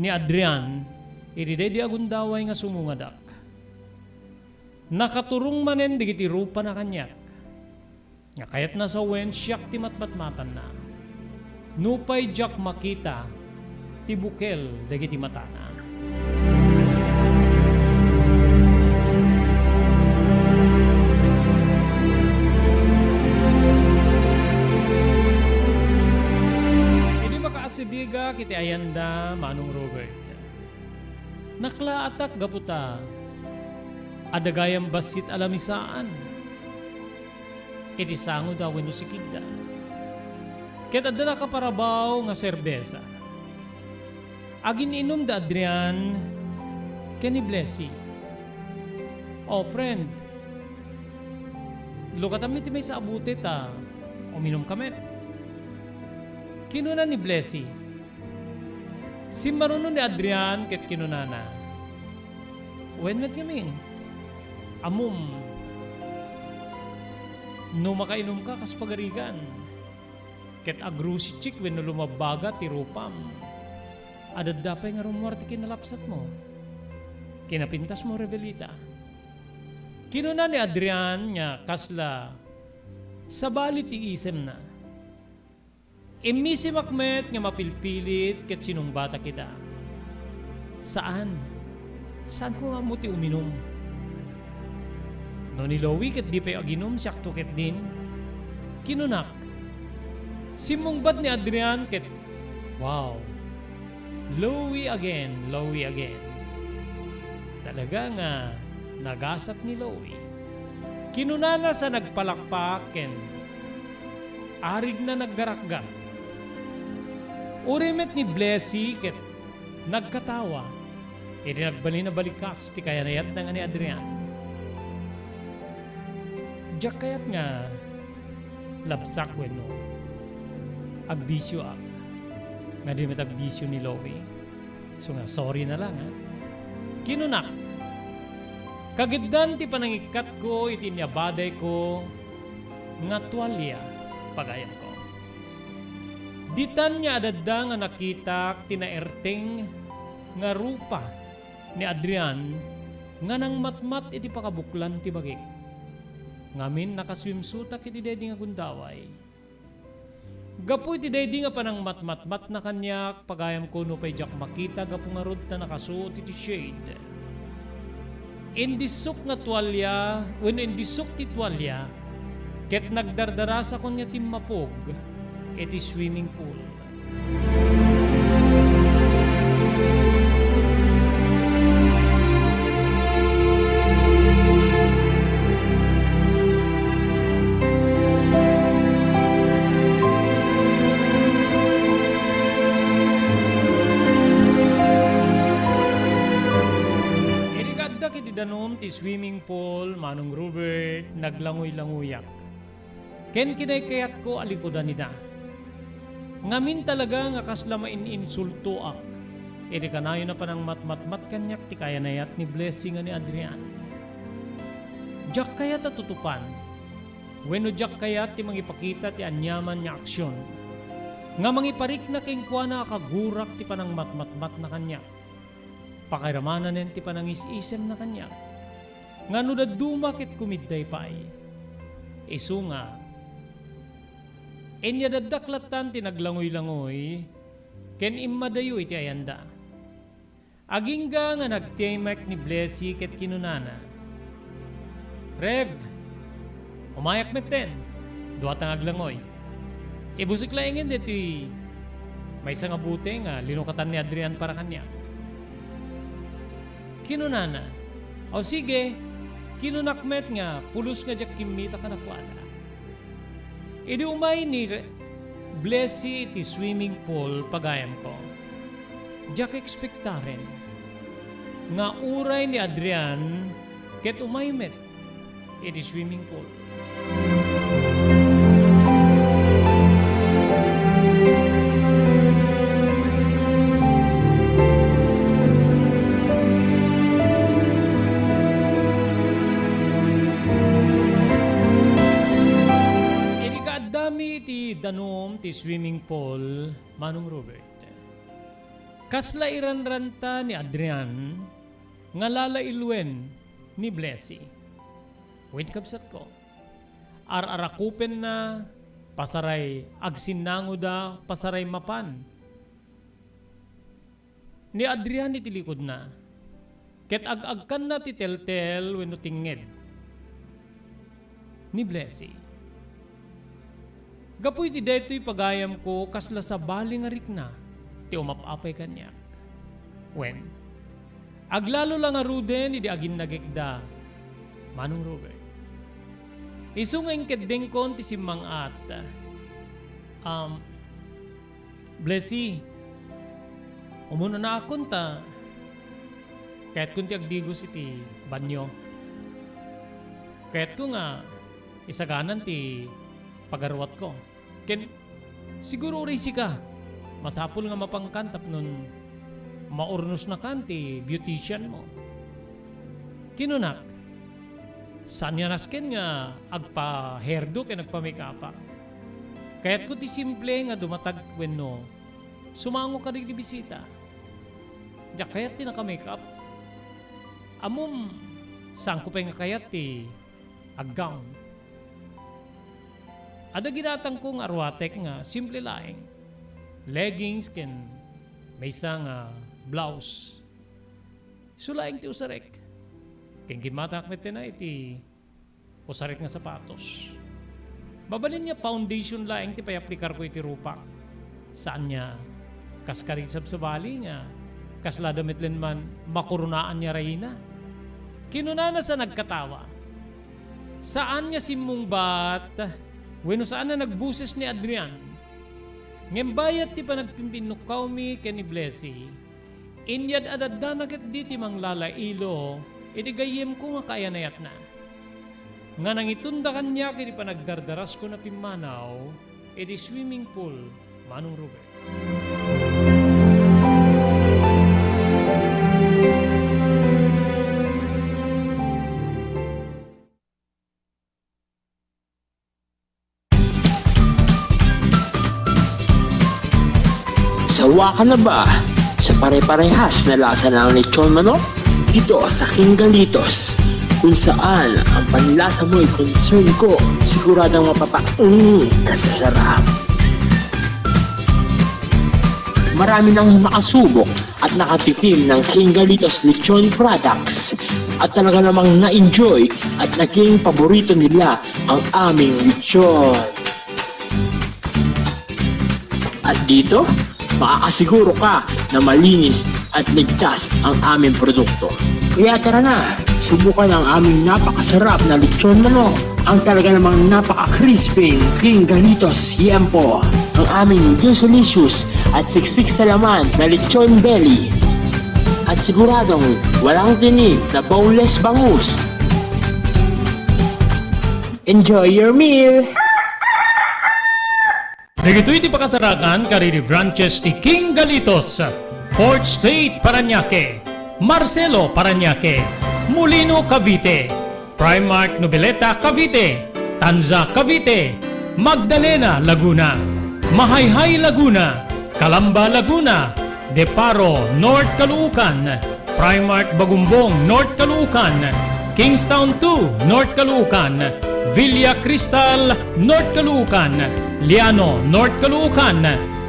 ni Adrian iti daydi a gundaway nga sumungadak, nakaturong manen dagiti rupana kaniak. Nga kayatna sawen, siak ti matmatmatanna. Nupay diak makita ti bukel dagiti matana. Idi makaasidegak iti ayanda, Manong Robert, naklaatak gapu ta adda gayam bassit a lamisaan iti sangoda wenno sikidda. Ket adda nakaparabaw nga serbesa. Agin-inum da Adrian ken ni Blessy. "Oh, friend, lukatanmi ti maysa a bote ta uminumka met," kinuna ni Blessy. Simmaruno ni Adrian ket kinunana, "Wen met ngamin, ammom no makainumka kas pagarigan, ket agrusitsik wenno lumabbaga ti rupam, adda pay nga rummuar ti kinalapsatmo, kinapintasmo, Revelita." Kinuna ni Adrian nga kasla sabali ti isemna. Immisimak met nga mapilpilit ket sinungbatak ida. "Saan. Saanko nga ammo ti uminum. No ni Louie ket di pay aginum, siakto ketdin," kinunak. Simmungbat ni Adrian ket, wow! Louie again, Louie again. Talaga nga nagasat ni Louie. Kinunana sa nagpalakpak ken arigna naggarakgak. Uray met ni Blessy ket nagkatawa iti nagbalin a balikas ti kayanayatna nga ni Adrian. Diak kayat nga labsak wenno agbisioak nga di met agbisio ni Louie. So nga, sorry na lang, ha? Kinunak, kagiddan ti panangikkatko iti inyabadayko nga tualia, pagayamko. Ditan nga adda nga nakitak ti naerteng nga rupa ni Adrian nga nangmatmat iti pakabuklan ti bagik. Ngamin, nakaswimsuitak iti daydi nga gundaway. Gapu iti daydi nga panangmatmatmatna kaniak, pagayamko, nupay diak makita gapu ngarud ta nakasuot iti shade. Indissok nga tualia, wenno indissok ti tualia, ket nagdardarasakon nga timmapog iti swimming pool. Iti kaaddak iti danum ti swimming pool, Manong Robert, naglanguy-languyak. Ken kinaykayatko a likudan ida. Ngamin talaga nga kasla main-insultoak idi kanayon a panangmatmatmat kaniak ti kayanayat ni Blessy nga ni Adrian. Diak kayat a tutupan, wenno diak kayat ti mangipakita ti aniaman nga aksion nga mangiparikna kenkuana a kagurak ti panangmatmatmatna kaniak. Pakairamanen ti panangis-isemna kaniak nga no dadduma ket kumidday pay. Isu nga, inyadaddak lattan ti naglangoy-langoy ken immadayo iti ayanda. Agingga nga nagtimek ni Blessy ket kinunana, "Rev, umayak metten, duata nga aglangoy. Ibusek laengen ditoy maysa nga bote nga linukatan ni Adrian para kaniak." Kinunana, "Aw sige," kinunak met nga pulos nga diak kimmita kadakuada. Idi umay ni Re-, Blessy iti swimming pool, pagayamko, diak ekspektaren nga uray ni Adrian ket umay met iti swimming pool. Idi kaaddami iti danum ti swimming pool, Manong Robert, kasla iranranta ni Adrian nga lalailoen ni Blessy. Wen, kabsatko, ar-arakupenna, pasaray agsinnangoda, pasaray mapan ni Adrian iti likudna, ket ag-agkanna ti teltel wenno tingnged ni Blessy. Gapu iti daytoy, pagayamko, kasla sabali nga rikna ti umap-apay kaniak. Wen, aglalo la ngaruden idi aginnagekda, Manong Robert. Isu nga inkeddengkon ti simmang-at. Um, Blessy, umunanakon ta kayatkon ti agdigos iti banio. Kayatko nga isaganan ti pagaruatko. Ken siguro uray sika, masapul nga mapankan tapno maurnosnakan ti beautician mo. Kinunak, saan nga nasken nga agpa-hairdo ken agpa-make-upak. Kayatko ti simple nga dumatag wenno sumango kadagiti bisita. Diak kayat ti naka-make-up. Ammom, saanko pay nga kayat ti ag-gown. Adda ginatangko nga aruatek nga simple laeng. Leggings ken maysa nga blouse. Isu laeng ti usarek. Ken gimmatak metten iti usarek nga sapatos. Mabalin nga foundation laeng ti pay-aplikarko iti rupak. Saan nga kas kari sabsabali nga kasla da met len man makoronaan nga rayna. Kinunana sa nagkatawa, "Saan nga simmungbat wenno saan a nagboses ni Adrian. Ngem bayat ti panagpimpinnukawmi ken ni Blessy, inyad-adaddana ketdi ti manglalailo iti gayyemko nga kaayanayatna. Nga nangitunda kaniak iti panagdardarasko a pimmanaw iti swimming pool, Manong Robert." Sawa ka na ba sa pare-parehas na lasa ng lechon manok? Dito sa King Galitos, kung saan ang panlasa mo'y concern ko, siguradong mapapaung ka sa sarap. Marami nang nakasubok at nakatikim ng King Galitos Lechon Products at talaga namang na-enjoy at naging paborito nila ang aming lechon. At dito, makakasiguro ka na malinis at ligtas ang aming produkto. Kaya tara na, subukan ang aming napakasarap na lechon manok, ang talaga namang napaka-crispy King Galitos Yempo, ang aming juicy-licious at siksik sa laman na lechon belly. At siguradong walang tinik na boneless bangus. Enjoy your meal! Dagitoy ti pakasarakan kadagiti branches ti King Galitos, Fourth Street, Parañaque, Marcelo, Parañaque, Molino, Cavite, Primark Noveleta, Cavite, Tanza, Cavite, Magdalena, Laguna, Mahayhay, Laguna, Calamba, Laguna, De Paro, North Caloocan, Primark Bagumbong, North Caloocan, Kingstown two, North Caloocan, Villa Cristal, North Caloocan, Liano, North Caloocan,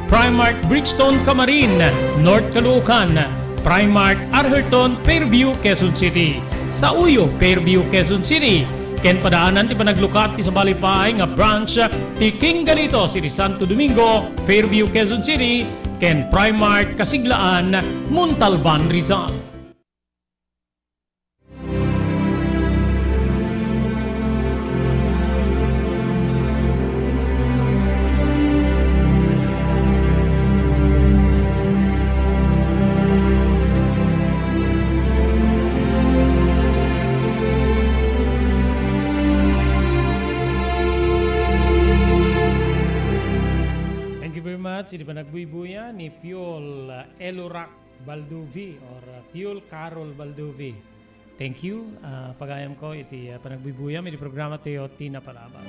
Primark Brixton, Camarin, North Caloocan, Primark Arherton, Fairview, Quezon City. Sauyo, Fairview, Quezon City. Ken padaanan ti panaglukat ti sabali pay nga branch ti King Galitos iti Santo Domingo, Fairview, Quezon City, ken Primark Kasiglaan, Montalban, Rizal. Thank you very much iti panagbuybuya ni Piol, uh, Elorac Balduvi or, uh, Piol Carol Balduvi. Thank you, uh, pagayamko iti, uh, panagbuybuyam iti programa tayo ti Napalabas.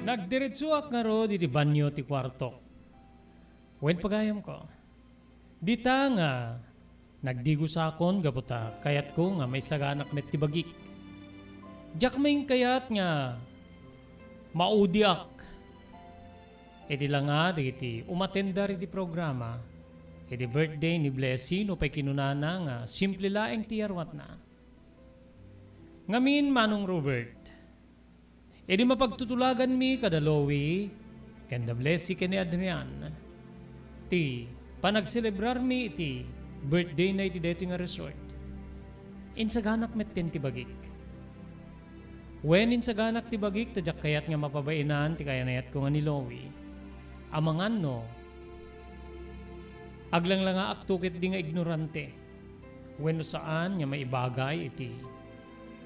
Nagdiretsoak ngarud iti banio ti kuartok. Wen pagayamko, dita nga nagdigusakon gapu ta kayatko nga maisaganak met ti bagik. Diak mankayat nga maudiak. Iti langa dagiti umatendar iti programa, iti birthday ni Blessy, nupay kinunana nga simple laeng ti yarwatna. Ngamin, Manong Robert, idi mapagtutulaganmi kada Louie ken da Blessy ken ni Adrian ti panagselebrarmi iti birthday-na iti daytoy nga resort, insaganak metten ti bagik. Wen, insaganak ti bagik ta diak kayat nga mapabaenan ti kayan-ayatko nga ni Louie. Amangan no aglanglangaakto ketdi nga ignorante wenno saan nga maibagay iti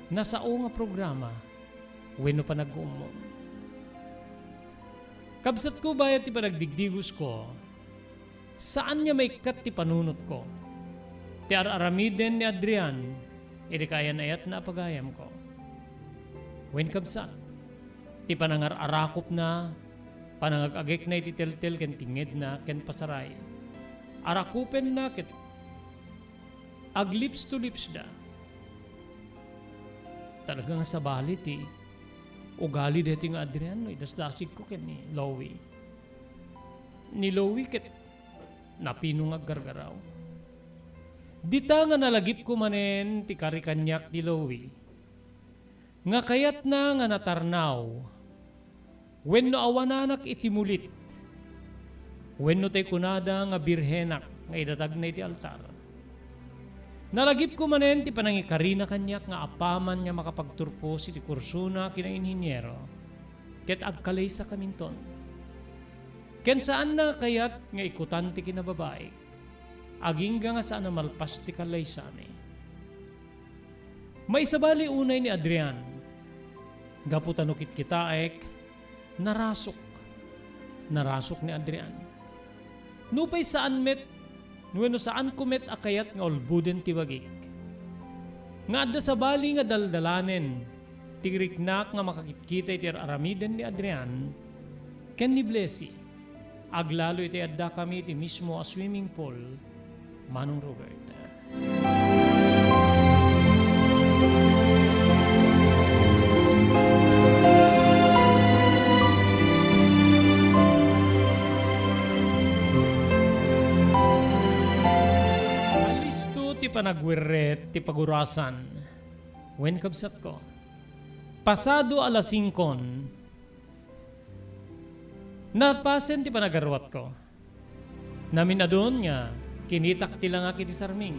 nasao nga programa wenno panagguummong. Kabsatko, bayat ti panagdigdigusko, saan nga maikkat ti panunotko ti ar-aramiden ni Adrian iti kayan-ayatna a pagayamko. Wen, kabsat, ti panangar-arakupna, panangag-agekna iti teltel ken tingngedna ken pasaray. Arakupenna ket aglips to lips da. Talaga nga sabali ti ugali daytoy nga Adrian no idasdasigko ken ni Louie. Ni Louie ket napino nga aggargaraw. Dita nga nalagipko manen ti kari kaniak ni Louie nga kayatna nga natarnaw wenno awananak iti mulit wenno tay kunada nga birhenak nga idatagna iti altar. Nalagipko manen ti panangikarina kaniak nga apaman nga makapagturpos iti kursona kinainhiniero ket agkalaysakaminton. Ken saanna a kayat nga ikutan ti kinababaik, agingga nga saan a malpas ti kalaysami. Maisabali unay ni Adrian, gapu ta no kitkitaek, narasuk. Narasuk ni Adrian. Nupay saan met wenno saanko met a kayat nga ulboden ti bagik, nga adda sabali nga daldalanen ti riknak nga makakitkita iti ar-aramiden ni Adrian ken ni Blessy. Aglalo iti addakami iti mismo a swimming pool, Manong Robert. Alisto ti panagwerret ti pagurasan. Wen, kabsatko, pasado alas singkon, napasen ti panagarwatko. Naminadon nga kinitak ti langak iti sarming,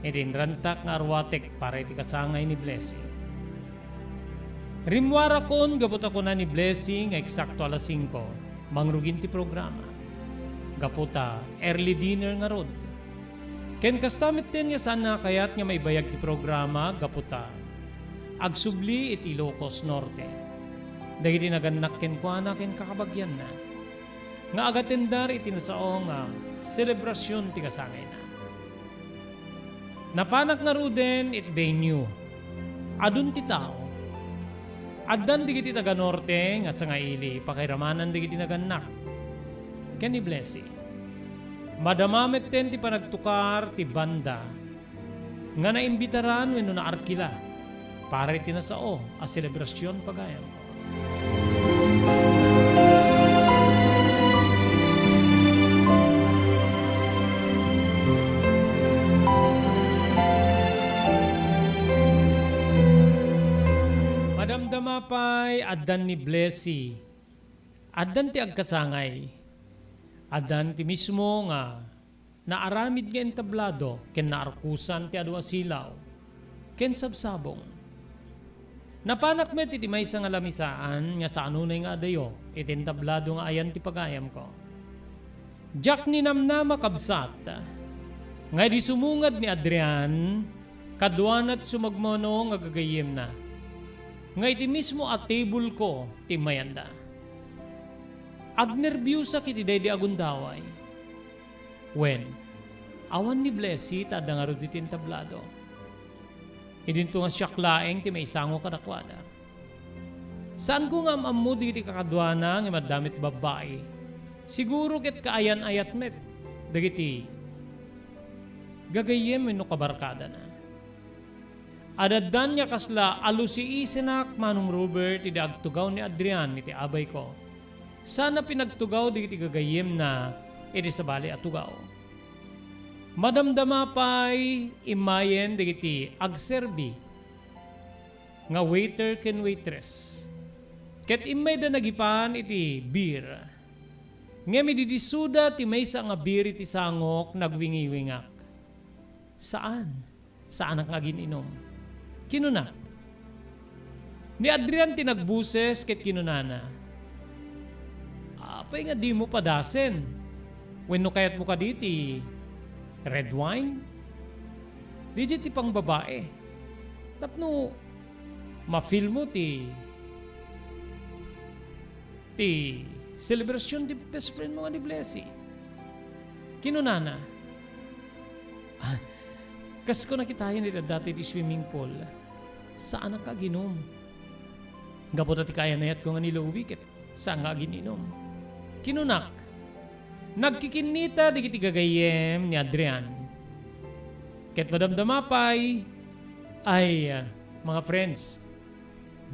idi inrantak nga arwatek para iti kasangay ni Blessy. Rimmuarakon gapu ta kuna ni Blessy nga eksakto alas singko, mangrugin ti programa. gapu ta early dinner ngarud. Ken kasta metten nga saan nga kayat nga maibayag ti programa gapu ta agsubli iti Ilocos Norte. Dagiti nagannak kenkuana ken kakabagianna nga agatendar iti nasao nga selebrasion ti kasangayna. Napanak ngaruden iti venue. Adun ti tao. Addan dagiti taga-Norte nga sangaili pakairamanan dagiti nagannak ken ni Blessy. Madama metten ti panagtukar ti banda nga naimbitaran wenno naarkila para iti nasao a selebrasion pagayam. Madamdama pay, addan ni Blessy. Addan ti agkasangay. Addan ti mismo nga naaramid nga entablado ken naarkusan ti adu a silaw ken sabsabong. Napanak met iti maysa nga lamisaan nga saan unay nga adayo iti entablado nga ayan ti pagayamko. Diak ninamnama, kabsat, nga idi sumungad ni Adrian, kaduana ti sumagmamano nga gagayyemna, nga iti mismo a table ko ti immayanda. Agnerbiosak iti daydi a gundaway. Wen, awan ni Blessy ta adda ngarud iti entablado. Idinto nga siak laeng ti maisango kadakuada. Saanko nga am-ammo dagiti kakaduana nga madamit babbai. Siguro ket kaayan-ayat met dagiti gagayyem wenno kabarkadana. Adaddan nga kasla alusiisenak, Manong Robert, idi agtugaw ni Adrian iti abayko. Sana pinagtugaw dagiti gagayyemna idi sabali a tugaw. Madamdama pay immayen dagiti agserbi nga waiter ken waitress. Ket immayda nagipan iti beer. Ngem idi disuda ti maysa nga beer iti sangok, nagwingiwingak. Saan. Saanak nga agin-inum. Kinunak. Ni Adrian ti nagbuses ket kinunana, "Apay nga dimo padasen? Wenno kayatmo kadi ti red wine? Diay ti pangbabae. Tapno ma-feel mo ti, ti selebrasion ti best friend mo nga ni Blessy." Kinunana, "Ah, kas ko nakitayan iti dati ti swimming pool, saanak nga agin-inum. Gapu ta ti kayan-ayatko nga ni Louie ket saan nga agin-inum." Kinunak, nagkikinnita dagiti gagayyem ni Adrian. Ket madamdama pay, ay, ah, mga friends,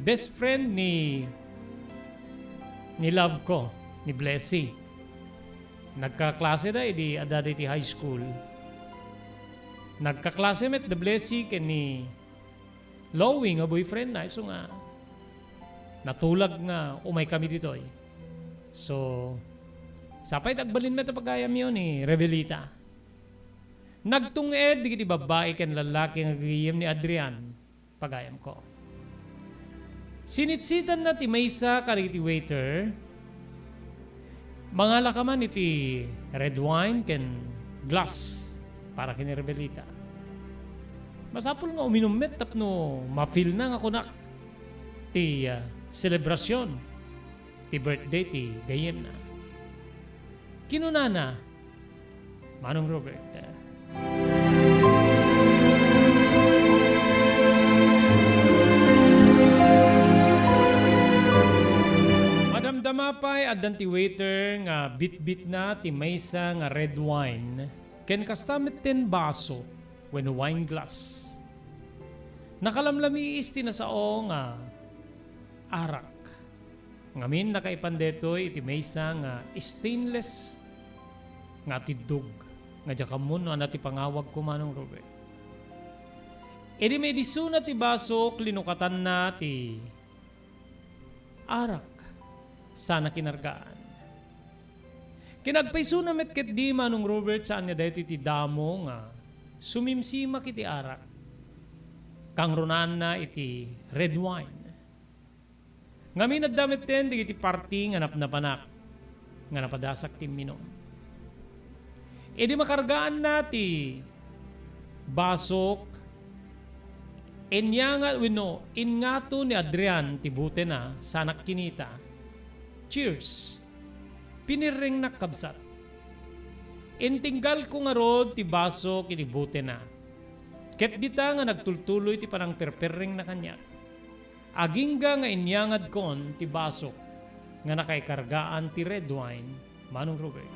best friend ni, ni love ko, ni Blessy. Nagkaklase da idi adda iti high school. Nagkaklase met da Blessy ken ni Louie nga boyfriend na, isu nga natulag nga umay kami ditoy. So, sapay ti agbalin met a pagayamyo ni Revelita. Nagtung-ed dagiti babbai ken lallaki nga gagayyem ni Adrian. Pagayamko. Sinitsitanna ti maysa kadagiti waiter, mangala ka man iti red wine ken glass para ken ni Rebelita. Masapul nga uminum met tapno ma-feel na nga kunak ti, ah, selebrasion ti birthday ti gayyemna. Kinunana, Manong Robert. Madamdama pay, addan ti waiter nga bitbitna ti maysa nga red wine, ken kasta metten baso wenno wine glass. Nakalamlamiis ti nasao nga arak. Ngamin, nakaipan daytoy iti maysa nga stainless nga atiddog nga diak ammo no ania ti pangawagko, Manong Robert. Idi maidisuna ti basok, linukatanna ti arak sana kinargaan. Ken agpaysona met ketdi, Manong Robert, saan nga daytoy ti damo nga sumimsimak iti arak. Kangrunaanna iti red wine. Ngamin, adda metten dagiti parti nga napnapanak nga napadasak ti imminum. Idi makargaanna ti basok, inyangad wenno inngato ni Adrian ti botena, sanak kinita. Cheers! Pinirrengnak, kabsat. Intinggalko ngarud ti basok iti botena. Ket dita nga nagtultuloy ti panangperperrengna kaniak. Agingga nga inyangadkon ti basok nga nakaikargaan ti red wine, Manong Robert.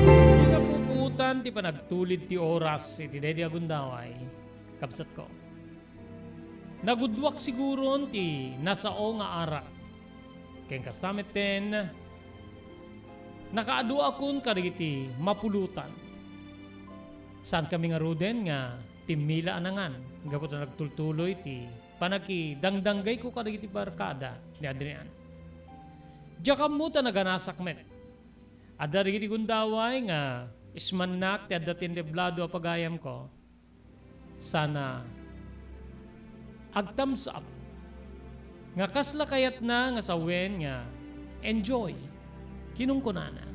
Di napupuotan ti panagtulid ti oras iti daydi a gundaway, kabsatko. Nagudduak siguron ti nasao nga arak. Ken kasta metten, nakaadu akon kadagiti mapulotan. Saankami ngaruden nga pimmila a nangan gapu ta nagtultuloy ti panagkidangdanggayko kadagiti barkada ni Adrian. Diak ammo ta naganasak met. Adda dagiti gundaway nga ismannak ti adda ti entablado a pagayamko. Sana ag-thumbs up nga kasla kayatna nga sawen nga enjoy, kinunkunana.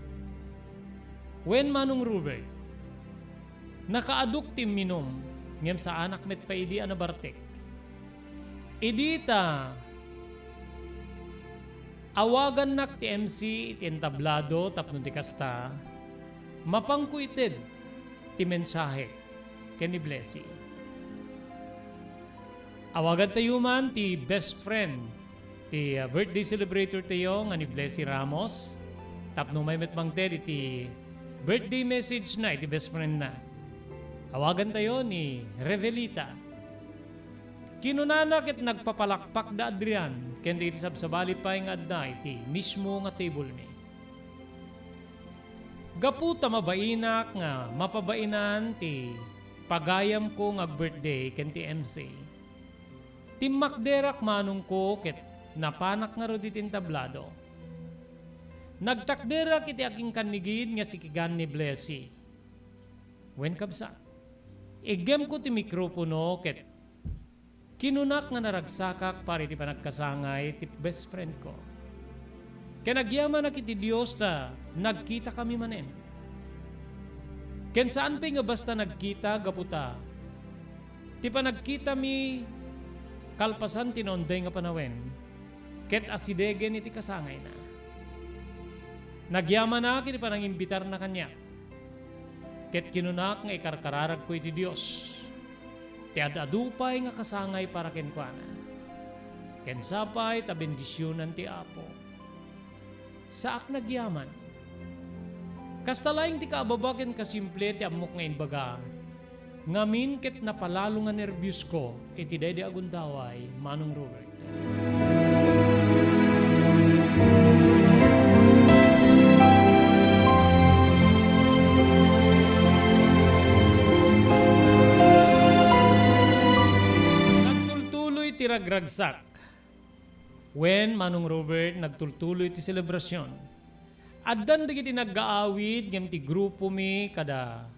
Wen, Manong Robert, nakaaduk ti imminum, ngem saanak met pay idi a nabartek. Idi ta awagannak ti M C iti entablado tapno di kasta, mapangko ited ti mensahe ken ni Blessy. Awagantayo man ti best friend ti, uh, birthday celebrator tayo nga ni Blessy Ramos tapno umay met mangted iti birthday message na iti best friend na. Awagantayo ni Revelita. Kinunana ket nagpapalakpak da Adrian ken dagiti sabsabali pay nga adda iti mismo nga table mi. Gapu ta mabainak nga mapabainan ti pagayamko nga ag-birthday ken ti M C, timmakderak manongko ket napanak ngarud iti entablado. Nagtakderak iti akinkannigid nga sikigan ni Blessy. Wen, kabsat, iggemko ti mikropono ket kinunak nga naragsakak para iti panagkasangay ti best friend ko. Ken agyamanak iti Dios ta nagkitakami manen. Ken saan pay nga basta nagkita gapu ta ti panagkitami kalpasan ti naunday nga panawen ket asidegen iti kasangayna. Nagyamanak iti panangimbitarna kaniak. Ket kinunak nga ikarkararagko iti Dios ti ad-adu pay nga kasangay para kenkuana. Ken sapay ta bendisionan ti Apo. Saak nagyaman. Kasta laeng ti kaababa ken kasimple ti ammok nga imbaga, ngamin ket napalalo nga nerbiosko iti daydi a gundaway, Manong Robert. Nagtultuloy ti ragragsak. Wen, Manong Robert, nagtultuloy ti selebrasion. Addan dagiti naggaawid ngem ti grupomi kada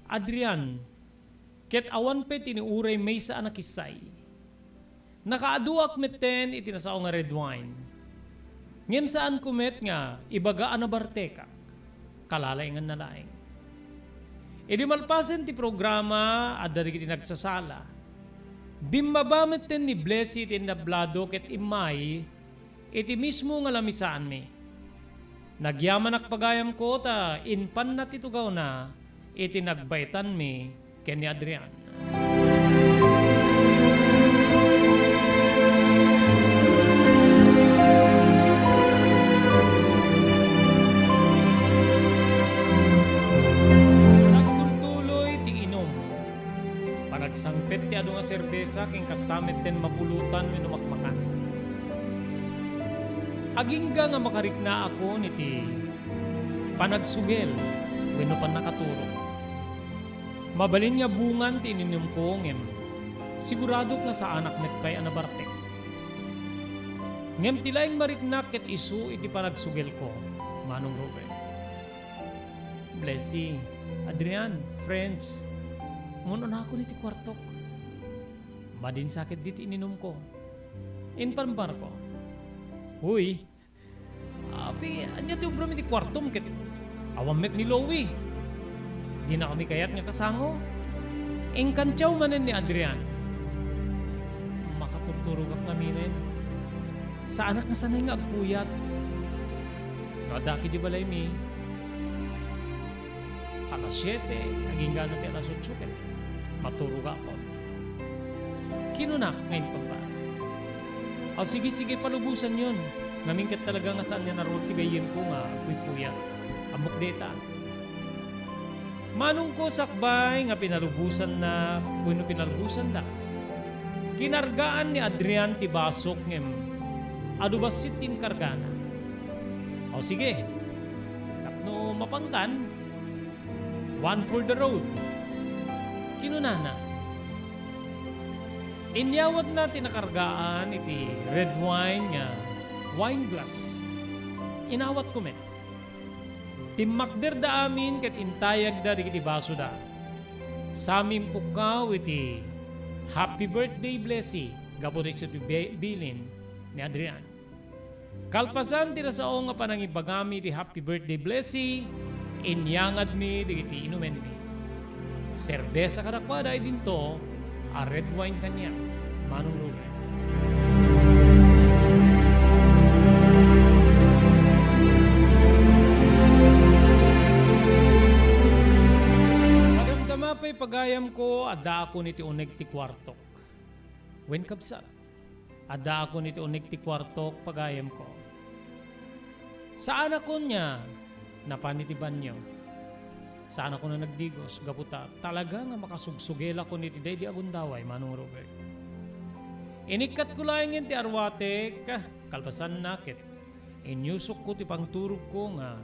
Adrian, ket awan pay ti ni uray maysa a nakissay. Nakaaduak metten iti nasao nga red wine. Ngem saanko met nga ibaga a nabartekak. Kalalainganna laeng. Idi malpasen ti programa, adda dagiti nagsasala. Bimmaba metten ni Blessy iti entablado ket immay iti mismo nga lamisaanmi. Nagyamanak pagayamko ta impanna ti tugawna iti nagbaetanmi ken ni Adrian. Nagtultuloy ti inum. Panagsangpet ti adu nga serbesa ken kasta metten mapulotan wenno makmakan. Agingga nga makariknaakon iti panagsugel wenno pannakaturog. Mabalin nga bungan ti ininumko ngem siguradok nga saanak met pay a nabartek. Ngem ti laeng mariknak ket isu iti panagsugelko, Manong Robert. Blessy, Adrian, friends, umun-unakon iti kuartok. Madin sa ketdi ti ininumko. Impan Marco, "Uy, apay, ania ti ubram iti kuartom ket awan met ni Louie? Dinakami kayat nga kasango? Inkantio manen ni Adrian." Makaturturogak ngaminen. Saanak nga sanay nga agpuyat. No addak idi balaymi, alas siete, agingga ti alas otso ket maturogakon. Kinuna nga impabari, "Aw, sige, sige, palubosanyon. Ngamin ket talaga nga saan nga narul ti gayyemko nga agpuypuyat. Ammok dayta." Manongko, sakbay nga pinalubosanna wenno pinalubosanda, kinargaan ni Adrian ti basok ngem adu bassit ti inkargana. "O sige, tapno mapangkan, one for the road," kinunana. Inyawatna ti nakargaan iti red wine nga wine glass. Inawatko met. Timmakderda amin ket intayagda dagiti basoda. Sa mimpukkaw iti "Happy birthday, Blessy," gapu dagiti bi-, bilin ni Adrian. Kalpasan ti nasao nga panangibagami iti "Happy birthday, Blessy," inyangadmi dagiti inumenmi. Serbesa kadakuada idinto a red wine kaniak, Manong Robert. Madamdama pay pagayamko, addaakon iti uneg ti kuartok. Wen, kabsat, addaakon iti uneg ti kuartok, pagayamko. Saanakon nga napan iti banio. Saanakon a nagdigos gapu ta talaga nga makasugsugelakon iti daydi a gundaway, Manong Robert. Inikkatko laengen ti arwatek, kalpasanna ket inyusokko ti pangturogko nga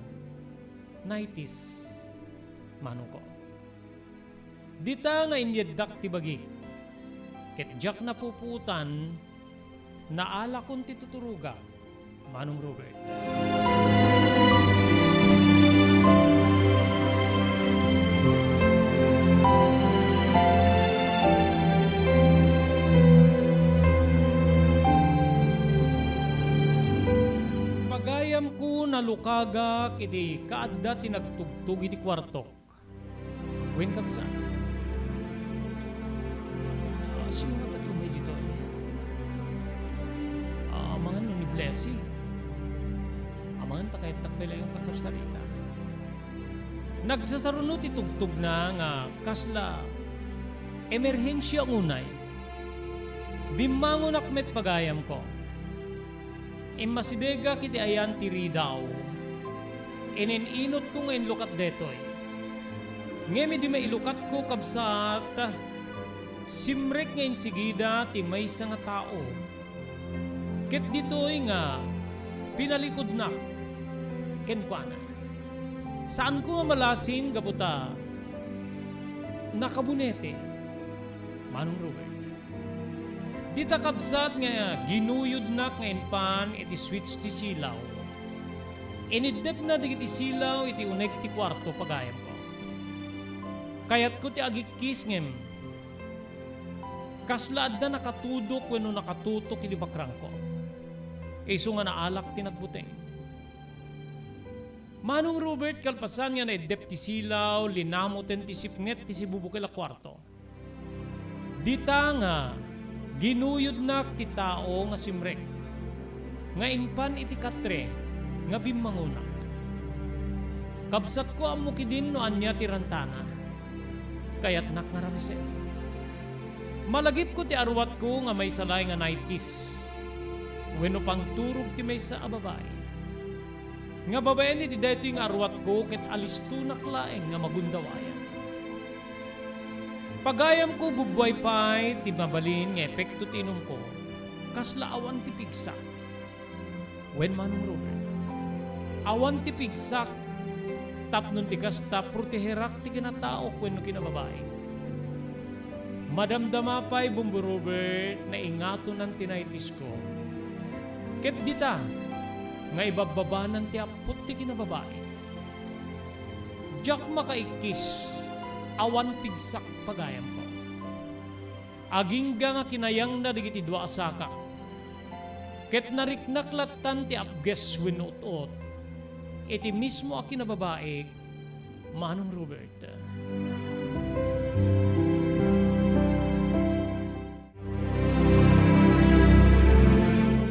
nineties, manongko. Dita nga inyeddak ti bagik, ket diak napupuotan, naalakon ti tuturogak, Manong Robert. Pagayamko, nalukagak iti kaadda ti nagtugtog iti kuartok. Wen, kabsat. Ah, sino nga tattlo may ditoy? Ah, amangan no ni Blessy. Amangan ta kayattak pay laeng kasarsarita. Nagsasaruno ti tugtogna nga kasla emerhensia unay. Bimmangonak met, pagayamko. Immasidegak iti ayan ti ridaw. Inin-inotko nga inlukat detoy. Ngem idi mailukatko, kabsat, simrek nga insigida ti maysa nga tao. Ket ditoy nga pinalikudnak kenkuana. Saanko nga malasin gapu ta nakabunete, Manong Robert. Dita, kabsat, nga ginuyodnak nga impan iti switch ti silaw. Iniddepna dagiti silaw iti uneg ti kuarto, pagayamko. Kayatko ti agikkis ngem kasla adda nakatudok wenno nakatutok iti bakrangko. Isu nga naalak ti nagbuteng. Manong Robert, kalpasan nga naiddep ti silaw, linamoten ti sipnget ti sibubukel a kuarto. Dita nga ginuyodnak ti tao nga simrek, nga impan iti katre nga bimmangonak. Kabsatko, ammok idin no ania ti rantana. Kayatnak nga ramisen. Malagipko ti arwatko nga maysa laeng nga nineties wenno pangturog ti maysa a babai. Nga babaen iti daytoy nga arwatko ket alistonak laeng nga magundawayan. Pagayamko, gubbuay pay ti mabalin nga epekto ti inumko. Kasla awan ti pigsak. Wen, Manong Robert, awan ti pigsak tapno ti kasta, proteherak ti kinataok wenno kinababaik. Madamdama pay, Bombo Robert, naingatonan ti nineties ko. Ket dita nga ibabbabanan ti appot ti kinababaik. Diak makaikkis, awan pigsak, pagayamko. Agingga nga kinayangna dagiti dua a sakak. Ket nariknak lattan ti apges wenno ut-ot iti mismo a kinababaig, Manong Robert.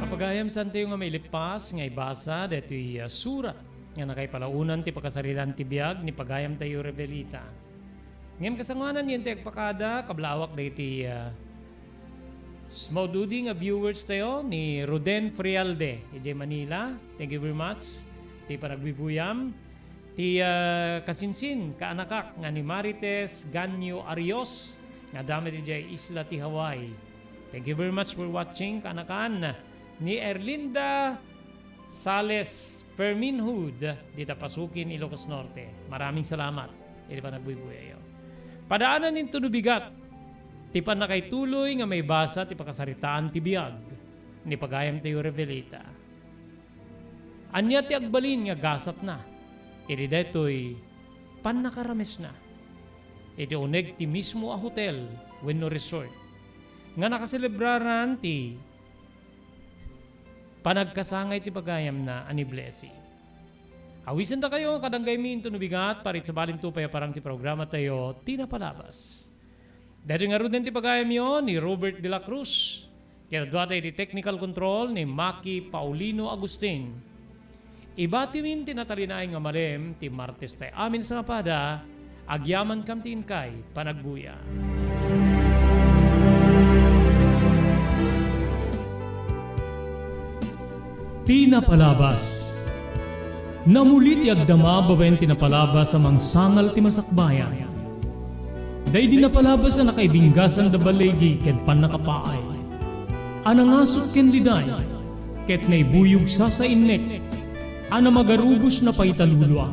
Papagayam, saantayo nga mailipas nga ibasa daytoy, ah, surat nga nakaipalaonan ti pakasaritaan ti biag ni pagayamtayo Revelita. Ngem kasangoanan, yantay agpakada, kablawak dagiti, ah, s-, maududi nga viewers tayo ni Roden Frialde, idiay Manila. Thank you very much ti panagbuybuyam. Ti, ah, kasinsin, kaanakak nga ni Marites Ganyo Arios, nga adda met idiay isla ti Hawaii. Thank you very much for watching, kaanakan. Ni Erlinda Sales Perminhud, dita Pasukin, Ilocos Norte. Maraming salamat iti panagbuybuyayo. Padaanan inton no bigat ti pannakaituloy nga maibasa ti pakasaritaan ti biag ni pagayamtayo Revelita. Ania ti agbalin nga gasatna iti daytoy pannakaramesna iti uneg ti mismo a hotel wenno resort nga nakaselebraran ti panagkasangay ti pagayamna a ni Blessy? Awisendakami inton no bigat, parit, sabali, pay a parang ti programatayo, Ti Napalabas. Daytoy ngaruden ti pagayamyo ni Robert de la Cruz. Ket adda iti technical control ni Maki Paulino Agustin. Ibatimin ti natalinaed nga malem ti Martes tayo amin sa mapada, agyamankami ti inkay panagbuya. Ti Napalabas. Namuli ti agdama babaen ti napalabas a mangsangal ti masakbayan. Daydi napalabas a nakaibinggasan da baligi ken pannakapaay, a nangasut ken liday, ket naibuyog sasainnek a namagarubos na pay ta lulua.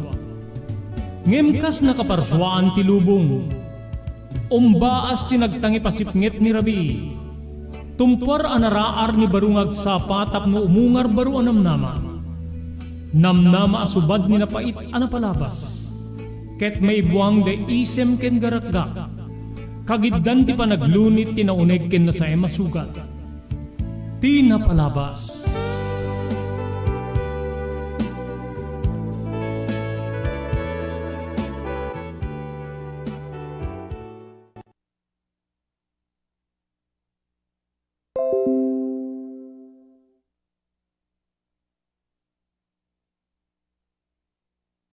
Ngem kas nakaparsuaan ti lubong, umbaas ti nagtangipasipnget ni rabii. Tumpuar a naraar ni baro nga agsapa tapno umungar baro a namnama. Namnama a subad ni napait a napalabas. Ket maibuang da isem ken garakgak. Kagiddan ti panaglunit ti nauneg ken nasaem a sugat. Ti Napalabas.